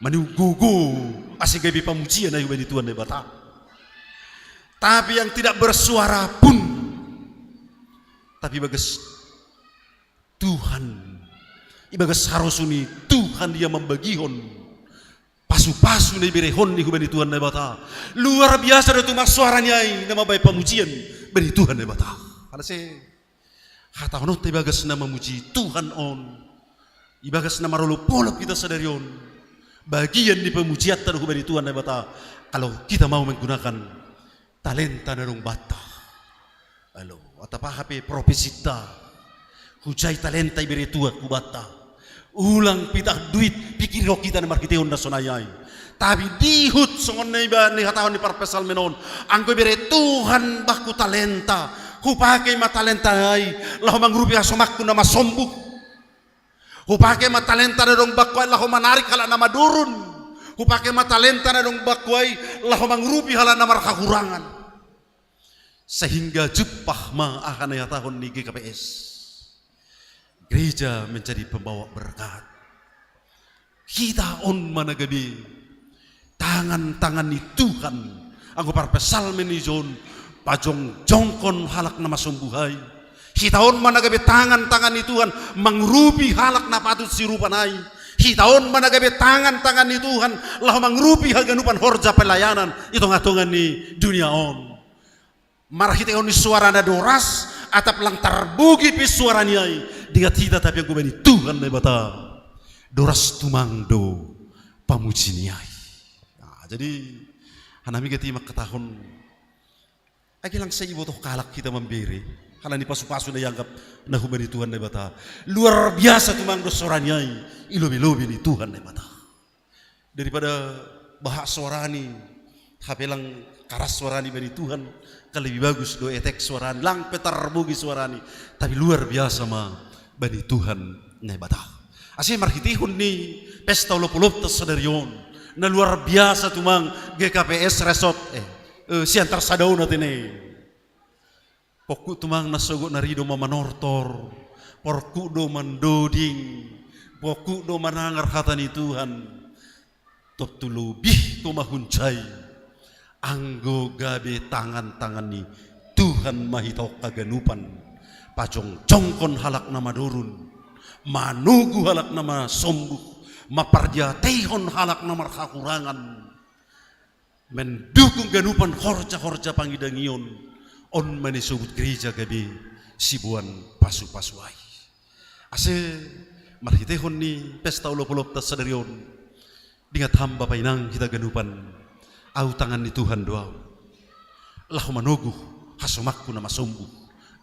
maningon gogo, ase gabe pamujian ai hubani Tuhan Naibata. Tapi yang tidak bersuara pun, tapi bagas Tuhan, ibagas harosuh ni Tuhan ia mambagihon pasupasu na iberehon ni hubani Tuhan Naibata. Luar biasa do tumang suarani ai na mambahen pamujian bani Tuhan Naibata. Alai ase hatahononta ibagas na mamuji Tuhan on, ibagas na marolopolop hita sadari on, bagian ni pamujianta do hubani Tuhan Naibata, kalau kita mau menggunakan talenta na dong banta. Alo, atap aha pe profesinta, hujai talenta ibere Tuhan hubanta. Ulang pitah duit pikirhon hita na marhitehon na sonai ai. Tapi dihut songon na iba ni hatahon ni parpsalmen on, anggo ibere Tuhan bangku talenta, hupake ma talenta ai laho mangurupi hasomangku na masombuh. Hupake ma talenta na dong bangku ai laho manarik halak na madurun. Hupake ma talenta na dong bangku ai laho mangurupi halak na marhahurangan. Sehingga jumpah ma aha na ihatahon ni G K P S. Gereja menjadi pembawa berkat. Hita on ma na gabe tangan-tangan ni Tuhan. Anggo parpsalmen ni John, pajongjongkon halak na masombuh ai. Hita on ma na gabe tangan-tangan ni Tuhan mangurupi halak na patut siurupan ai. Hita on ma na gabe tangan-tangan ni Tuhan laho mangurupi haganupan horja pelayanan i tongah-tongah ni dunia on. Marhitehon ni suara na doras, atap lang tarbogei pe suarani ai, diingat hita tapi anggo bani Tuhan Naibata, doras tumang do pamujini ai. Nah, jadi hanami gati mangkatahon, age lang sai ibotoh halak hita mambere, halani pasupasu na ianggap na hubani Tuhan Naibata. Luar biasa tumang do suarani ai i lobei-lobei ni Tuhan Naibata. Daripada bahak suarani, hape lang karas suarani bani Tuhan, kan lebih bagus do etek suarani, lang pe tarbogei suarani, tapi luar biasa ma bani Tuhan Naibata. Ase marhitehon ni pesta olopolopta sadari on, na luar biasa tumang G K P S Resort, eh, eh, Siantar Sada on atene. Pongkuk tumang na sogot nari do mamanortor, pongkuk do mandoding, pongkuk do manangar hata ni Tuhan. Toptu lobih ko mahunjai, anggo gabe tangan-tangan ni Tuhan mahitahon haganupan, pajongjongkon halak na madorun, manogu halak na masombuh, mapardiateihon halak na marhahurangan, mendukung ganupan horja-horja pangidangion, on ma na isobut gereja gabe siboan pasu-pasu ai. Ase marhiteihon ni pesta olop-olopta sadari on, dingat ham Bapa Inang hita ganupan, au tangan ni Tuhan do au, laho manogu hasomangku na masombuh,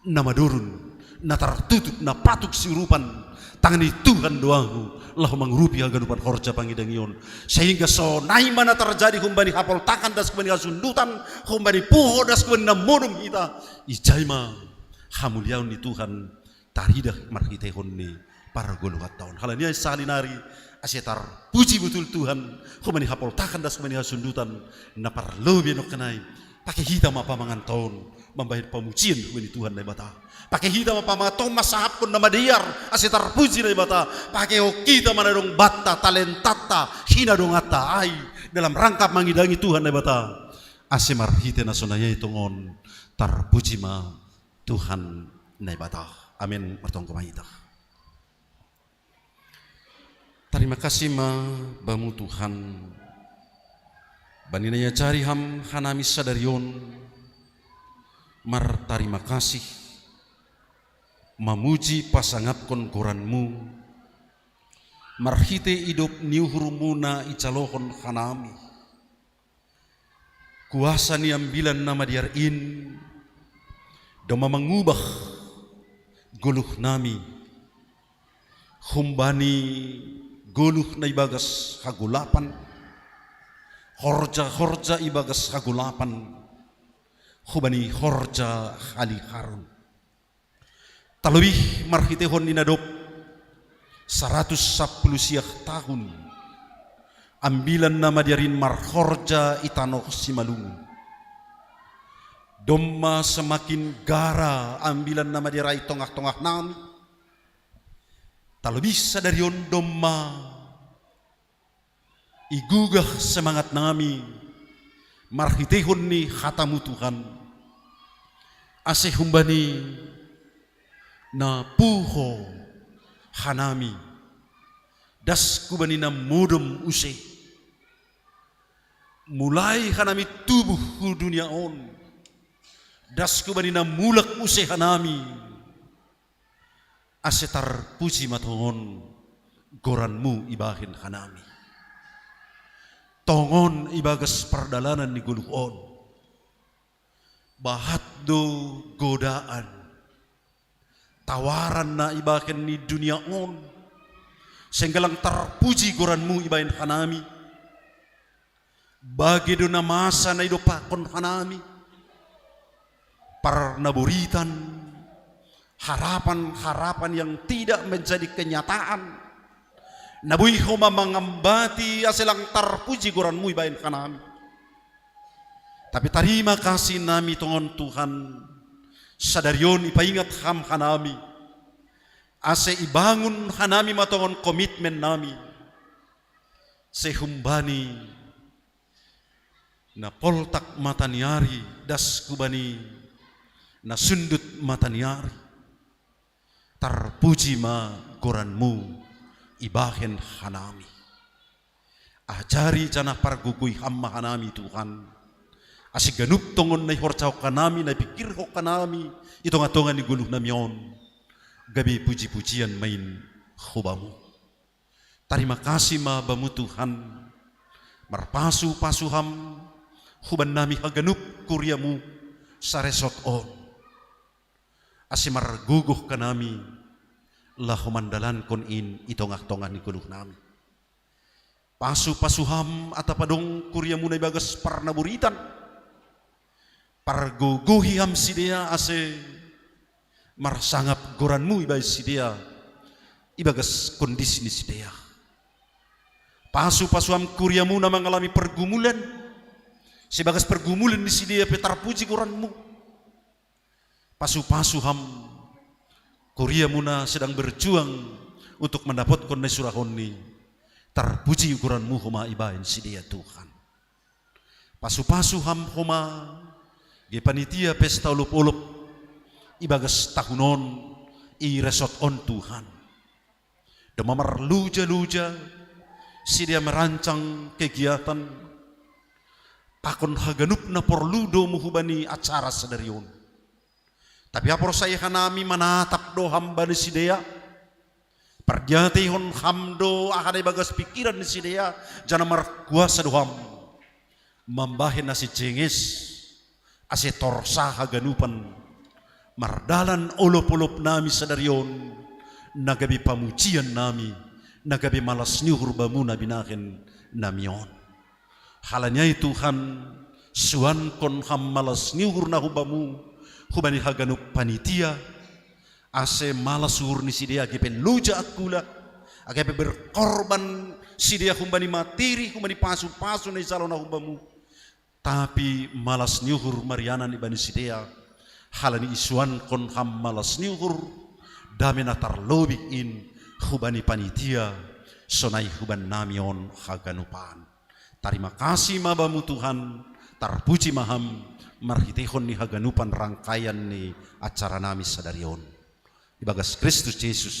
na madorun, na tartutup, na patut siurupan. Tangan ni Tuhan do ahu laho mangurupi haganupan horja pangidangion, sehingga sonai ma na tarjadi humbani hapoltakan das humbani hasundutan, humbani puho das humbani na modom hita, ijai ma hamuliaon ni Tuhan taridah marhiteihon ni pargoluhanta on. Halani ai sahali nari, ase tarpuji botul Tuhan, humbani hapoltakan das humbani hasundutan, na parlobei nangkin ai, pake hita ma pamanganta on mambahen pamujian humbani Tuhan Naibata. Pake hita ma pamanganta on mansahapkon na madear, ase tarpuji Naibata. Pakehon hita ma na adong banta, talentanta, hinadonganta ai dalam rangka mangidangi Tuhan Naibata, ase marhite na sonai ai tongon tarpuji ma Tuhan Naibata. Amen. Martonggo ma hita. Tarima kasih ma Bamu Tuhan, bani na iajari Ham hanami sadari on martarima kasih, mamuji pasangapkon goran-Mu, marhite idop ni uhur-Mu na ijalohon hanami. Kuasa ni Ambilan Na Madear in domma mangubah goluhnami humbani goluh na ibagas hagolapan, horja-horja ibagas hagolapan, humbani horja haliharon. Tarlobih marhiteihon ni na dob saratus sampulu siah tahun Ambilan Na Madear in marhorja i tanoh Simalungun, domma semakin gara Ambilan Na Madear i tongah-tongahnami. Tarlobih sadari on domma igugah semangatnami marhiteihon ni hata-Mu Tuhan, ase humbani na puho hanami, das humbani na modom use, mulai hanami tubuh hu dunia on, das humbani na mulak use hanami, ase tarpuji ma tongon goran-Mu ibahen hanami. Tongon ibagas pardalanan ni goluh on, bahat do godaan, tawaran na ibahen ni dunia on, sehingga lang tarpuji goran-Mu ibahen hanami. Bage do na masa na idompakkon hanami, parnaboritan, harapan-harapan yang tidak menjadi kenyataan, na boi homa mangambati ase lang tarpuji goran-Mu ibahen hanami. Tapi tarima kasih nami tongon Tuhan, sadari on ipaingat Ham hanami, ase ibangun hanami ma tongon komitmennami, sai humbani na poltak mata ni ari das humbani na sundut mata ni ari. Tarpuji ma goran-Mu ibahen hanami. Ajari janah pargogoi Ham ma hanami Tuhan, ase ganup tongon na ihorjahon hanami, na ipingkirhon hanami i tongah-tongah ni goluhnami on, gabe puji-pujian ma in hu Bamu. Tarima kasih ma Bamu Tuhan, marpasu-pasu Ham hubannami haganup kuria-Mu saresort on, ase margogoh hanami laho mandalankon in i tongah-tongah ni goluhnami. Pasu-pasu Ham atap adong kuria-Mu na ibagas parnaboritan, pargogohi Ham sidea ase marsangap goran-Mu ibahen sidea ibagas kondisi ni sidea. Pasu-pasu Ham kuria-Mu na mangalami pergumulan, sai ibagas pergumulan ni sidea pe tarpuji goran-Mu. Pasu-pasu Ham kuria-Mu na sedang berjuang untuk mandapotkon na isurahonni, Tarpuji uguranmu homa ibaen sidea Tuhan. Pasu-pasu ham homa, gabe panitia pesta olop-olop, ibagas tahun on, i resort on Tuhan. Domma marluja-luja, sidea merancang kegiatan, pakon haganup na porlu do muse hubani acara sadari on. Tapi aporsaya hanami manatap do ham bani sidea, pardiateihon ham do aha na ibagas pikiran ni sidea, janah markuasa do ham mambahen ase jenges, ase torsa haganupan, mardalan olop-olop nami sadari on, na gabe pamujian nami, na gabe malas ni uhur bamu na binahen nami on. Halani ai Tuhan, suankon ham malas ni uhur na hu bamu, hubani haganup panitia, ase malas uhur ni sidea age pe loja angkula, age pe berkorban sidea humbani materi, humbani pasu-pasu na ijalo na hu bamu. Tapi malas ni uhur marianan ibani sidea, halani isuankon ham malas ni uhur, dame na tarlobih in hubani panitia, sonai hubannami on haganupan. Tarima kasih ma bamu Tuhan, tarpuji ma ham, marhiteihon ni haganupan rangkaian ni acara nami sadari on. Ibagas Kristus Jesus,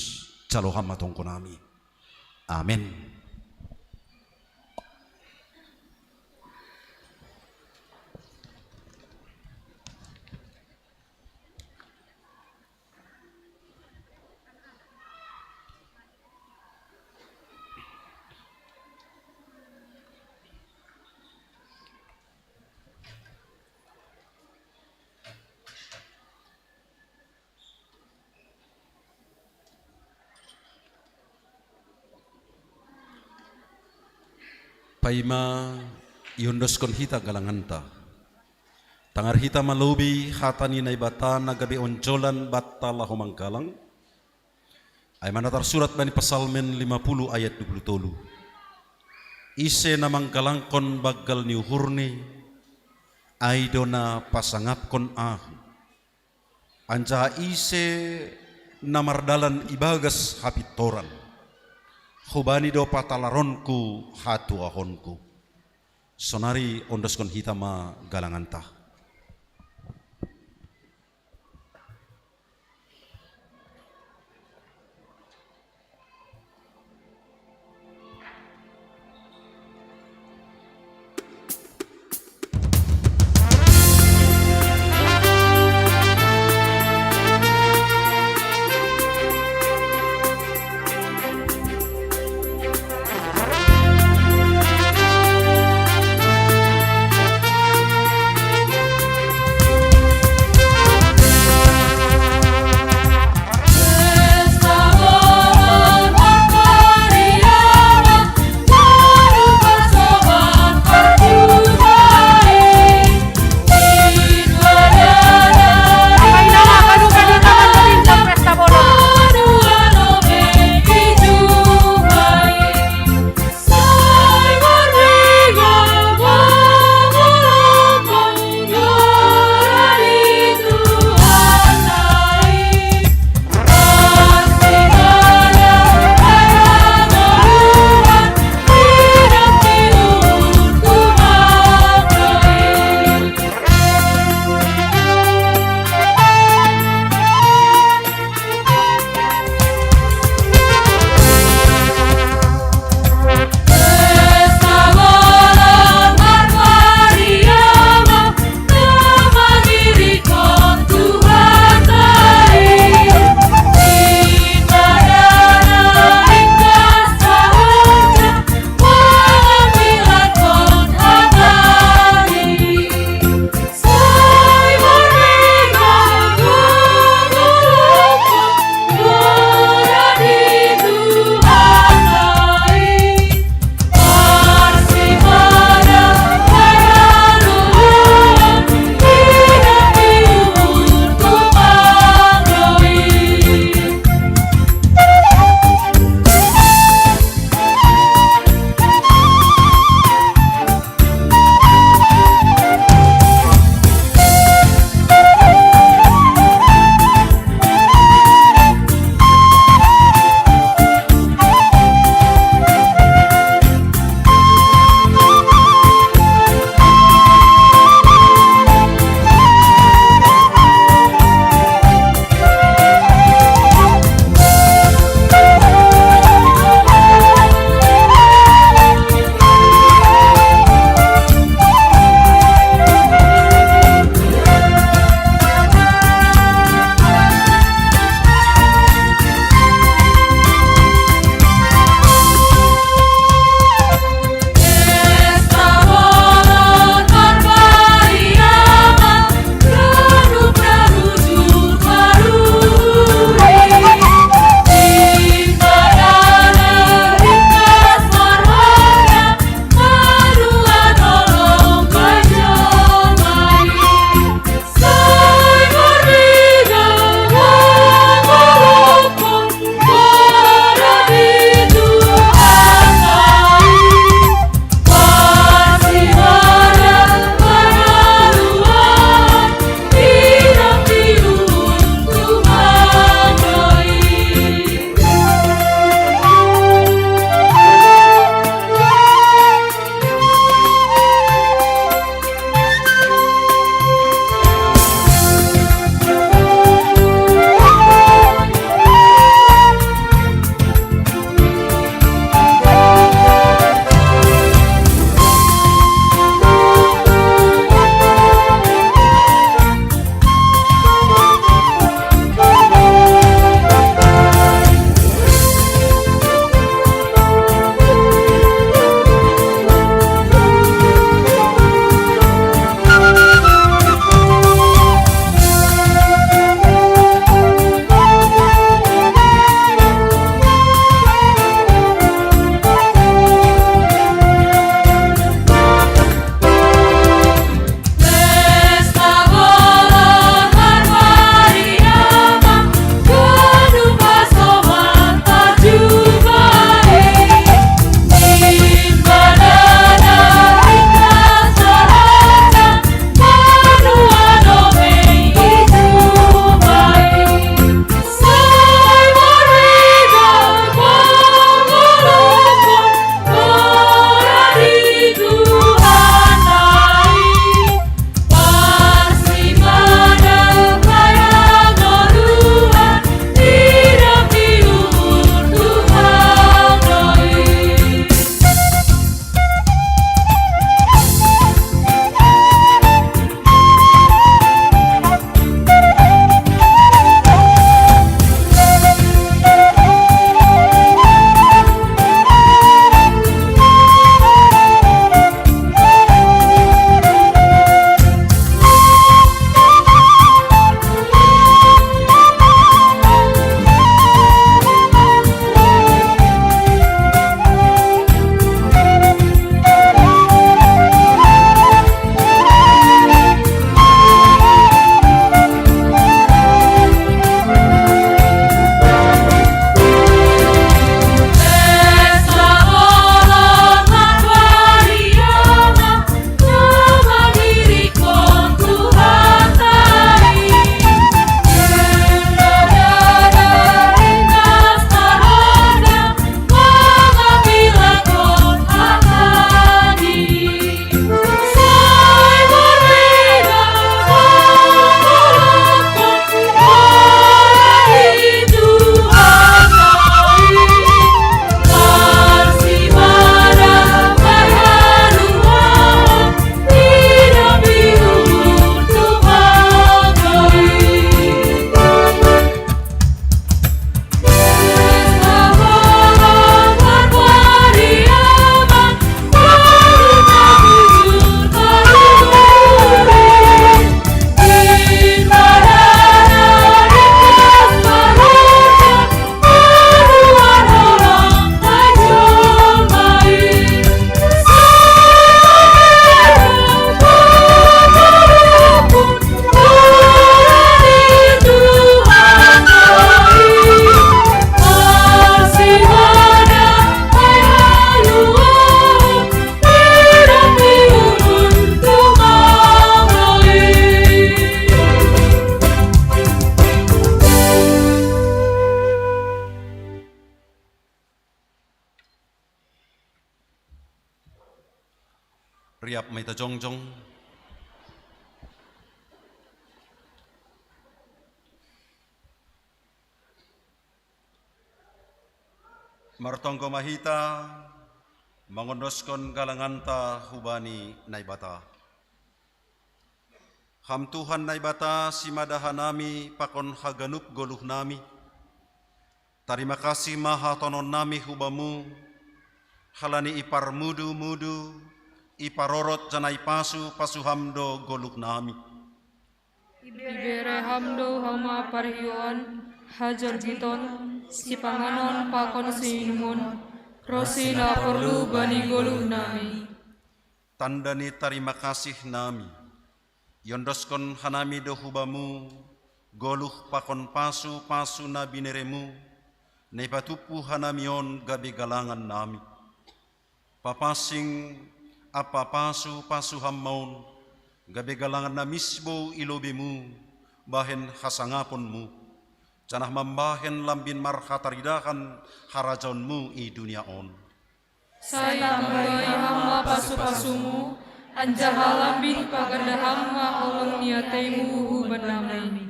jalo ham ma tonggo nami. Amen. Paima iondoskon hita galanganta, tangar hita ma lobei hata ni Naibata na gabe onjolan banta laho manggalang. Ai ma na tarsurat bani Psalmen lima puluh ayat dua puluh tolu: Ise na manggalangkon banggal ni uhurni, ai do na pasangapkon ahu. Anjaha ise na mardalan ibagas hapintoran, hubani do patalaronku hatuahonku. Sonari ondoskon hita ma galanganta. Riap ma hita jongjong. Martonggo ma hita mangondoskon galanganta hubani Naibata. Ham Tuhan Naibata, simada hanami pakon haganup goluhnami. Tarima kasih ma hataononnami hubamu, halani iparmudu-mudu, iparorot janah ipasu-pasu ham do goluhnami. Ibere ham do homa parhioan, hajorgiton, sipanganon pakon siinumon, ronsi na porlu bani goluhnami. Tanda ni tarima kasih nami, iondoskon hanami do hubamu goluh pakon pasu-pasu na bineremu, na ipatumpu hanami on gabe galangan nami. Papansing ampa pasu-pasu ham ma on, gabe galangan na misbou i lobeimu, bahen hasangaponmu, janah mambahen lambin marhataridahan harajaonmu i dunia on. Sai tambai ham ma pasu-pasumu, anjaha lambin paganda ham ma holong ni ateimu hubannami.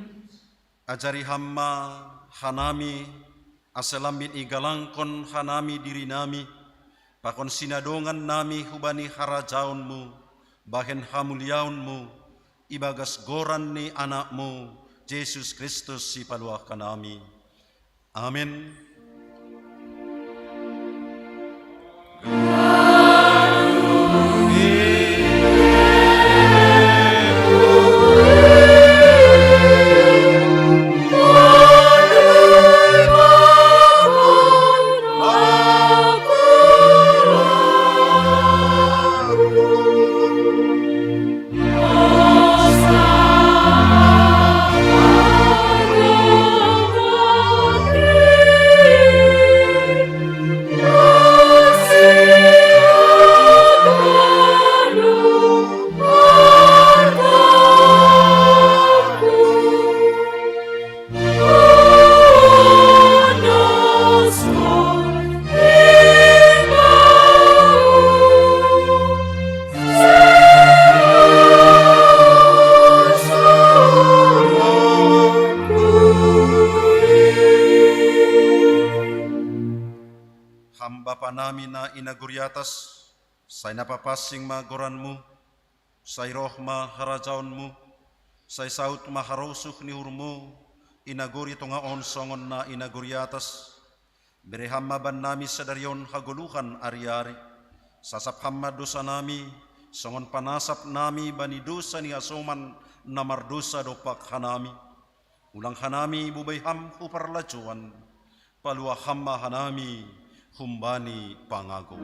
Ajari ham ma hanami, ase lambin igalangkon hanami dirinami, pakon sinadongannami hubani harajaonmu, bahen hamuliaonmu, ibagas goran ni Anakmu, Jesus Kristus Sipaluah hanami. Amen. Ham Bapa nami na i nagori atas, sai na papansing ma goranmu, sai roh ma harajaonmu, sai saut ma harosuh ni uhurmu, i nagori tonga on songon na i nagori atas. Bere ham ma bannami sadari on hagoluhan ari-ari. Sasap ham ma dosanami, songon panasap nami bani dosa ni hasoman na mardosa dompak hanami. Ulang hanami bobai ham hu parlajouan, paluah ham ma hanami humbani pangago.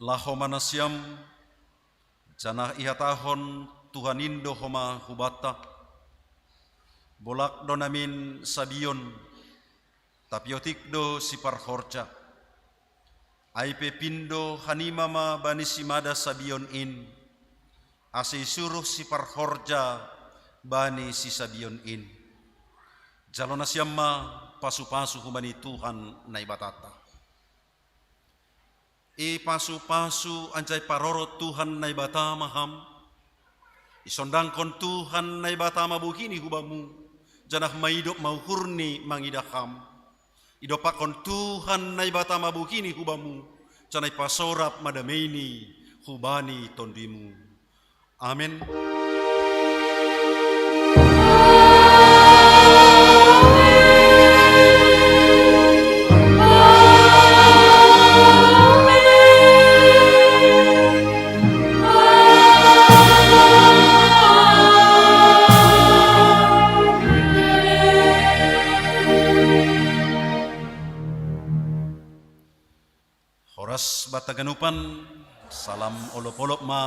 Laho ma nasiam, janah ihatahon Tuhan in do homa hubanta: Bolak do namin sabion, tapi otik do siparhorja. Ai pe pindo hanima ma bani simada sabion in, ase isuruh siparhorja bani sisabion in. Jalo nasiam ma pasu-pasu humbani Tuhan Naibatanta. Ipasu-pasu anjaha iparorot Tuhan Naibata ma ham. Isondangkon Tuhan Naibata ma bohini hubamu, janah maidop ma uhurni mangidah ham. Idompakkon Tuhan Naibata ma bohini hubamu, janah ipasorap ma dameini hubani tondimu. Amin. Horas banta ganupan, salam olop-olop ma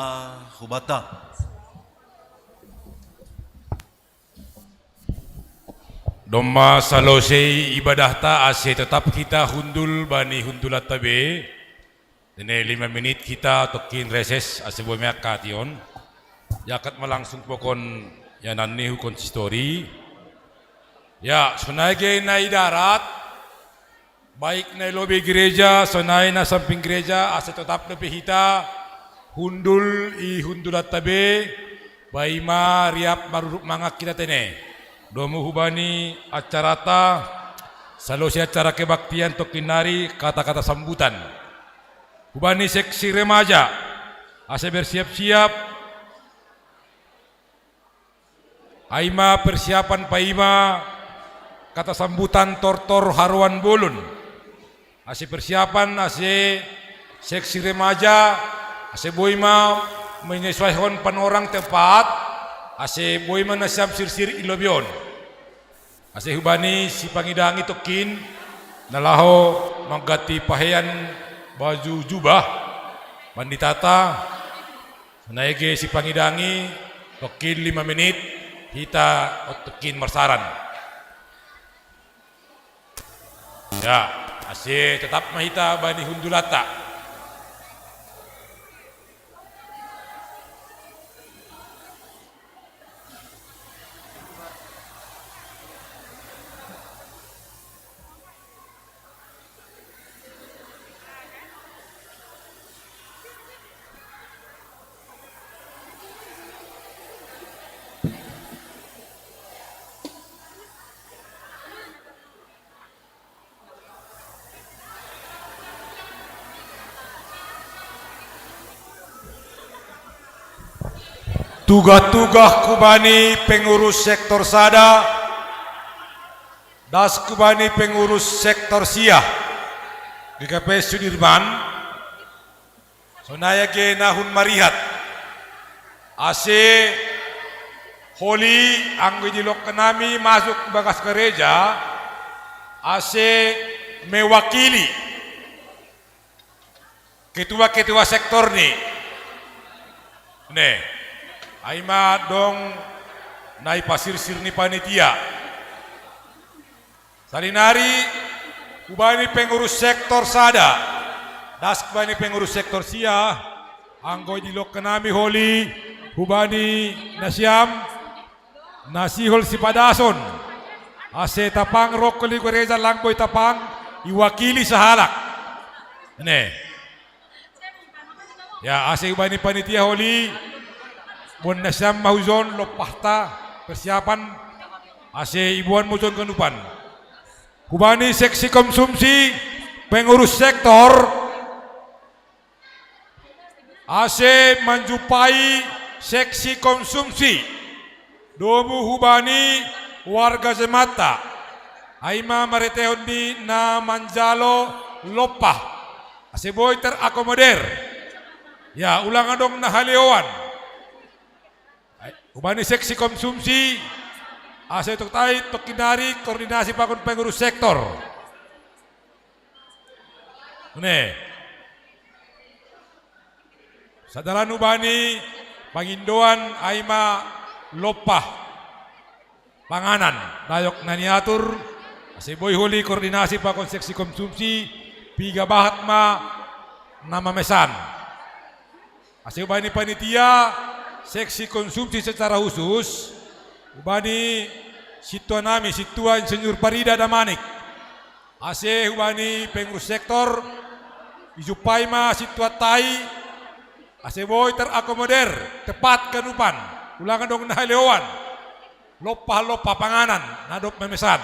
hubanta. Domma salosei ibadahta, ase totap hita hundul bani hundulanta be. Tene lima menit hita tongkin reses, ase boi ma angka ation. Jahat ma langsung pakon iananni hu konsistori. Ya, sonai age na i darat, baik na i lobei gereja, sonai na samping gereja, ase totap dope hita hundul i hundulanta be, paima riap maruruk mangan hita tene. Domu hubani acarata, salosei acara kebaktian tongkin nari kata-kata sambutan. Hubani seksi remaja, ase bersiap-siap, ai ma persiapan paima kata sambutan tortor haroan bolon. Ase persiapan, ase seksi remaja, ase boi ma menyesuaihon panorang tempat, ase boi ma nasiam sirsir i lobei on. Ase hubani sipangidangi tongkin, na laho mangganti pahean baju jubah, panditata, sonai age sipangidangi, tongkin lima menit, hita tongkin marsaran. Ya, ase totap ma hita bani hundulanta. Tugah-tugah hubani pengurus sektor sada, das hubani pengurus sektor sia, G K P Sudirman, sonai age na hun marihat. Ase holi anggo idilongkan nami masuk bagas gereja, ase mewakili ketua-ketua sektor ni. Ne, ai ma dong na i pasirsir ni panitia. Sali nari hubani pengurus sektor sada, das hubani pengurus sektor sia, anggo idilongkan nami holi hubani nasiam, na sihol sipadason, ase tapang rongkol i gereja lang boi tapang, iwakili sahalak. Ne. Ya, ase hubani panitia holi, boan nasiam ma hujon lompahta, persiapan, ase iboan ma hujon ganupan. Hubani seksi konsumsi, pengurus sektor, ase manjumpai seksi konsumsi, domu hubani warga jemaat, ai ma maretehon ni na manjalo lompah, ase boi terakomodir. Ya, ulang adong na haleoan. Ai, hubani seksi konsumsi, ase totap tongkin nari koordinasi pakon pengurus sektor. Ne. Sandalan hubani pangindoan ai ma lompah panganan, dayok na niatur, ase boi holi koordinasi pakon seksi konsumsi, piga bahat ma na mamesan. Ase hubani panitia seksi konsumsi secara khusus, hubani sintua nami, sintua Insinyur Parida Damanik. Ase hubani pengurus sektor, ijumpai ma sintuanta i, ase boi terakomodir, tepat ganupan, ulang adong na haleoan, lompah-lompah panganan, na dob mamesan.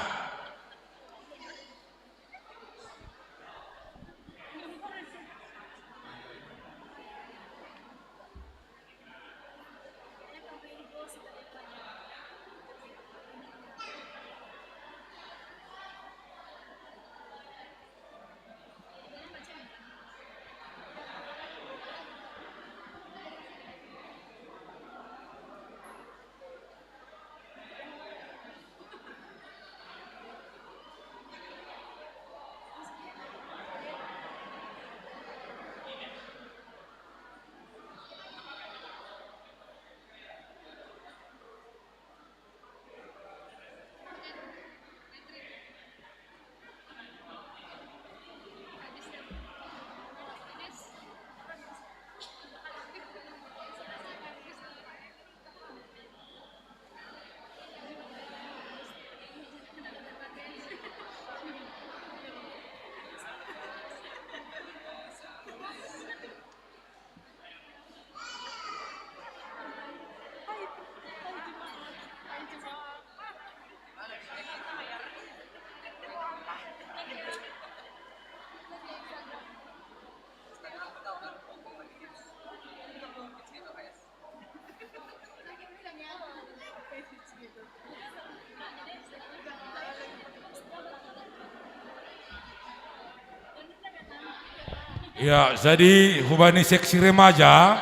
Ya, jadi hubani seksi remaja,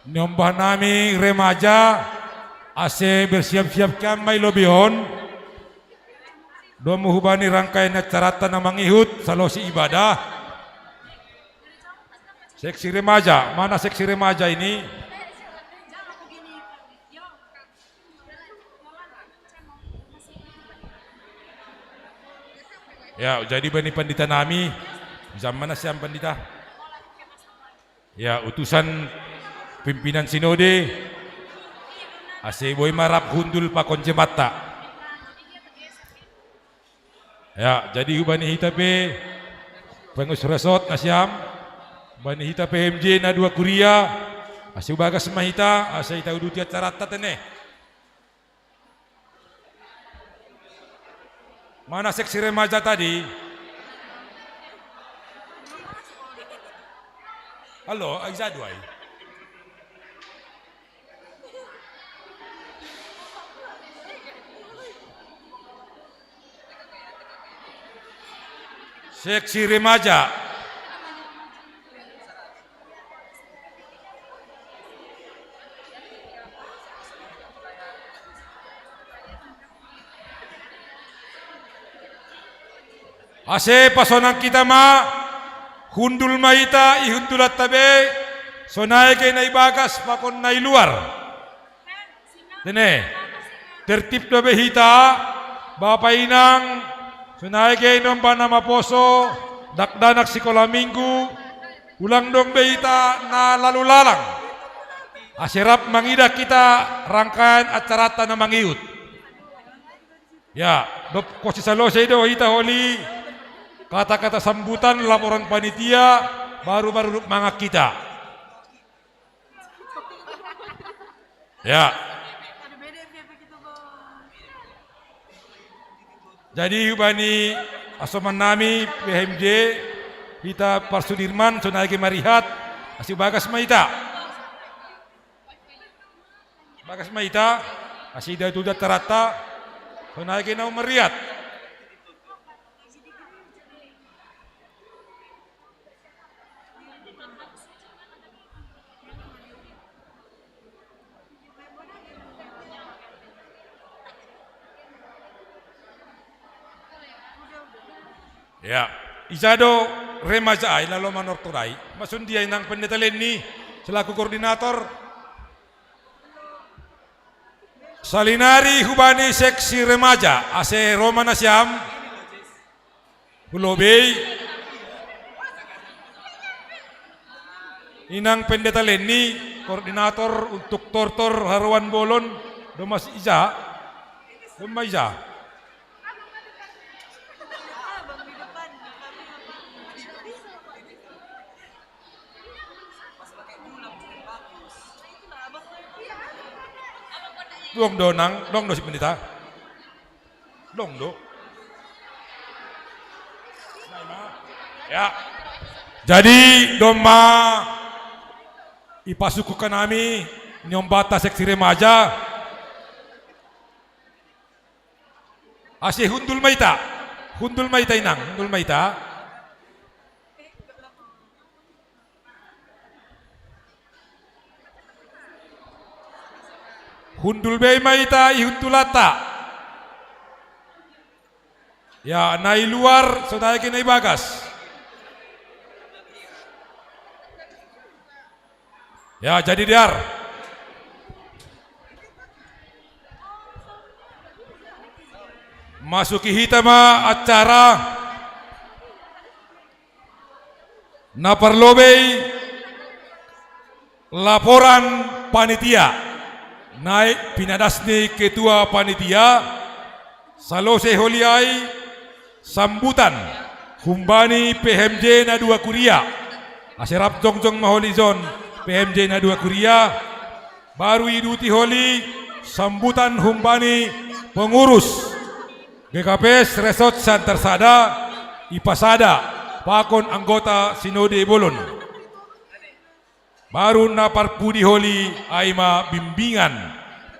niombah nami remaja, ase bersiap-siap kian mai lobion, domu hubani rangkaian acarata na mangihut, salosi ibadah. Seksi remaja, mana seksi remaja ini? Ya, jadi bani pandita nami, zaman mana siam pandita? Ya, utusan pimpinan sinode, ase boi ma rap hundul pakon jematta. Ya, jadi hubani hita pe, pengurus resort na siam, bani hita P M J na dua kuria, ase ubagas ma hita, ase hita uduti acarata tene. Mana seksi remaja tadi? Halo, ai jadwai. Seksi remaja. Ase pasonang kita ma, hundul ma hita, ihundulanta be, sonai ke na ibagas pakon na iluar. Tene, tertib dope hita, bapa inang, sonai ke nomba na maposo, dakdanak sikola minggu, ulang dong be hita na lalu lalang. Ase rap mangidah hita rangkaian acarata na mangihut. Ya, dob kosi salose do hita holi, kata-kata sambutan, laporan panitia, baru-baru dob mangan hita. Ya. Jadi hubani asoman nami P M J, hita Parsudirman, sonai ke marihat, ase ubagas ma hita. Bagas ma hita, ase ida tu da tarata, sonai ke na marihat. Ya, ija do remaja ai, na lomo manortor ai. Maksud dia inang pendeta Lenny, selaku koordinator. Salinari hubani seksi remaja, ase ro ma nasiam. Hulobei. Inang pendeta Lenny, koordinator untuk tortor haruan bolon, domas ija. Doma ija. Dong do nang, dong do si pendeta. Dong do. Ya. Jadi doma ipasukukan nami niombata seksi remaja. Ase hundul ma hita. Hundul ma hita inang, hundul ma hita. Hundul be ma hita ihundulanta. Ya, na iluar sonai ke na ibagas. Ya, jadi dear. Masuki hita ma acara na parlobei laporan panitia. Naik pinadas ni ketua panitia, salose holi ai sambutan humbani P M J na dua kuria. Ase rap jongjong ma holi jon P M J na dua kuria, baru iduti holi sambutan humbani pengurus G K P S Resort Santar Sada, ipasada pakon anggota sinode bolon. Baru na parpudi holi ai ma bimbingan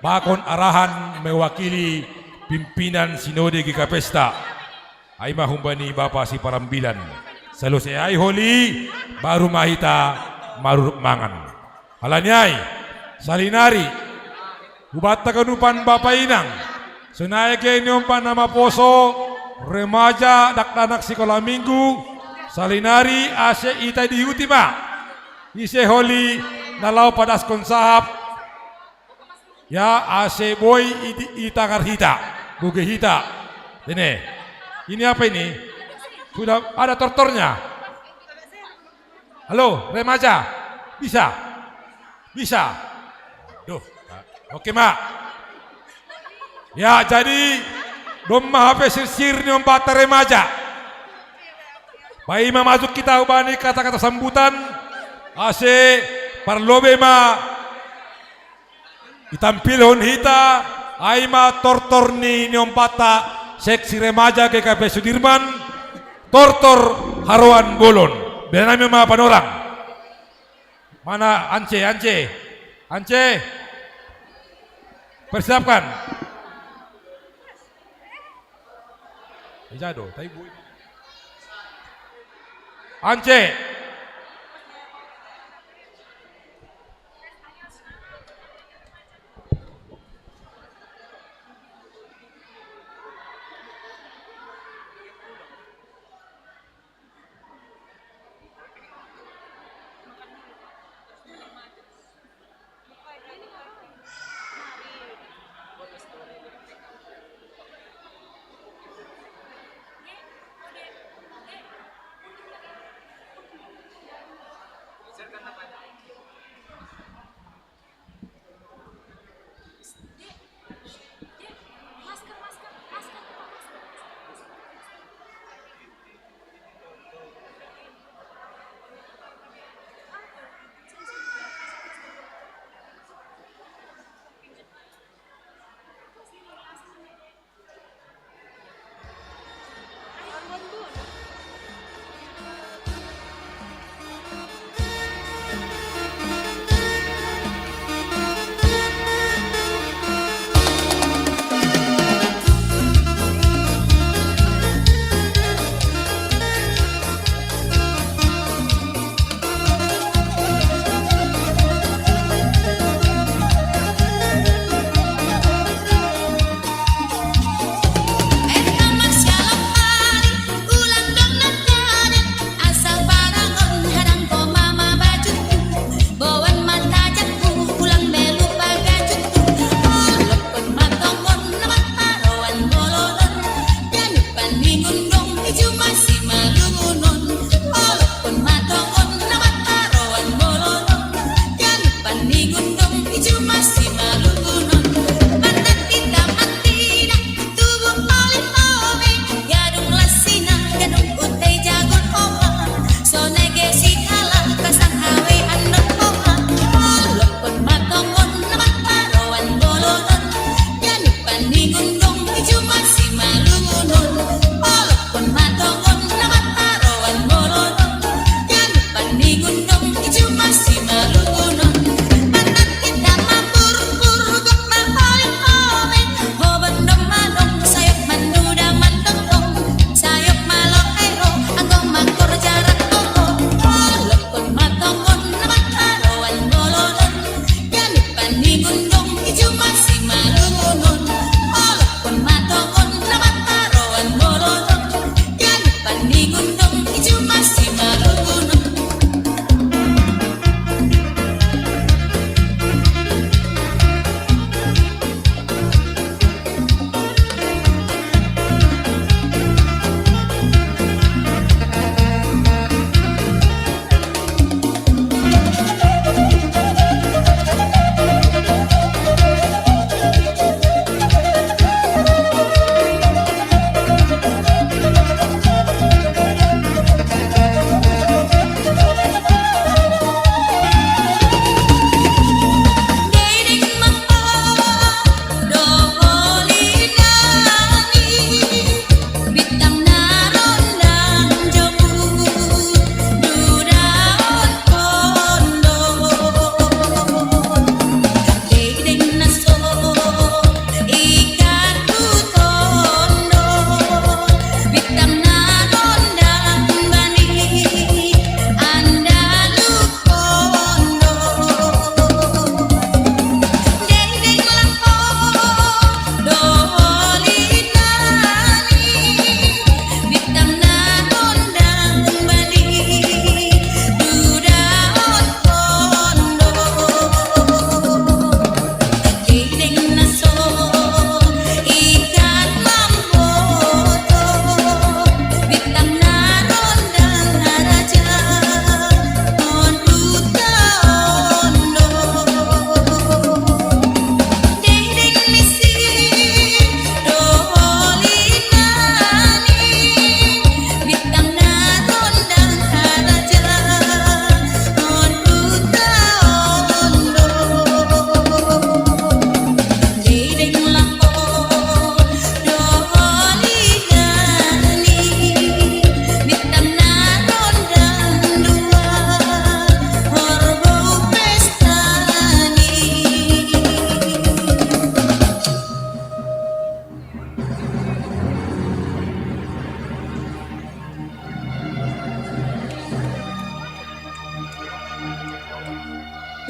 pakon arahan mewakili pimpinan sinode G K P S ta, ai ma humbani bapa siparambilan. Selesai holi, baru ma hita maruruk mangan. Alani ai, salinari, hubatta ganupan bapa inang, sonai ke niompa na maposo, remaja, dakdanak sikola minggu, salinari ase ita dihuti ma, ise holi na laho padaskon sahap, ya, ase boi ita, ita ngar hita, boge hita. Ini, ini apa ini? Sudah ada tortornya? Halo, remaja. Bisa? Bisa? Duh, oke ma. Ya, jadi, domma hape sirsir niompata remaja. Baen ma masuk hita hubani kata-kata sambutan, ase parlobe ma ditampilhon hita, ai ma tortor ni niompata seksi remaja G K P Sudirman, tortor haroan bolon. Bere nami ma panorang. Mana Ance, Ance? Ance. Persiapkan. Ejado, tai bui. Ance.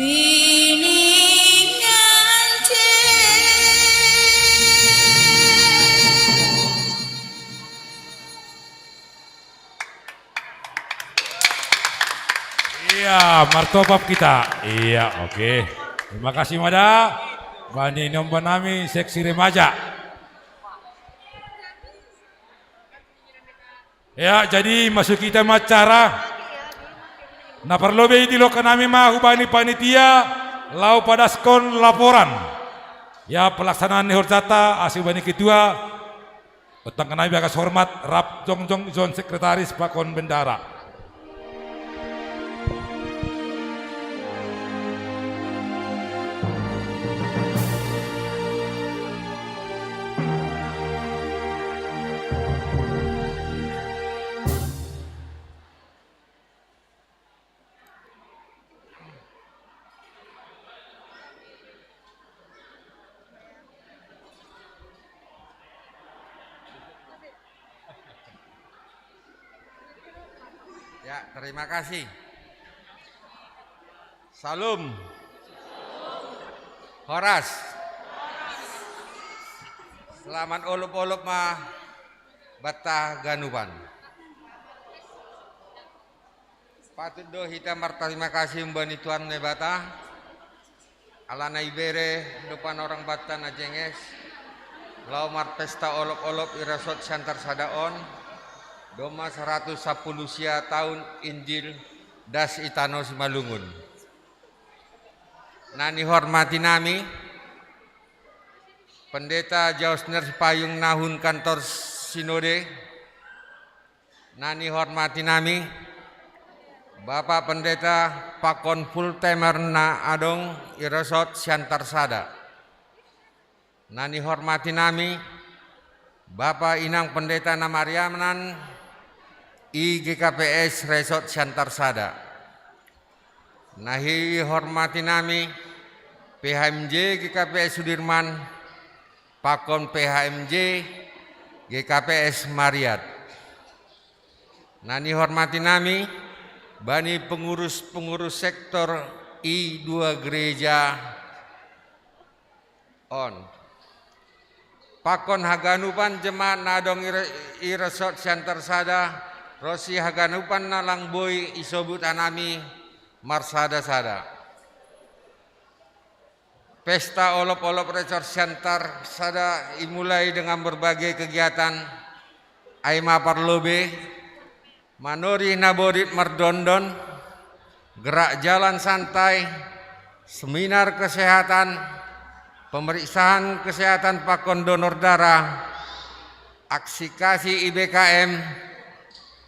Iya, martopap kita. Iya, oke. Terima kasih mada. Bani nomba nami seksi remaja. Ya, jadi masuk kita ma acara. Na parlobe i di loka nami ma hubani panitia, lao padaskon laporan. Ya, pelaksanaan ni horjata, asi hubani ketua, Tangga nai bagas hormat, rap jongjong jon sekretaris pakon bendahara. Ya, terima kasih. Salum. Horas. Selamat olop-olop ma banta ganupan. Patut do hita martarima kasih umbani Tuhan Naibata, alana ibere do panorang banta na jenges, lao marpesta olop-olop i resort Siantar Sada on, domma saratus sampulu sia taun Injil das i tano Simalungun. Na nihormati nami, Pendeta Jausner Sipayung nahun kantor Sinode, na nihormati nami, Bapak Pendeta pakon full timer na adong i resort Siantar Sada. Na nihormati nami, Bapak Inang Pendeta na marianan i G K P S Resort Siantar Sada. Na nihormati nami, P H M J G K P S Sudirman, pakon P H M J G K P S Mariat. Na nihormati nami, bani pengurus-pengurus sektor i dua gereja on. Pakon haganupan jemaat na adong i re-, i resort Siantar Sada, ro si haganupan na lang boi isobut hanami marsada-sada. Pesta olop-olop resort Siantar Sada imulai dengan berbagai kegiatan, ai ma parlobe, manorih na bodit mardondon, gerak jalan santai, seminar kesehatan, pemeriksaan kesehatan pakon donor darah, aksi kasih I B K M,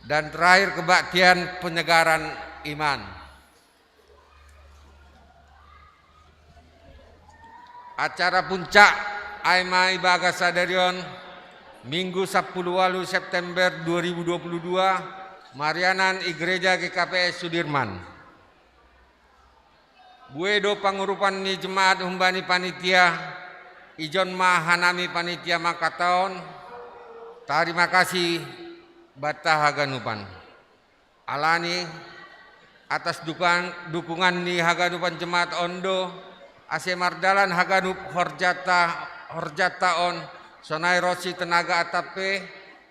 dan terakhir kebaktian penyegaran iman. Acara puncak ai ma i bagas sadari on, Minggu sampulu ualu September dua ribu dua puluh dua, marianan i Gereja G K P S Sudirman. Bue do pangurupan ni jemaat humbani panitia, ijon ma hanami panitia mangkatahon tarima kasih banta haganupan. Alani atas dukan-, dukungan ni haganupan jemaat on do, ase mardalan haganup horjata, horjata on, sonai ro si Tenaga Atap pe,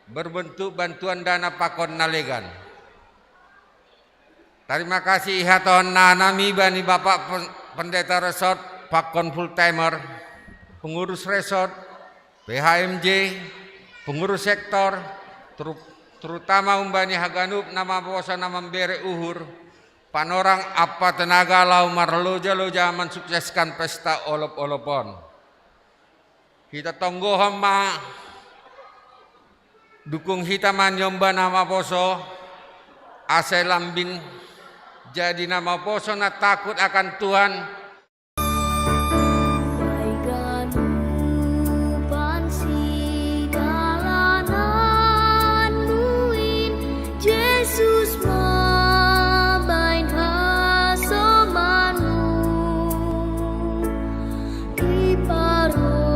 berbentuk bantuan dana pakon na legan. Tarima kasih ihatahon na hanami bani Bapak Pen-, Pendeta Resort, pakon full timer, pengurus resort, P H M J, pengurus sektor, teru-, terutama umbani haganup na maposo na mambere uhur, panorang ampa tenaga lao marloja-loja mensukseskan pesta olop-olop on. Hita tonggohon ma, dukung hita ma ni omba na maposo, ase lambin jadi na maposo na takut akan Tuhan, Baik ganupan sidalanan muin Jesus mabain hasomanmu. Iparorot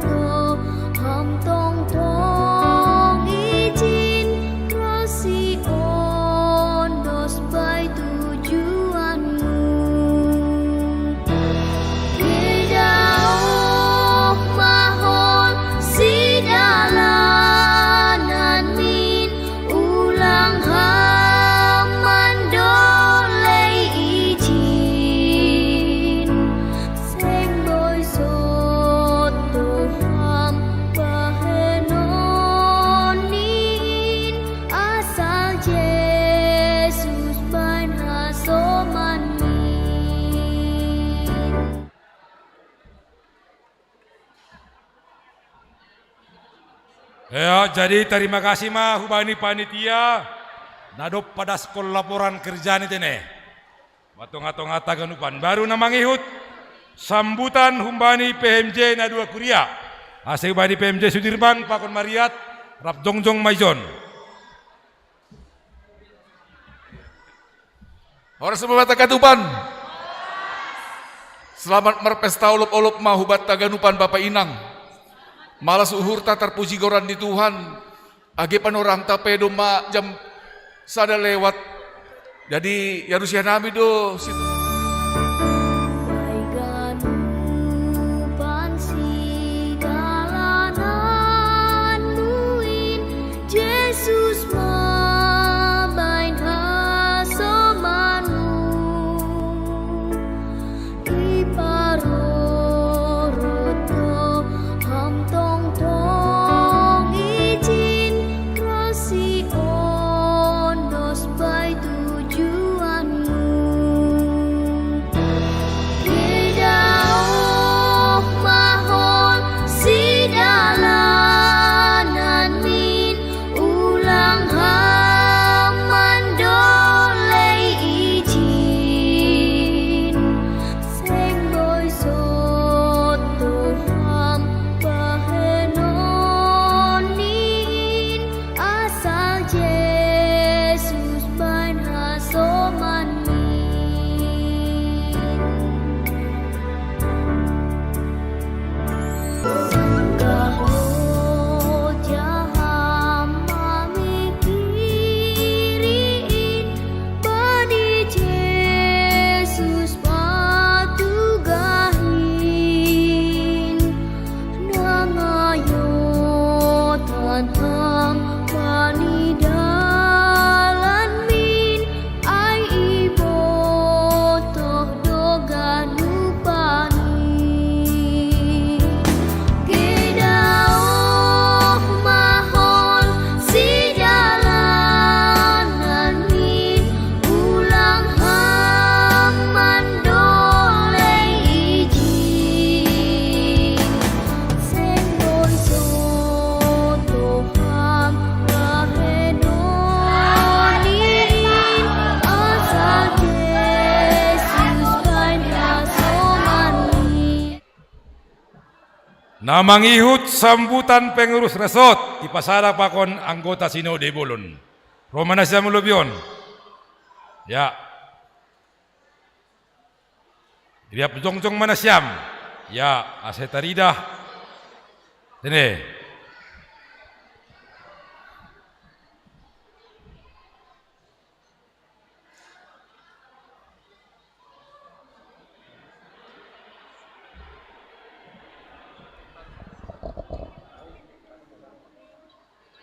do ham tongtong ijin, rasi ondos bai tujuanmu. Ya, jadi tarima kasih ma hubani panitia na dob padaskon laporan kerja ni tene. Ba tonga-tonga taganupan baru na mangihut sambutan humbani P M J na dua kuria. Ase hubani P M J Sudirman pakon Mariat rap jongjong maijon. Horas ma banta taganupan. Selamat marpesta olop-olop ma hubanta taganupan bapa inang. Malas uhurta tarpuji goran ni Tuhan. Age panorangta pe domma jam sada lewat. Jadi yarusianami do situ. Ganupan sidalananmu in Jesus mabain hasomanmu. Iparorot do ham tongtong ijin ras iondos bai tujuanmu. Kedaoh mahol sidalanan min ulang ham mandolei ijin. Seng boi soto ham bahenon in asal Jesus bain hasoman min. Sanggah loja ham mamingkiri in bani Jesus patugahin. Nangayotan ham bani dalan min ai ibotoh do ganupan i. Kedaoh mahol sidalanan min ulang ham mandolei ijin. Seng boi soto ham bahenon in asal Jesus bain hasoman min. Na mangihut sambutan pengurus resort ipasada pakon anggota sinode bolon. Ro ma nasiam lobion. Ya. Riap jongjong ma nasiam. Ya, ase taridah. Tene.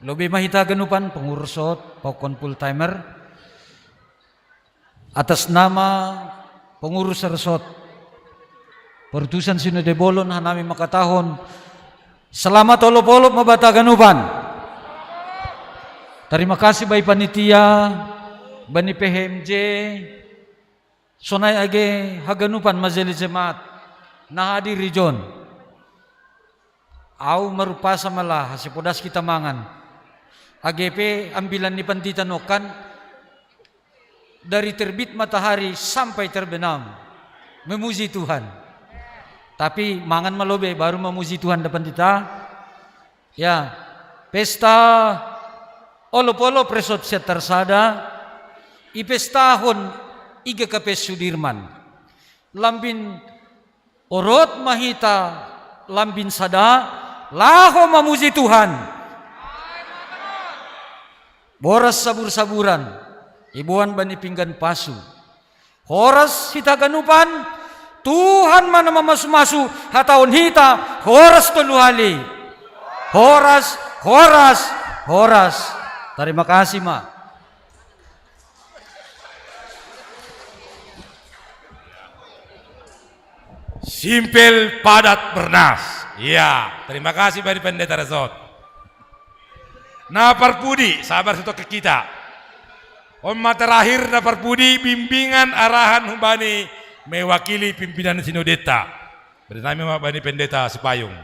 Lobi ma hita ganupan pengurus resort, pokon full timer. Atas nama pengurus resort, perutusan sinode bolon hanami mangkatahon, selamat olop-olop ma banta ganupan. Tarima kasih bani panitia, bani P H M J, sonai age haganupan majelis jemaat na hadir ijon. Au marumpasa ma lah ase podas hita mangan. Age pe ambilan ni pandita nongkan, dari terbit matahari sampai terbenam, memuji Tuhan. Tapi mangan ma lobi baru memuji Tuhan da pandita. Ya, pesta olop-olop resort sian Tarsada ipestahon I G K P Sudirman. Lambin orot ma hita lambin sada laho mamuji Tuhan. Boras sabur-saburan iboan bani pinggan pasu. Horas hita ganupan, Tuhan ma na mamasu-masu, hatahon hita horas tolu hali. Horas, horas, horas. Tarima kasih ma. Simpel, padat, bernas. Iya, terima kasih bani pendeta resort. Na parpudi, sabar sutok ke kita. On ma terakhir na parpudi bimbingan arahan humbani mewakili pimpinan sinodeta. Beri nami ma bani pendeta Sipayung.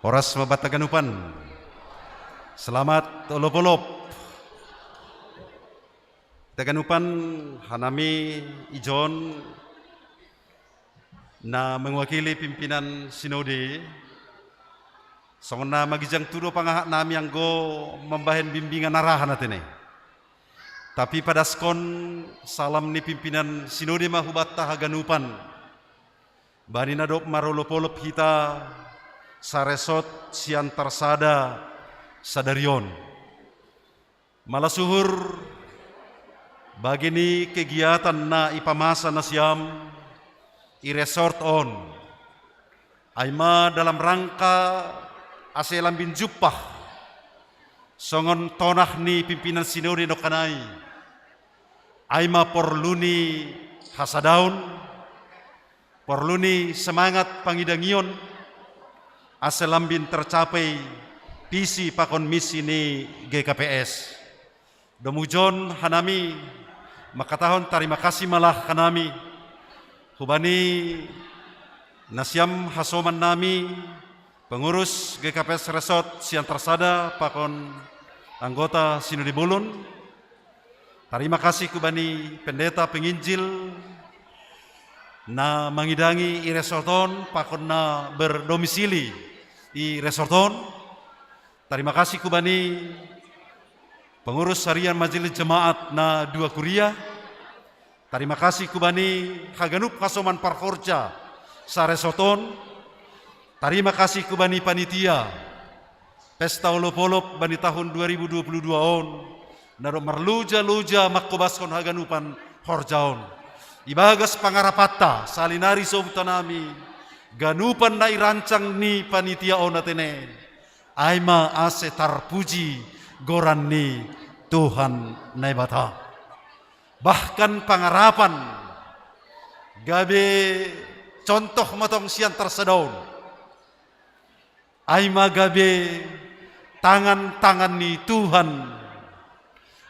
Horas ma banta haganupan. Selamat olop-olop. Hita haganupan, hanami i John na mewakili pimpinan sinode, songon na magijang tu do pangahatnami anggo mambahen bimbingan arahan atene. Tapi padaskon salam ni pimpinan sinode ma hubanta haganupan, bani na dob marolop-olop hita saresort Siantar Sada sadari on. Malas uhur bagi ni kegiatan na ipamasa nasiam i resort on, ai ma dalam rangka ase lambin jumpah songon tonah ni pimpinan sinode nongkanai, ai ma porlu ni hasadaon, porlu ni semangat pangidangion, ase lambin tercapai visi pakon misi ni G K P S. Domu John, hanami mangkatahon tarima kasih ma lah hanami hubani nasiam hasomannami, pengurus G K P S Resort Siantar Sada pakon anggota Sinode Bolon. Tarima kasih hubani pendeta penginjil na mangidangi i resort on pakon na berdomisili i resort on. Tarima kasih hubani pengurus harian Majelis Jemaat na dua kuria. Tarima kasih hubani haganup hasoman parhorja saresort on. Tarima kasih hubani panitia pesta olop-olop bani tahun dua ribu dua puluh dua on, na dob marloja-loja mangkobaskon haganupan horja on. Ibagas pangarapanta, salinari sobutanami, ganupan na irancang ni panitia on atene, ai ma ase tarpuji goran ni Tuhan Naibata. Bahkan pangarapan gabe contoh ma tong Siantar Sada on. Ai ma gabe tangan-tangan ni Tuhan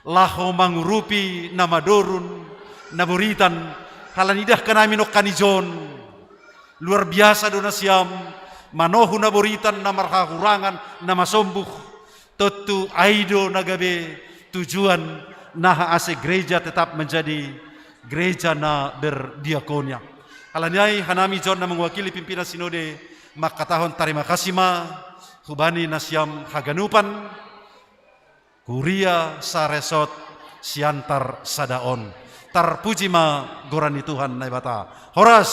laho mangurupi na madorun, na boritan, halani dah hanami nongkan i John. Luar biasa do nasiam manohu na boritan, na marhahurangan, na masombuh. Tontu ai do na gabe tujuan naha ase gereja tetap menjadi gereja na berdiakonia. Halani ai hanami John na mewakili pimpinan sinode mangkatahon tarima kasih ma hubani nasiam haganupan kuria saresort Siantar Sada on. Tarpuji ma goran ni Tuhan Naibata. Horas.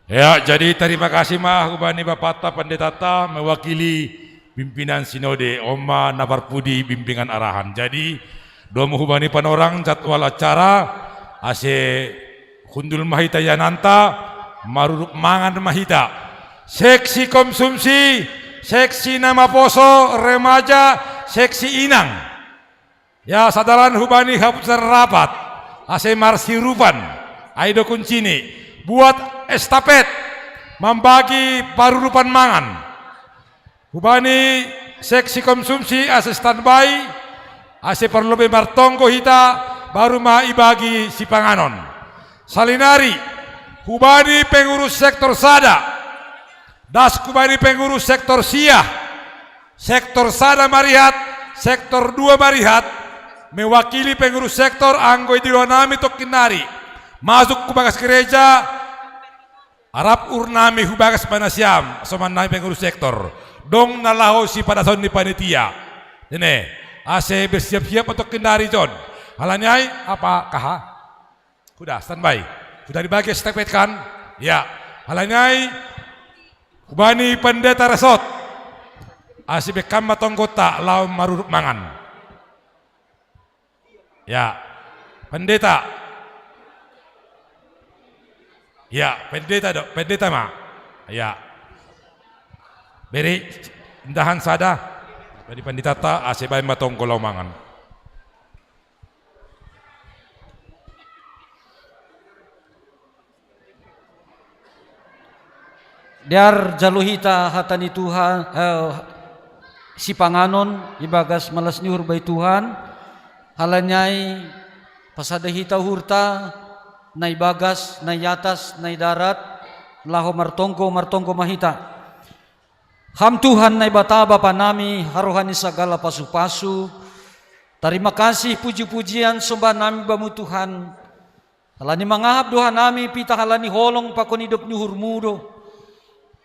Ya, jadi tarima kasih ma hubani bapanta pendetanta mewakili pimpinan sinode, on ma na parpudi bimbingan arahan. Jadi domu hubani panorang jadwal acara, ase hundul ma hita iananta, marurup mangan ma hita. Seksi konsumsi, seksi na maposo, remaja, seksi inang. Ya, sadalan hubani haputusan rapat, ase marsiurupan, ai do kuncini, buat estafet, mambagi parurupan mangan. Hubani seksi konsumsi ase standby, ase parlobe martonggo hita, baru ma ibagi sipanganon. Salinari, hubani pengurus sektor sada, das hubani pengurus sektor sia, sektor sada marihat, sektor dua marihat, mewakili pengurus sektor anggo i diloanami tongkinnari masuk hubagas gereja, arap uhurnami hubagas ma nasiam, somannami pengurus sektor. Dong na laho sipadason ni panitia. Ine, ase bersiap-siap ma tongkinnari John. Halani ai, apa kaha? Huda, standby. Huda dibagi estafet kan? Ya. Halani ai, hubani pendeta resort. Ase bekam ma tonggonta laho marurup mangan. Ya. Pendeta. Ya, pendeta do, pendeta ma. Ya. Bere indahan sada. Jadi pendetanta ase baen ma tonggo laho mangan. Dear jalo hita hata ni Tuhan, eh, sipanganon ibagas malas ni uhur bai Tuhan, halani ai pasada hita uhurta, na ibagas, na iatas, na idarat, laho martonggo, martonggo ma hita. Ham Tuhan Naibata Bapa nami, haroha ni sagala pasu-pasu, tarima kasih puji-pujian sombah nami Bamu Tuhan, halani mangahap do hanami pitah halani holong pakon idop ni uhurMu do.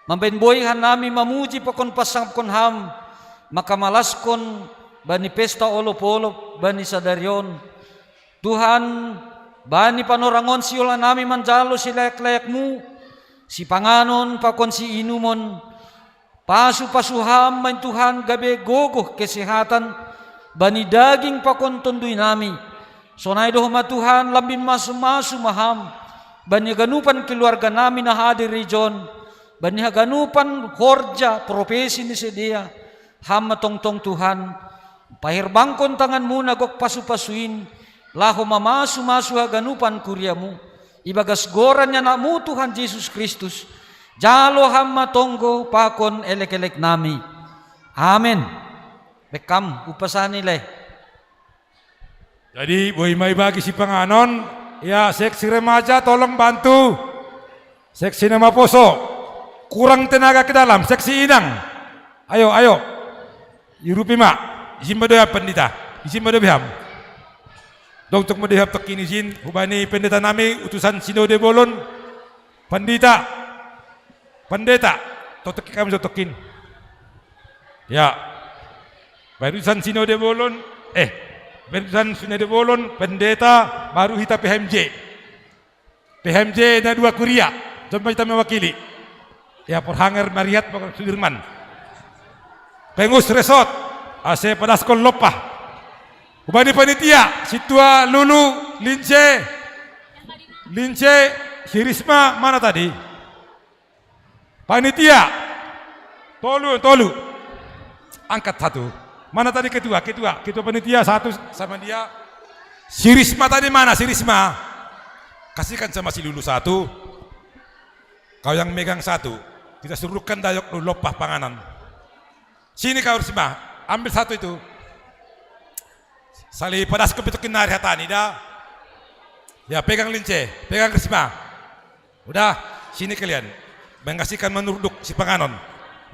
Mambahen boi hanami mamuji pakon pasangapkon Ham, mangkamalaskon bani pesta olop-olop bani sadari on. Tuhan, bani panorang on sihol hanami manjalo silayak-layakMu, sipanganon pakon siinumon, pasu-pasu Ham ma i Tuhan gabe gogoh kesehatan bani daging pakon tonduinami. Sonai do homa Tuhan, lambin masu-masu ma Ham bani haganupan keluarganami na hadir ijon, bani haganupan horja profesi ni sidea. Ham ma tongtong Tuhan, paherbangkon tanganMu na gok pasu-pasu in, laho mamasu-masu haganupan kuria-Mu, ibagas goran ni AnakMu Tuhan Jesus Kristus, jalo Ham ma tonggo pakon elek-eleknami. Amen. Bekkam, upasani le. Jadi, boi ma ibagi sipanganon, ya, seksi remaja tolong bantu. Seksi na maposo. Kurang tenaga ke dalam, seksi inang. Ayo, ayo. Irupi ma. Izin ma dohot Ham, Pandita. Izin ma dohot Ham. Dongcok ma dohot Ham tokkin izin, hubani panditanami, utusan Sinode Bolon. Pandita. Pandita. Toktok kam, toktokin. Ya. Baru utusan Sinode Bolon, eh, baru utusan Sinode Bolon, pendeta, baru hita P H M J. P H M J na dua kuria, jom hita mewakili. Ya, Porhanger, Mariat, Sudirman. Pengurus resort, ase padaskon lompah. Hubani panitia, sintua Lulu, Lince, Lince, si Risma, mana tadi? Panitia. Tolu, tolu. Angkat satu. Mana tadi ketua? Ketua, ketua panitia satu sama dia. Si Risma tadi mana? Si Risma. Kasihkan sama si Lulu satu. Kau yang megang satu. Kita suruhkan dayok lu lompah panganan. Sini kau, Risma. Ambil satu itu. Sali padaskon pe tokkin nari hatani da. Ya, pegang Lince, pegang Risma. Udah, sini kalian. Mengasihkan manurduk sipanganon.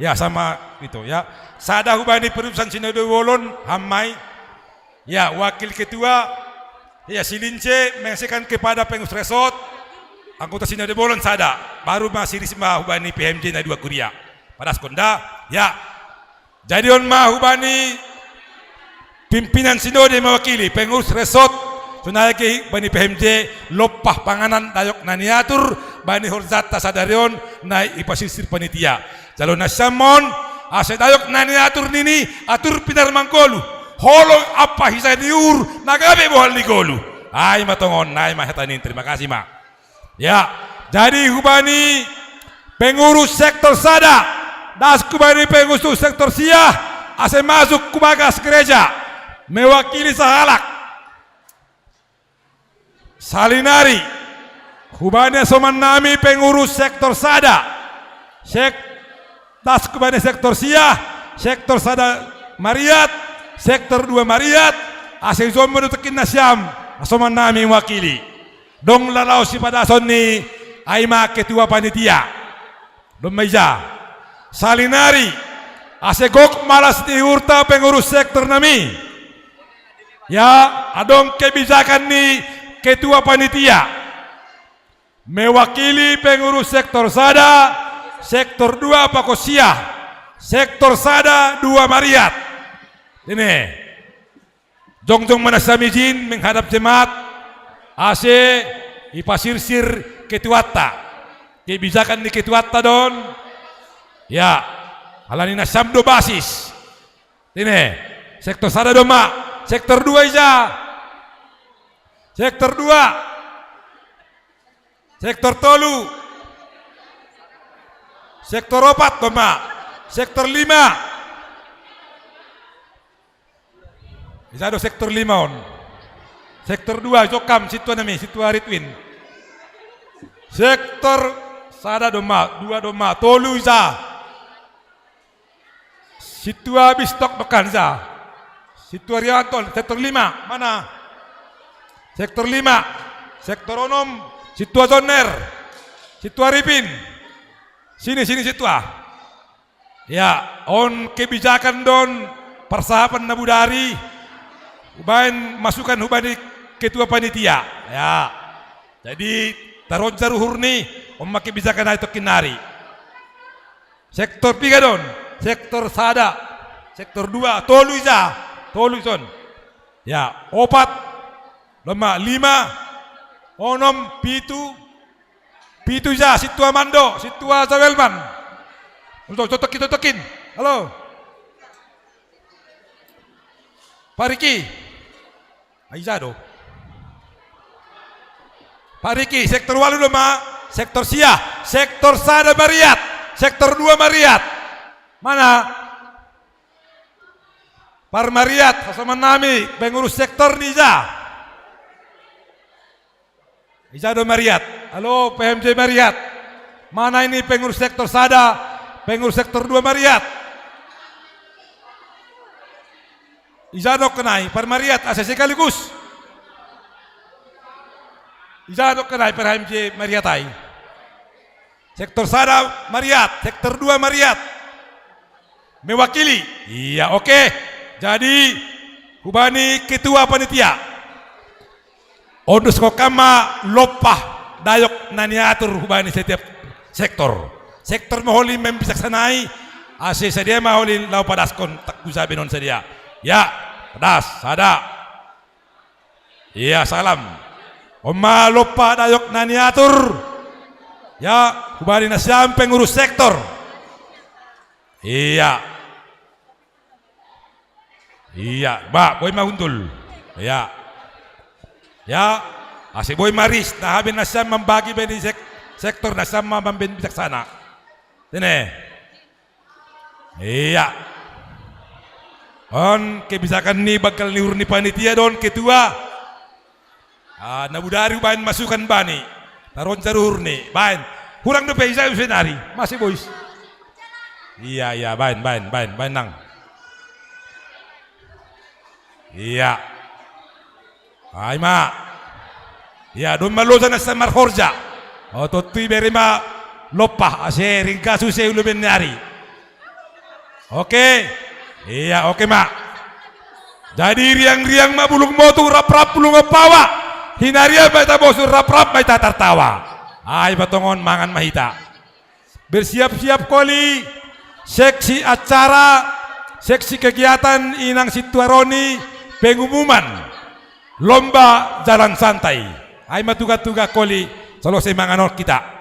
Ya, sama itu ya. Sada hubani perutusan Sinode Bolon, Ham ma i. Ya, wakil ketua. Ya, si Lince mengasihkan kepada pengurus resort. Anggota Sinode Bolon sada. Baru ma si Risma hubani P H M J na dua kuria. Padaskon da. Ya. Jadi on ma hubani pimpinan Sinode mewakili, pengurus resort, sonai pe hubani P H M J, lompah panganan dayok na niatur bani horjanta sadari on na ipasirsir panitia. Jalo nasiam on, ase dayok na niatur nini, atur pinarmanggoluh. Holong ampa hisa ni uhur, na gabe bohal ni goluh. Ai ma tongon, ai ma hata ni. Terima kasih ma. Ya, jadi hubani pengurus sektor sada, das hubani pengurus sektor sia, ase masuk hubagas gereja, mewakili sahalak. Sali nari, hubani hasoman nami pengurus sektor sada, sek-, das hubani sektor sia, sektor sada Mariat, sektor dua Mariat, ase ison ma do tokkin nasiam, hasoman nami mewakili. Dong laho sipadason ni, ai ma ketua panitia. Dong ma ija. Sali nari, ase gok malas ni uhurta pengurus sektor nami. Ya, adong kebijakan ni ketua panitia. Mewakili pengurus sektor sada, sektor dua pakon sia, sektor sada dua Mariat. Ini. Jongjong ma nasiam ijin menghadap jemaat, ase ipasirsir ketuanta. Kebijakan ni ketuanta do on. Ya, halani nasiam do basis. Ini, sektor sada do ma, sektor dua ija. Sektor dua. Sektor tolu. Sektor opat do ma. Sektor lima. Ija do sektor lima on? Sektor dua, ison kam, sintua nami, sintua Ridwin. Sektor sada do ma, dua do ma, tolu ija. Sintua Bistok bekan ija. Sintua Rianto, sektor lima, mana? Sektor lima, sektor onom, Situa Jonner, Situa Ripin. Sini, sini Situa. Ya, on kebijakan don parsahapan na budari, hubaen masukan hubani ketua panitia. Ya. Jadi, taronjar uhurni, on ma kebijakan ai tokkinnari. Sektor piga don, sektor sada, sektor dua, tolu ija, tolu ison. Ya, opat, lima, lima, onom, pitu, pitu ija, Situa Mando, Situa Jawelman. Untuk totokin, totokin. Halo. Pak Riki. Ai ija do. Pak Riki, sektor ualu do ma, sektor sia, sektor sada Mariat, sektor dua Mariat. Mana? Par Mariat, hasoman nami, pengurus sektor ni ija. Ija do Mariat. Halo, P M J Mariat. Mana ini pengurus sektor sada, pengurus sektor dua Mariat? Ija do kenai, par Mariat, ase sekaligus. Ija do kenai, par P M J Mariat ai. Sektor sada Mariat, sektor dua Mariat. Mewakili. Iya, oke. Jadi, hubani ketua panitia. Ondos ko kama lopa dayok na niatur hubani setiap sektor. Sektor ma holi membijaksanai, ase sadia ma holi lao padaskon takku jabe non sadia. Ya, padas, sada. Iya, salam. On ma lopa dayok na niatur. Ya, hubani nasiam pengurus sektor. Iya. Iya, ba, boi ma hundul. Iya. Ya, ase boi ma ris, na hape nasiam mambagi be di sek-, sektor nasiam ma mambaen bijaksana. Tene. Iya. On kebijakan ni banggal ni uhur ni panitia don ketua. Ah, na budari baen masukan bani. Taronjar uhurni, baen. Hurang dope ija use nari. Masih boys. Iya, iya, baen, baen, baen, baen nang. Iya. Ai ma. Iya, don ma loja na sian marhorja. O, tontu ibere ma lopa, ase ringgas use ulu bennari. Oke. Iya, oke ma. Jadi riang-riang ma bulung motu, rap-rap bulung ompawa. Hinarian ma ita bosu, rap-rap ma ita tartawa. Ai patongon mangan ma hita. Bersiap-siap koli, seksi acara, seksi kegiatan inang situaroni pengumuman lomba jalan santai. Ai ma tuga-tuga koli, selesai manganon kita.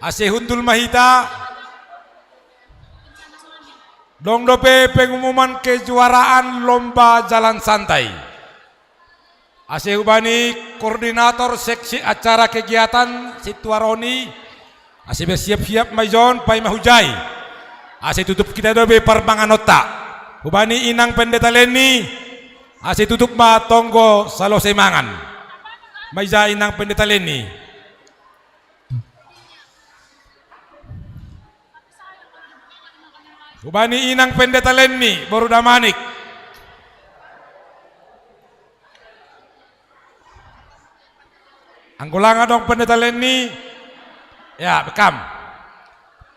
Ase hundul ma hita. Dong dope pengumuman kejuaraan lomba jalan santai. Ase hubani koordinator seksi acara kegiatan situaroni. Ase bersiap-siap ma ijon, paima hujai. Ase tutup hita dope parmanganonta. Hubani inang pendeta Leni. Ase tutup ma tonggo salose mangan. Maija inang pendeta Leni. Hubani inang pendeta Leni, boru Damanik. Anggo langa dong pendeta Leni. Ya, bekam.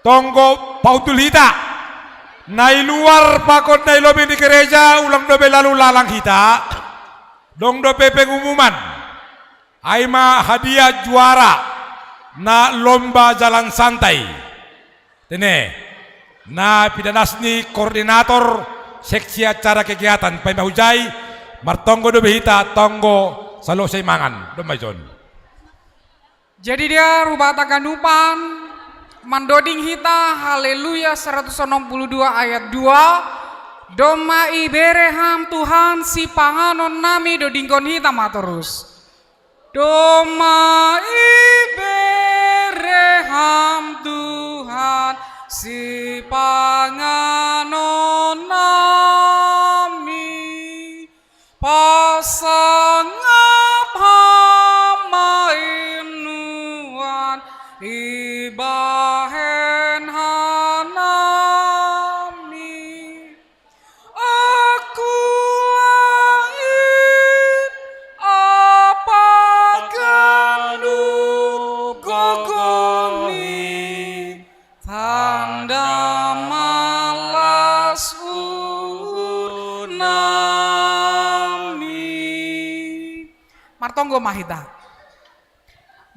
Tonggo pautul hita. Na i luar pakon na i lobei ni gereja, ulang dope lalu lalang hita. Dong dope pengumuman. Ai ma hadiah juara na lomba jalan santai. Tene, na pidanas ni koordinator seksi acara kegiatan, paima hujai, martonggo dope hita tonggo salose mangan, domma ijon. Jadi dia rubata ganupan mandoding hita Haleluya seratus enam puluh dua ayat dua, domma ibere ham Tuhan sipanganon nami, dodingkon hita ma torus. Domma ibere ham Tuhan sipanganon nami, pasangap ham ma i nuan ibahen hanami. Aku langit apa ganup gogomi, tanda malas uhur nami. Martonggo ma hita.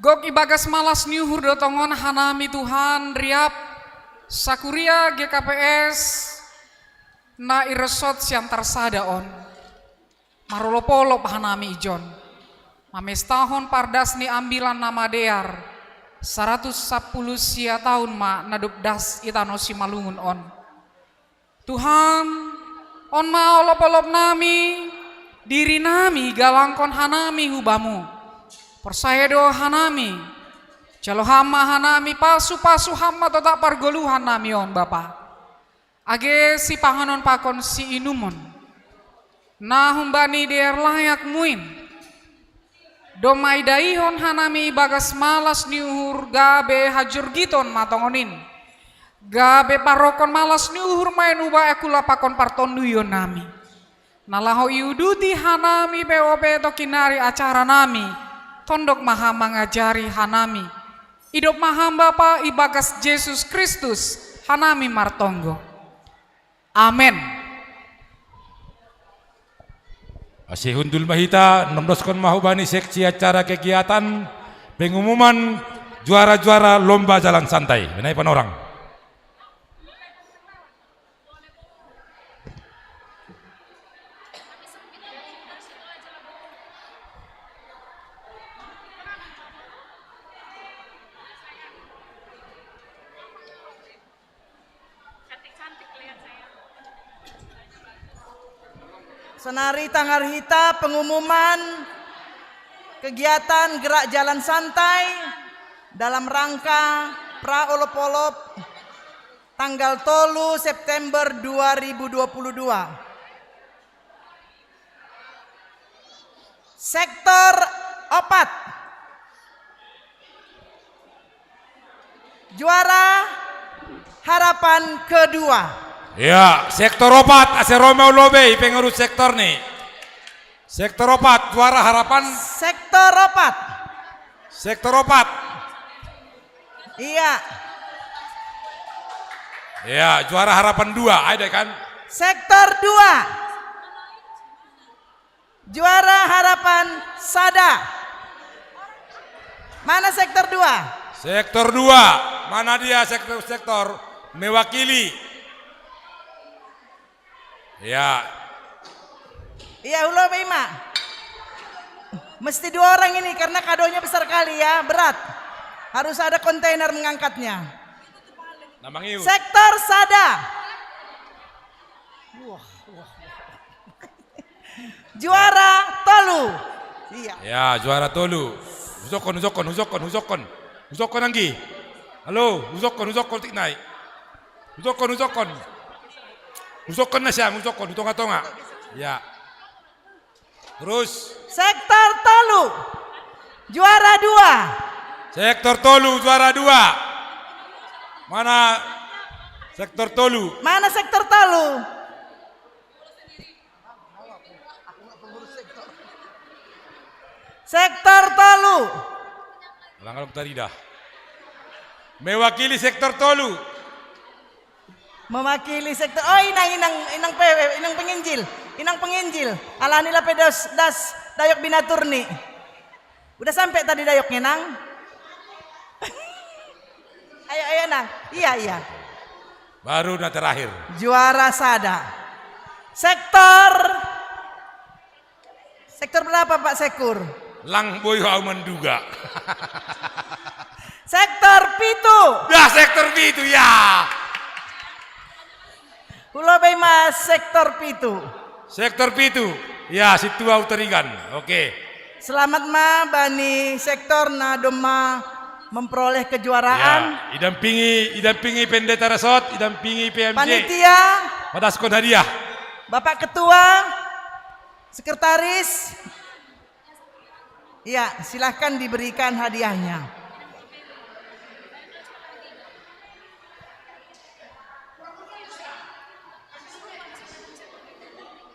Gok ibagas malas ni uhur do tongon hanami Tuhan, riap sakuria G K P S na i resort Siantar Sada on. Marolopolop hanami ijon mamestahon pardas ni ambilan na madear saratus sampulu sia taon ma na dob das i tano Simalungun on. Tuhan, on ma olopolop nami, diri nami galangkon hanami hu Bamu. Porsaya do hanami, jalo Ham ma hanami, pasupasu Ham ma totap pargoluhan nami on, Bapa. Age sipanganon pakon siinumon na humbani dear layak muin, domma idaihon hanami ibagas malas ni uhur gabe hajorgiton ma tongon in, gabe parrokkon malas ni uhur ma in uba ekula pakon partonduyon nami. Na laho iuduti hanami pe ope tongkinari acara nami, tondok ma Ham mangajari hanami. Idop ma Ham Bapa ibagas Jesus Kristus hanami martonggo. Amen. Ase hundul ma hita, nomdoskon ma hubani seksi acara kegiatan pengumuman juara-juara lomba jalan santai. Benai panorang. Sonari tangar hita pengumuman kegiatan gerak jalan santai dalam rangka Pra Olop-olop tanggal tolu September dua ribu dua puluh dua. Sektor opat. Juara harapan kedua. Ya, sektor opat, ase ro ma hu lobei pengurus sektor ni. Sektor opat, juara harapan. Sektor opat. Sektor opat. Iya. Ya, juara harapan dua, ada kan? Sektor dua. Juara harapan sada. Mana sektor dua? Sektor dua. Mana dia sektor-sektor mewakili? Ya. Iya, hu lobei ma. Mesti dua orang ini karena kadonya besar kali ya, berat. Harus ada kontainer mengangkatnya. Namang iu. Sektor Sada. Wah, wah. Juara tolu. Iya. Ya, juara tolu. Husokon, husokon, husokon, husokon. Husokon anggi. Halo, husokon, husokon tik nai. Husokon, husokon. Husokon na siang, husokon, hutonga-tonga. Ya. Terus. Sektor tolu. Juara dua. Sektor tolu, juara dua. Mana sektor tolu? Mana sektor tolu? Sektor tolu. Langkah tadi dah. Mewakili sektor tolu. Mewakili sektor. Oh, inang, inang, inang pe, inang penginjil. Inang penginjil. Alani lah pedas das dayok binatur ni. Udah sampai tadi dayoknya, Nang? Ayo, ayo, Nang. Iya, iya. Baru na terakhir. Juara Sada. Sektor. Sektor berapa, Pak Sekur? Lang boyo au manduga. Sektor pitu. Ya, sektor pitu, ya. Hulobei ma sektor pitu. Sektor pitu. Ya, situ au tarigan. Oke. Selamat ma bani sektor na domma memperoleh kejuaraan. Ya, idampingi, idampingi pendeta resort, idampingi P M J. Panitia. Padaskon hadiah. Bapak Ketua, Sekretaris. Ya, silahkan diberikan hadiahnya.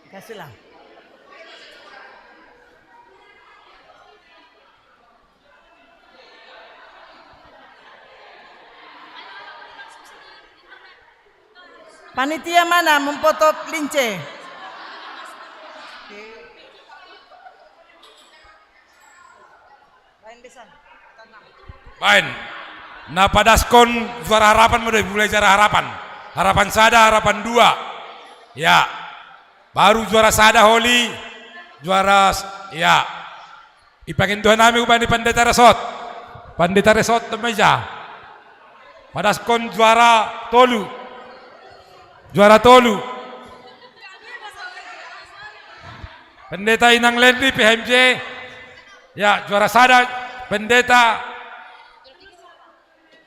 Kasihlah. Panitia mana memfoto lince? Bain. Na padaskon juara harapan mo do, mulai juara harapan. Harapan sada, harapan dua. Ya. Baru juara sada holi, juara s-, ya. Ipangindohan nami hubani pandita resort. Pandita resort do meja. Padaskon juara tolu. Juara tolu. Pendeta Inang Lenri P H M J. Ya, juara sada pendeta.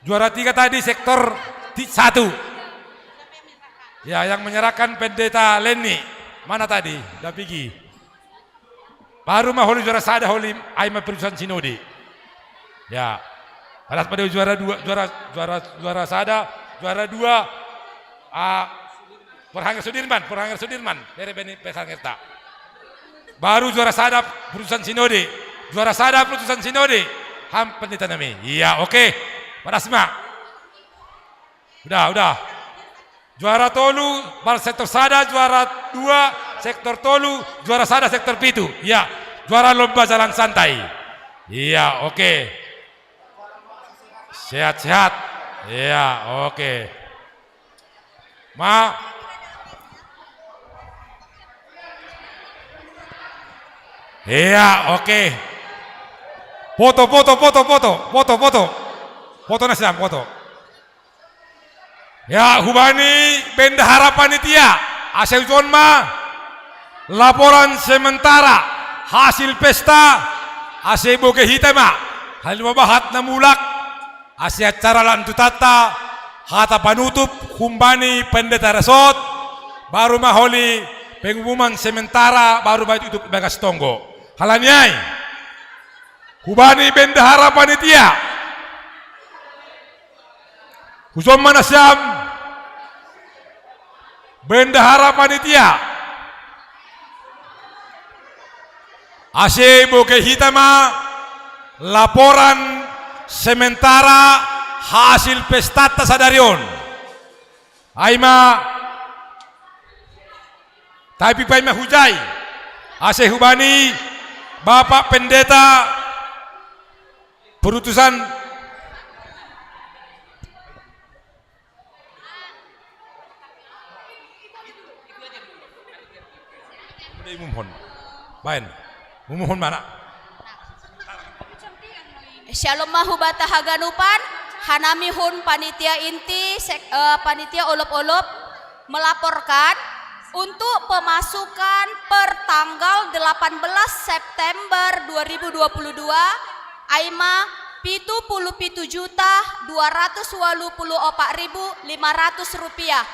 Juara tiga tadi sektor ti-, satu. Ya, yang menyerahkan pendeta Leni. Mana tadi? Dapigi. Baru ma holi juara sada holi ai ma perutusan sinode. Ya. Padas pada juara dua, juara, juara, juara sada, juara dua, ah, Perhangga Sudirman, Perhangga Sudirman, bere beni Perhangga ta. Baru juara sada perutusan sinode, juara sada perutusan sinode, ham pendeta nami. Iya, oke. Padas ma. Udah, udah. Juara tolu, bar sektor sada, juara dua, sektor tolu, juara sada, sektor pitu. Iya, juara lomba jalan santai. Iya, oke. Sehat-sehat. Iya, oke. Ma. Iya, oke. Foto, foto, foto, foto, foto, foto. Foto na siam, foto. Ya, hubani bendahara panitia, ase ujon ma laporan sementara hasil pesta, ase boge hita ma halumabahat na mulak, ase acara lantutanta, hata panutup humbani pendeta resort, baru ma holi pengumuman sementara, baru ma itutup bagas tonggo. Halani ai, hubani bendahara panitia, hujon ma nasiam bendahara panitia, ase boge hita ma laporan sementara hasil pestanta sadari on. Ai ma, tapi pai ma hujai, ase hubani Bapak Pendeta perutusan. Udah umuhon. Baen. Umuhon mana? Syalom mahu bata haganupan, hanami hun panitia inti, sek-, eh, panitia olop-olop melaporkan untuk pemasukan per tanggal delapan belas September dua ribu dua puluh dua, aima pitu puluh pitu juta dua ratus walu puluh opat ribu lima ratus rupiah.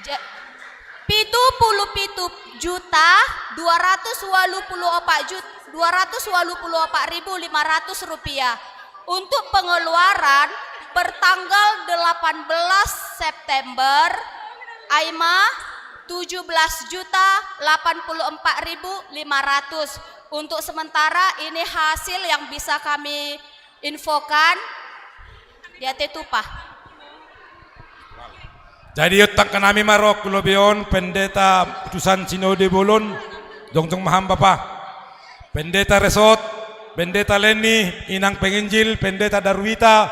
Ja-, pitu puluh pitu juta dua ratus walu puluh opat jut-, dua ratus walu puluh opat ribu lima ratus rupiah. Untuk pengeluaran per tanggal delapan belas September, aima tujuh belas juta delapan puluh empat ribu lima ratus. Untuk sementara ini hasil yang bisa kami infokan. Yate tupa. Jadi, yottangka nami maro ku lobeon Pendeta Utusan Sinode Bolon, jongjong maham Bapa. Pendeta Resot, Pendeta Leni, Inang Penginjil, Pendeta Darwita,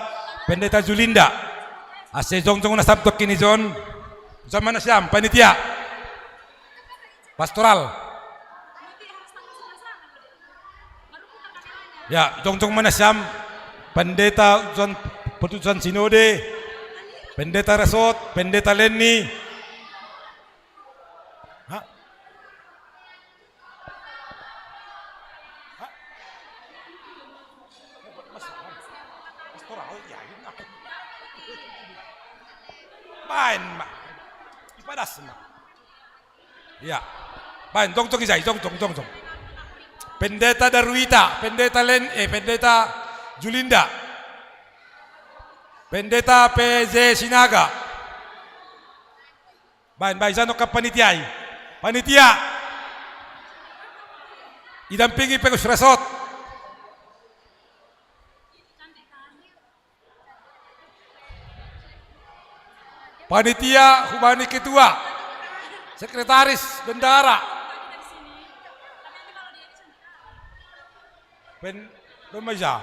Pendeta Julinda. Ase jongjong na sab tokki ni jon. Utusan mana siam, panitia. Pastoral. Ya, jongjong mana siam, Pendeta Utusan, Utusan Sinode, Pendeta Resot, Pendeta Leni. Ha? Ha? Pastoral, ya, ini apa? Baen ma. Ipadas ma. Ya. Baen, jongjong isai, jongjong, jongjong. Pendeta Darwita, Pendeta Len-, eh, Pendeta Julinda. Pendeta P J Sinaga. Baen, baen, isai no ka panitia i. Panitia. Idampingi Pegus Resot. Panitia, hubani ketua, sekretaris, bendahara. Pen-, remaja.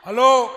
Halo.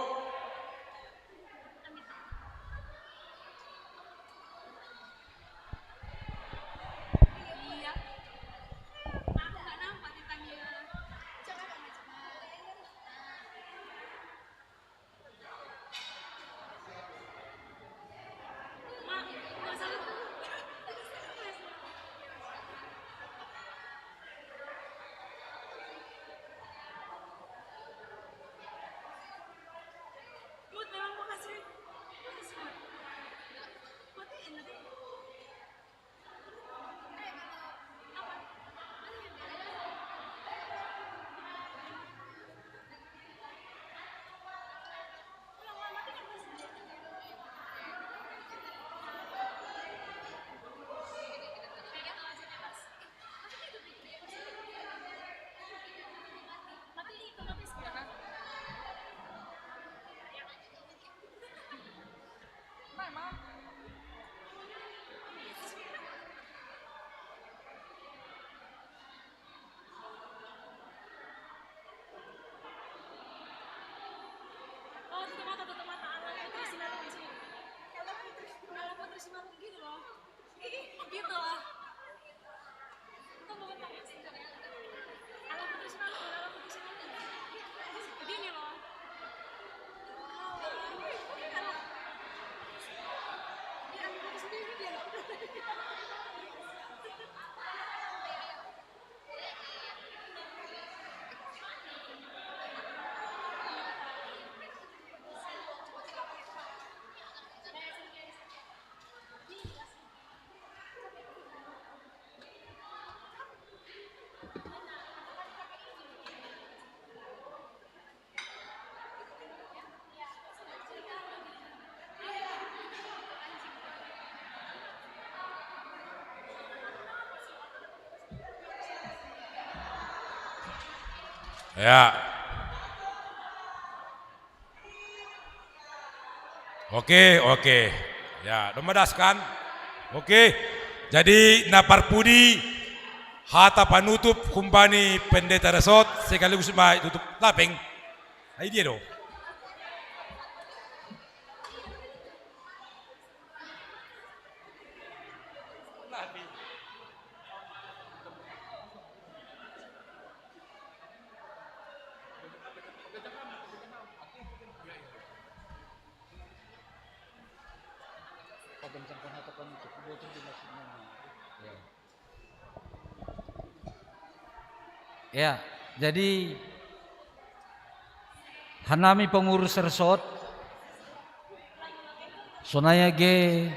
Oh, tutup mata, tutup mata. Ala Putri Simarmung sih. Ala Putri, ala Putri Simarmung gitu loh. Gitu loh. Itu bukan tangan sih. Ala Putri Simarmung, ala Putri Simarmung. Gini loh. Ala Putri sendiri dia loh. Ya. Oke, oke. Ya, dong madas kan? Oke. Jadi, na parpudi hata panutup humbani Pendeta Resot, sekaligus ma tutup lapeng. Ai dia do. Ya, jadi hanami pengurus resort, sonai age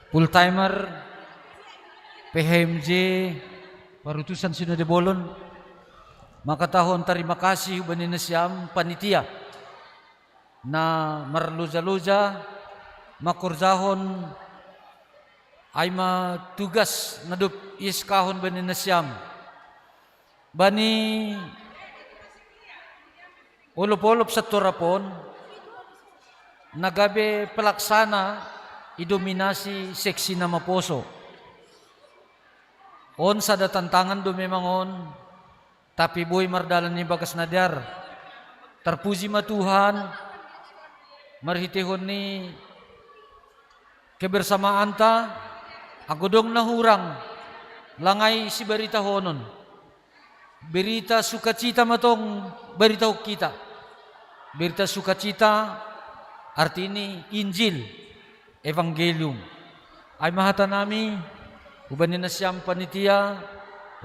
full timer, P H M J, parutusan Sinode Bolon, maka tahun terima kasih hubani nasiam panitia na marloja-loja makorjahon ai ma tugas na dob iskahon bani nasiam. Bani olop-olop santorapon na gabe pelaksana i dominasi seksi na maposo. On sada tantangan do memang on, tapi boi mardalan ni bagas na dear. Terpuji ma Tuhan, marhitehon ni kebersamaanta, anggo dong na hurang, langai sibaritahonon. Berita sukacita matong baritahon kita. Berita sukacita arti ni Injil, Evangelium. Ai ma hata nami hubani nasiam panitia,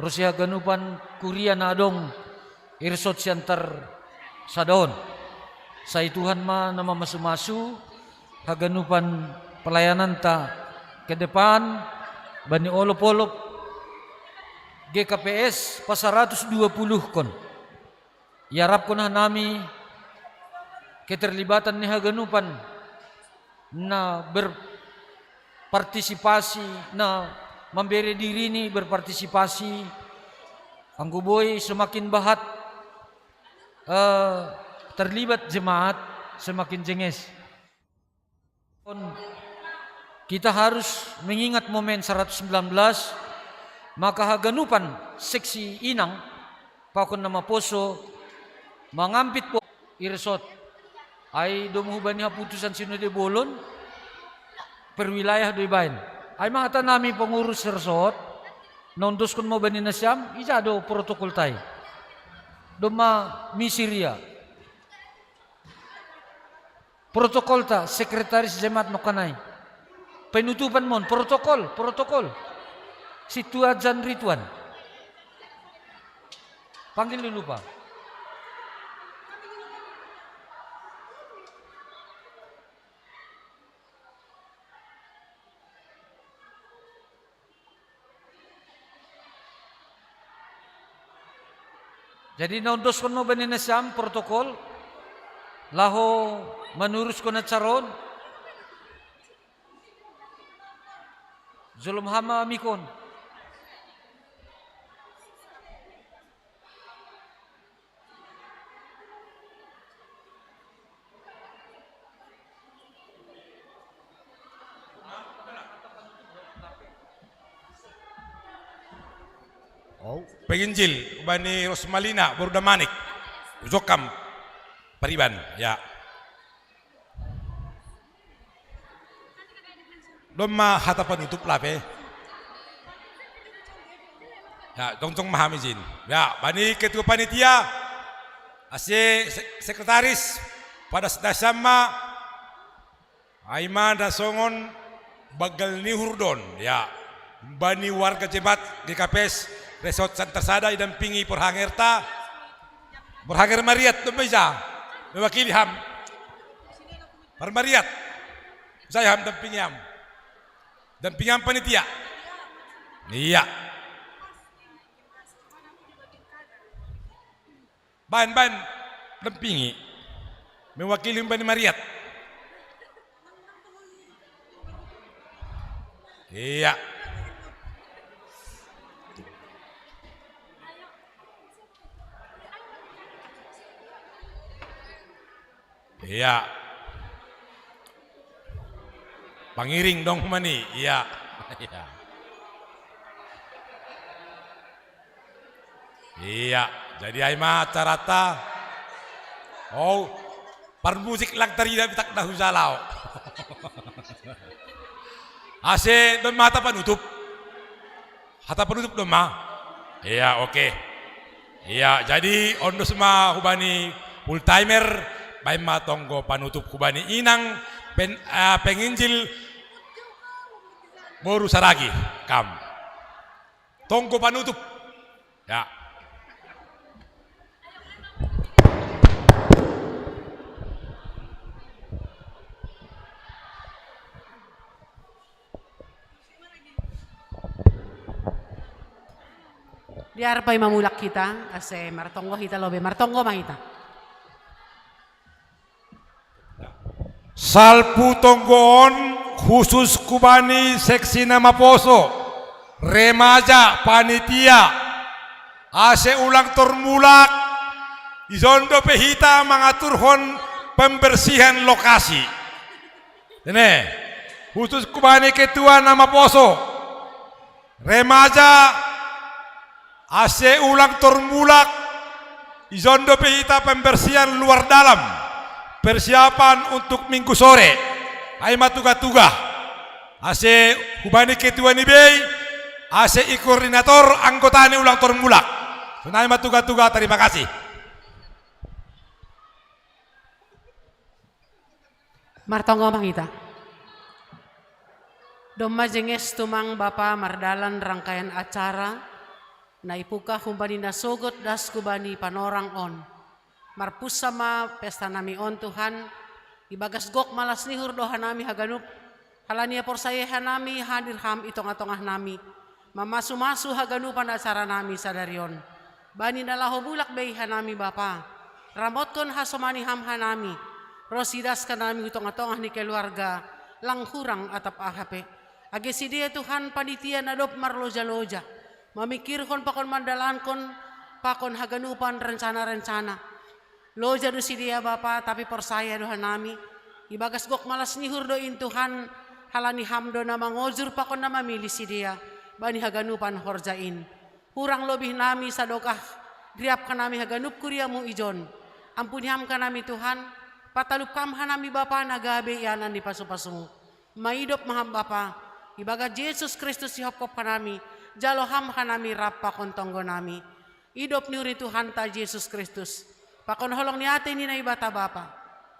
ro si haganupan kuria na adong i resort Siantar Sada on. Sai Tuhan ma na mamasu-masu haganupan pelayananta ke depan, bani olop-olop G K P S pasaratus dua puluh kon. Iarapkon hanami keterlibatan ni haganupan na berpartisipasi, na mambere dirini berpartisipasi, anggo boi semakin bahat, eh, terlibat jemaat, semakin jenges. Kita harus mengingat momen seratus sembilan belas, maka haganupan seksi inang, pakon na maposo, mangampit po i resort. Ai domu hubani haputusan Sinode Bolon, perwilayah do ibaen. Ai ma hata nami pengurus resort, na ondoskon ma bani nasiam, ija do protokolta i. Domma misi ria. Protokolta, sekretaris jemaat nongkanai. Penutupan mon, protokol, protokol. Sintua Jan Rituan. Panggil dulu, Pak. Jadi na ondoskon ma bani nasiam protokol, laho manuruskon acara on. Jolom hama mikon. Oh, penginjil bani Rosmalina boru Damanik. Ujokam pariban, ya. Domma hata panutup lape. Ya, jongjong ma hami jin. Ya, bani ketua panitia, ase se-, sekretaris, padas dasam ma, ai ma na songon banggal ni uhur do on, ya. Bani warga jemaat G K P S Resort Siantar Sada idampingi parhangerta, parhanger Mariat, domma ija, mewakili ham. Parmariat. Sai ham dampingi ham. Dampingi ham panitia. Iya. Baen, baen. Dampingi. Mewakili bani Mariat. Iya. Iya. Pangiring dong mani, iya. Iya. Iya, jadi ai ma acarata. Oh, parmusik lang tarida bitak dahu jalao. Ase don ma hata panutup. Hata panutup do ma? Iya, oke. Iya, jadi ondos ma hubani full timer, baen ma tonggo panutup hubani inang pen-, eh, penginjil Boru Saragi, kam. Tonggo panutup. Ya. Diarpai mamulak hita, ase martonggo hita lobe, martonggo ma hita. Salpu tonggoon khusus kubani seksi na maposo, remaja, panitia, ase ulang tormulak, ijon dope hita mangaturhon pembersihan lokasi. Ini khusus kubani ketua na maposo, remaja, ase ulang tormulak, ijon dope hita pembersihan luar dalam, persiapan untuk minggu sore. Ai ma tuga-tuga. Ase hubani ketua ni bei, ase i koordinator anggota ni ulang tormulak. Sonai ma tuga-tuga, terima kasih. Martonggo ma hita. Domma jenges tumang Bapa mardalan rangkaian acara, na ipuka humbani na sogot das kubani panorang on. Marpussa ma pesta nami on Tuhan, ibagas gok malas nihur do hanami haganup, halani ia porsaya hanami hadir ham i tongah-tongah nami, mamasu-masu haganupan acara nami sadari on. Bani na laho bulak bei hanami Bapa, ramotkon hasomani ham hanami, ro sidas hanami hu tongah-tongah ni keluarga, lang hurang atap aha pe. Age sidea Tuhan panitia na dob marloja-loja, mamikirhon pakon mandalankon, pakon haganupan rencana-rencana. Loja do sidea Bapa, tapi porsaya do hanami. Ibagas gok malas nihur do in Tuhan, halani ham do na mangojur pakon na mamili sidea bani haganupan horja in. Hurang lobih nami sadokah riap hanami haganup kuriamu ijon. Ampuni ham hanami Tuhan, patalup ham hanami Bapa na gabe ianan ni pasu-pasumu. Maidop ma ham Bapa, ibagas Jesus Kristus ihopkop hanami, jalo ham hanami rap pakon tonggo nami. Idop ni uri Tuhanta Jesus Kristus, pakon holong ni atei ni Naibata Bapa,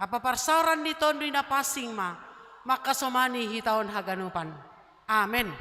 ampa parsaoran ni Tonduy Napansing ma, mangkasomani hita on haganupan. Amen.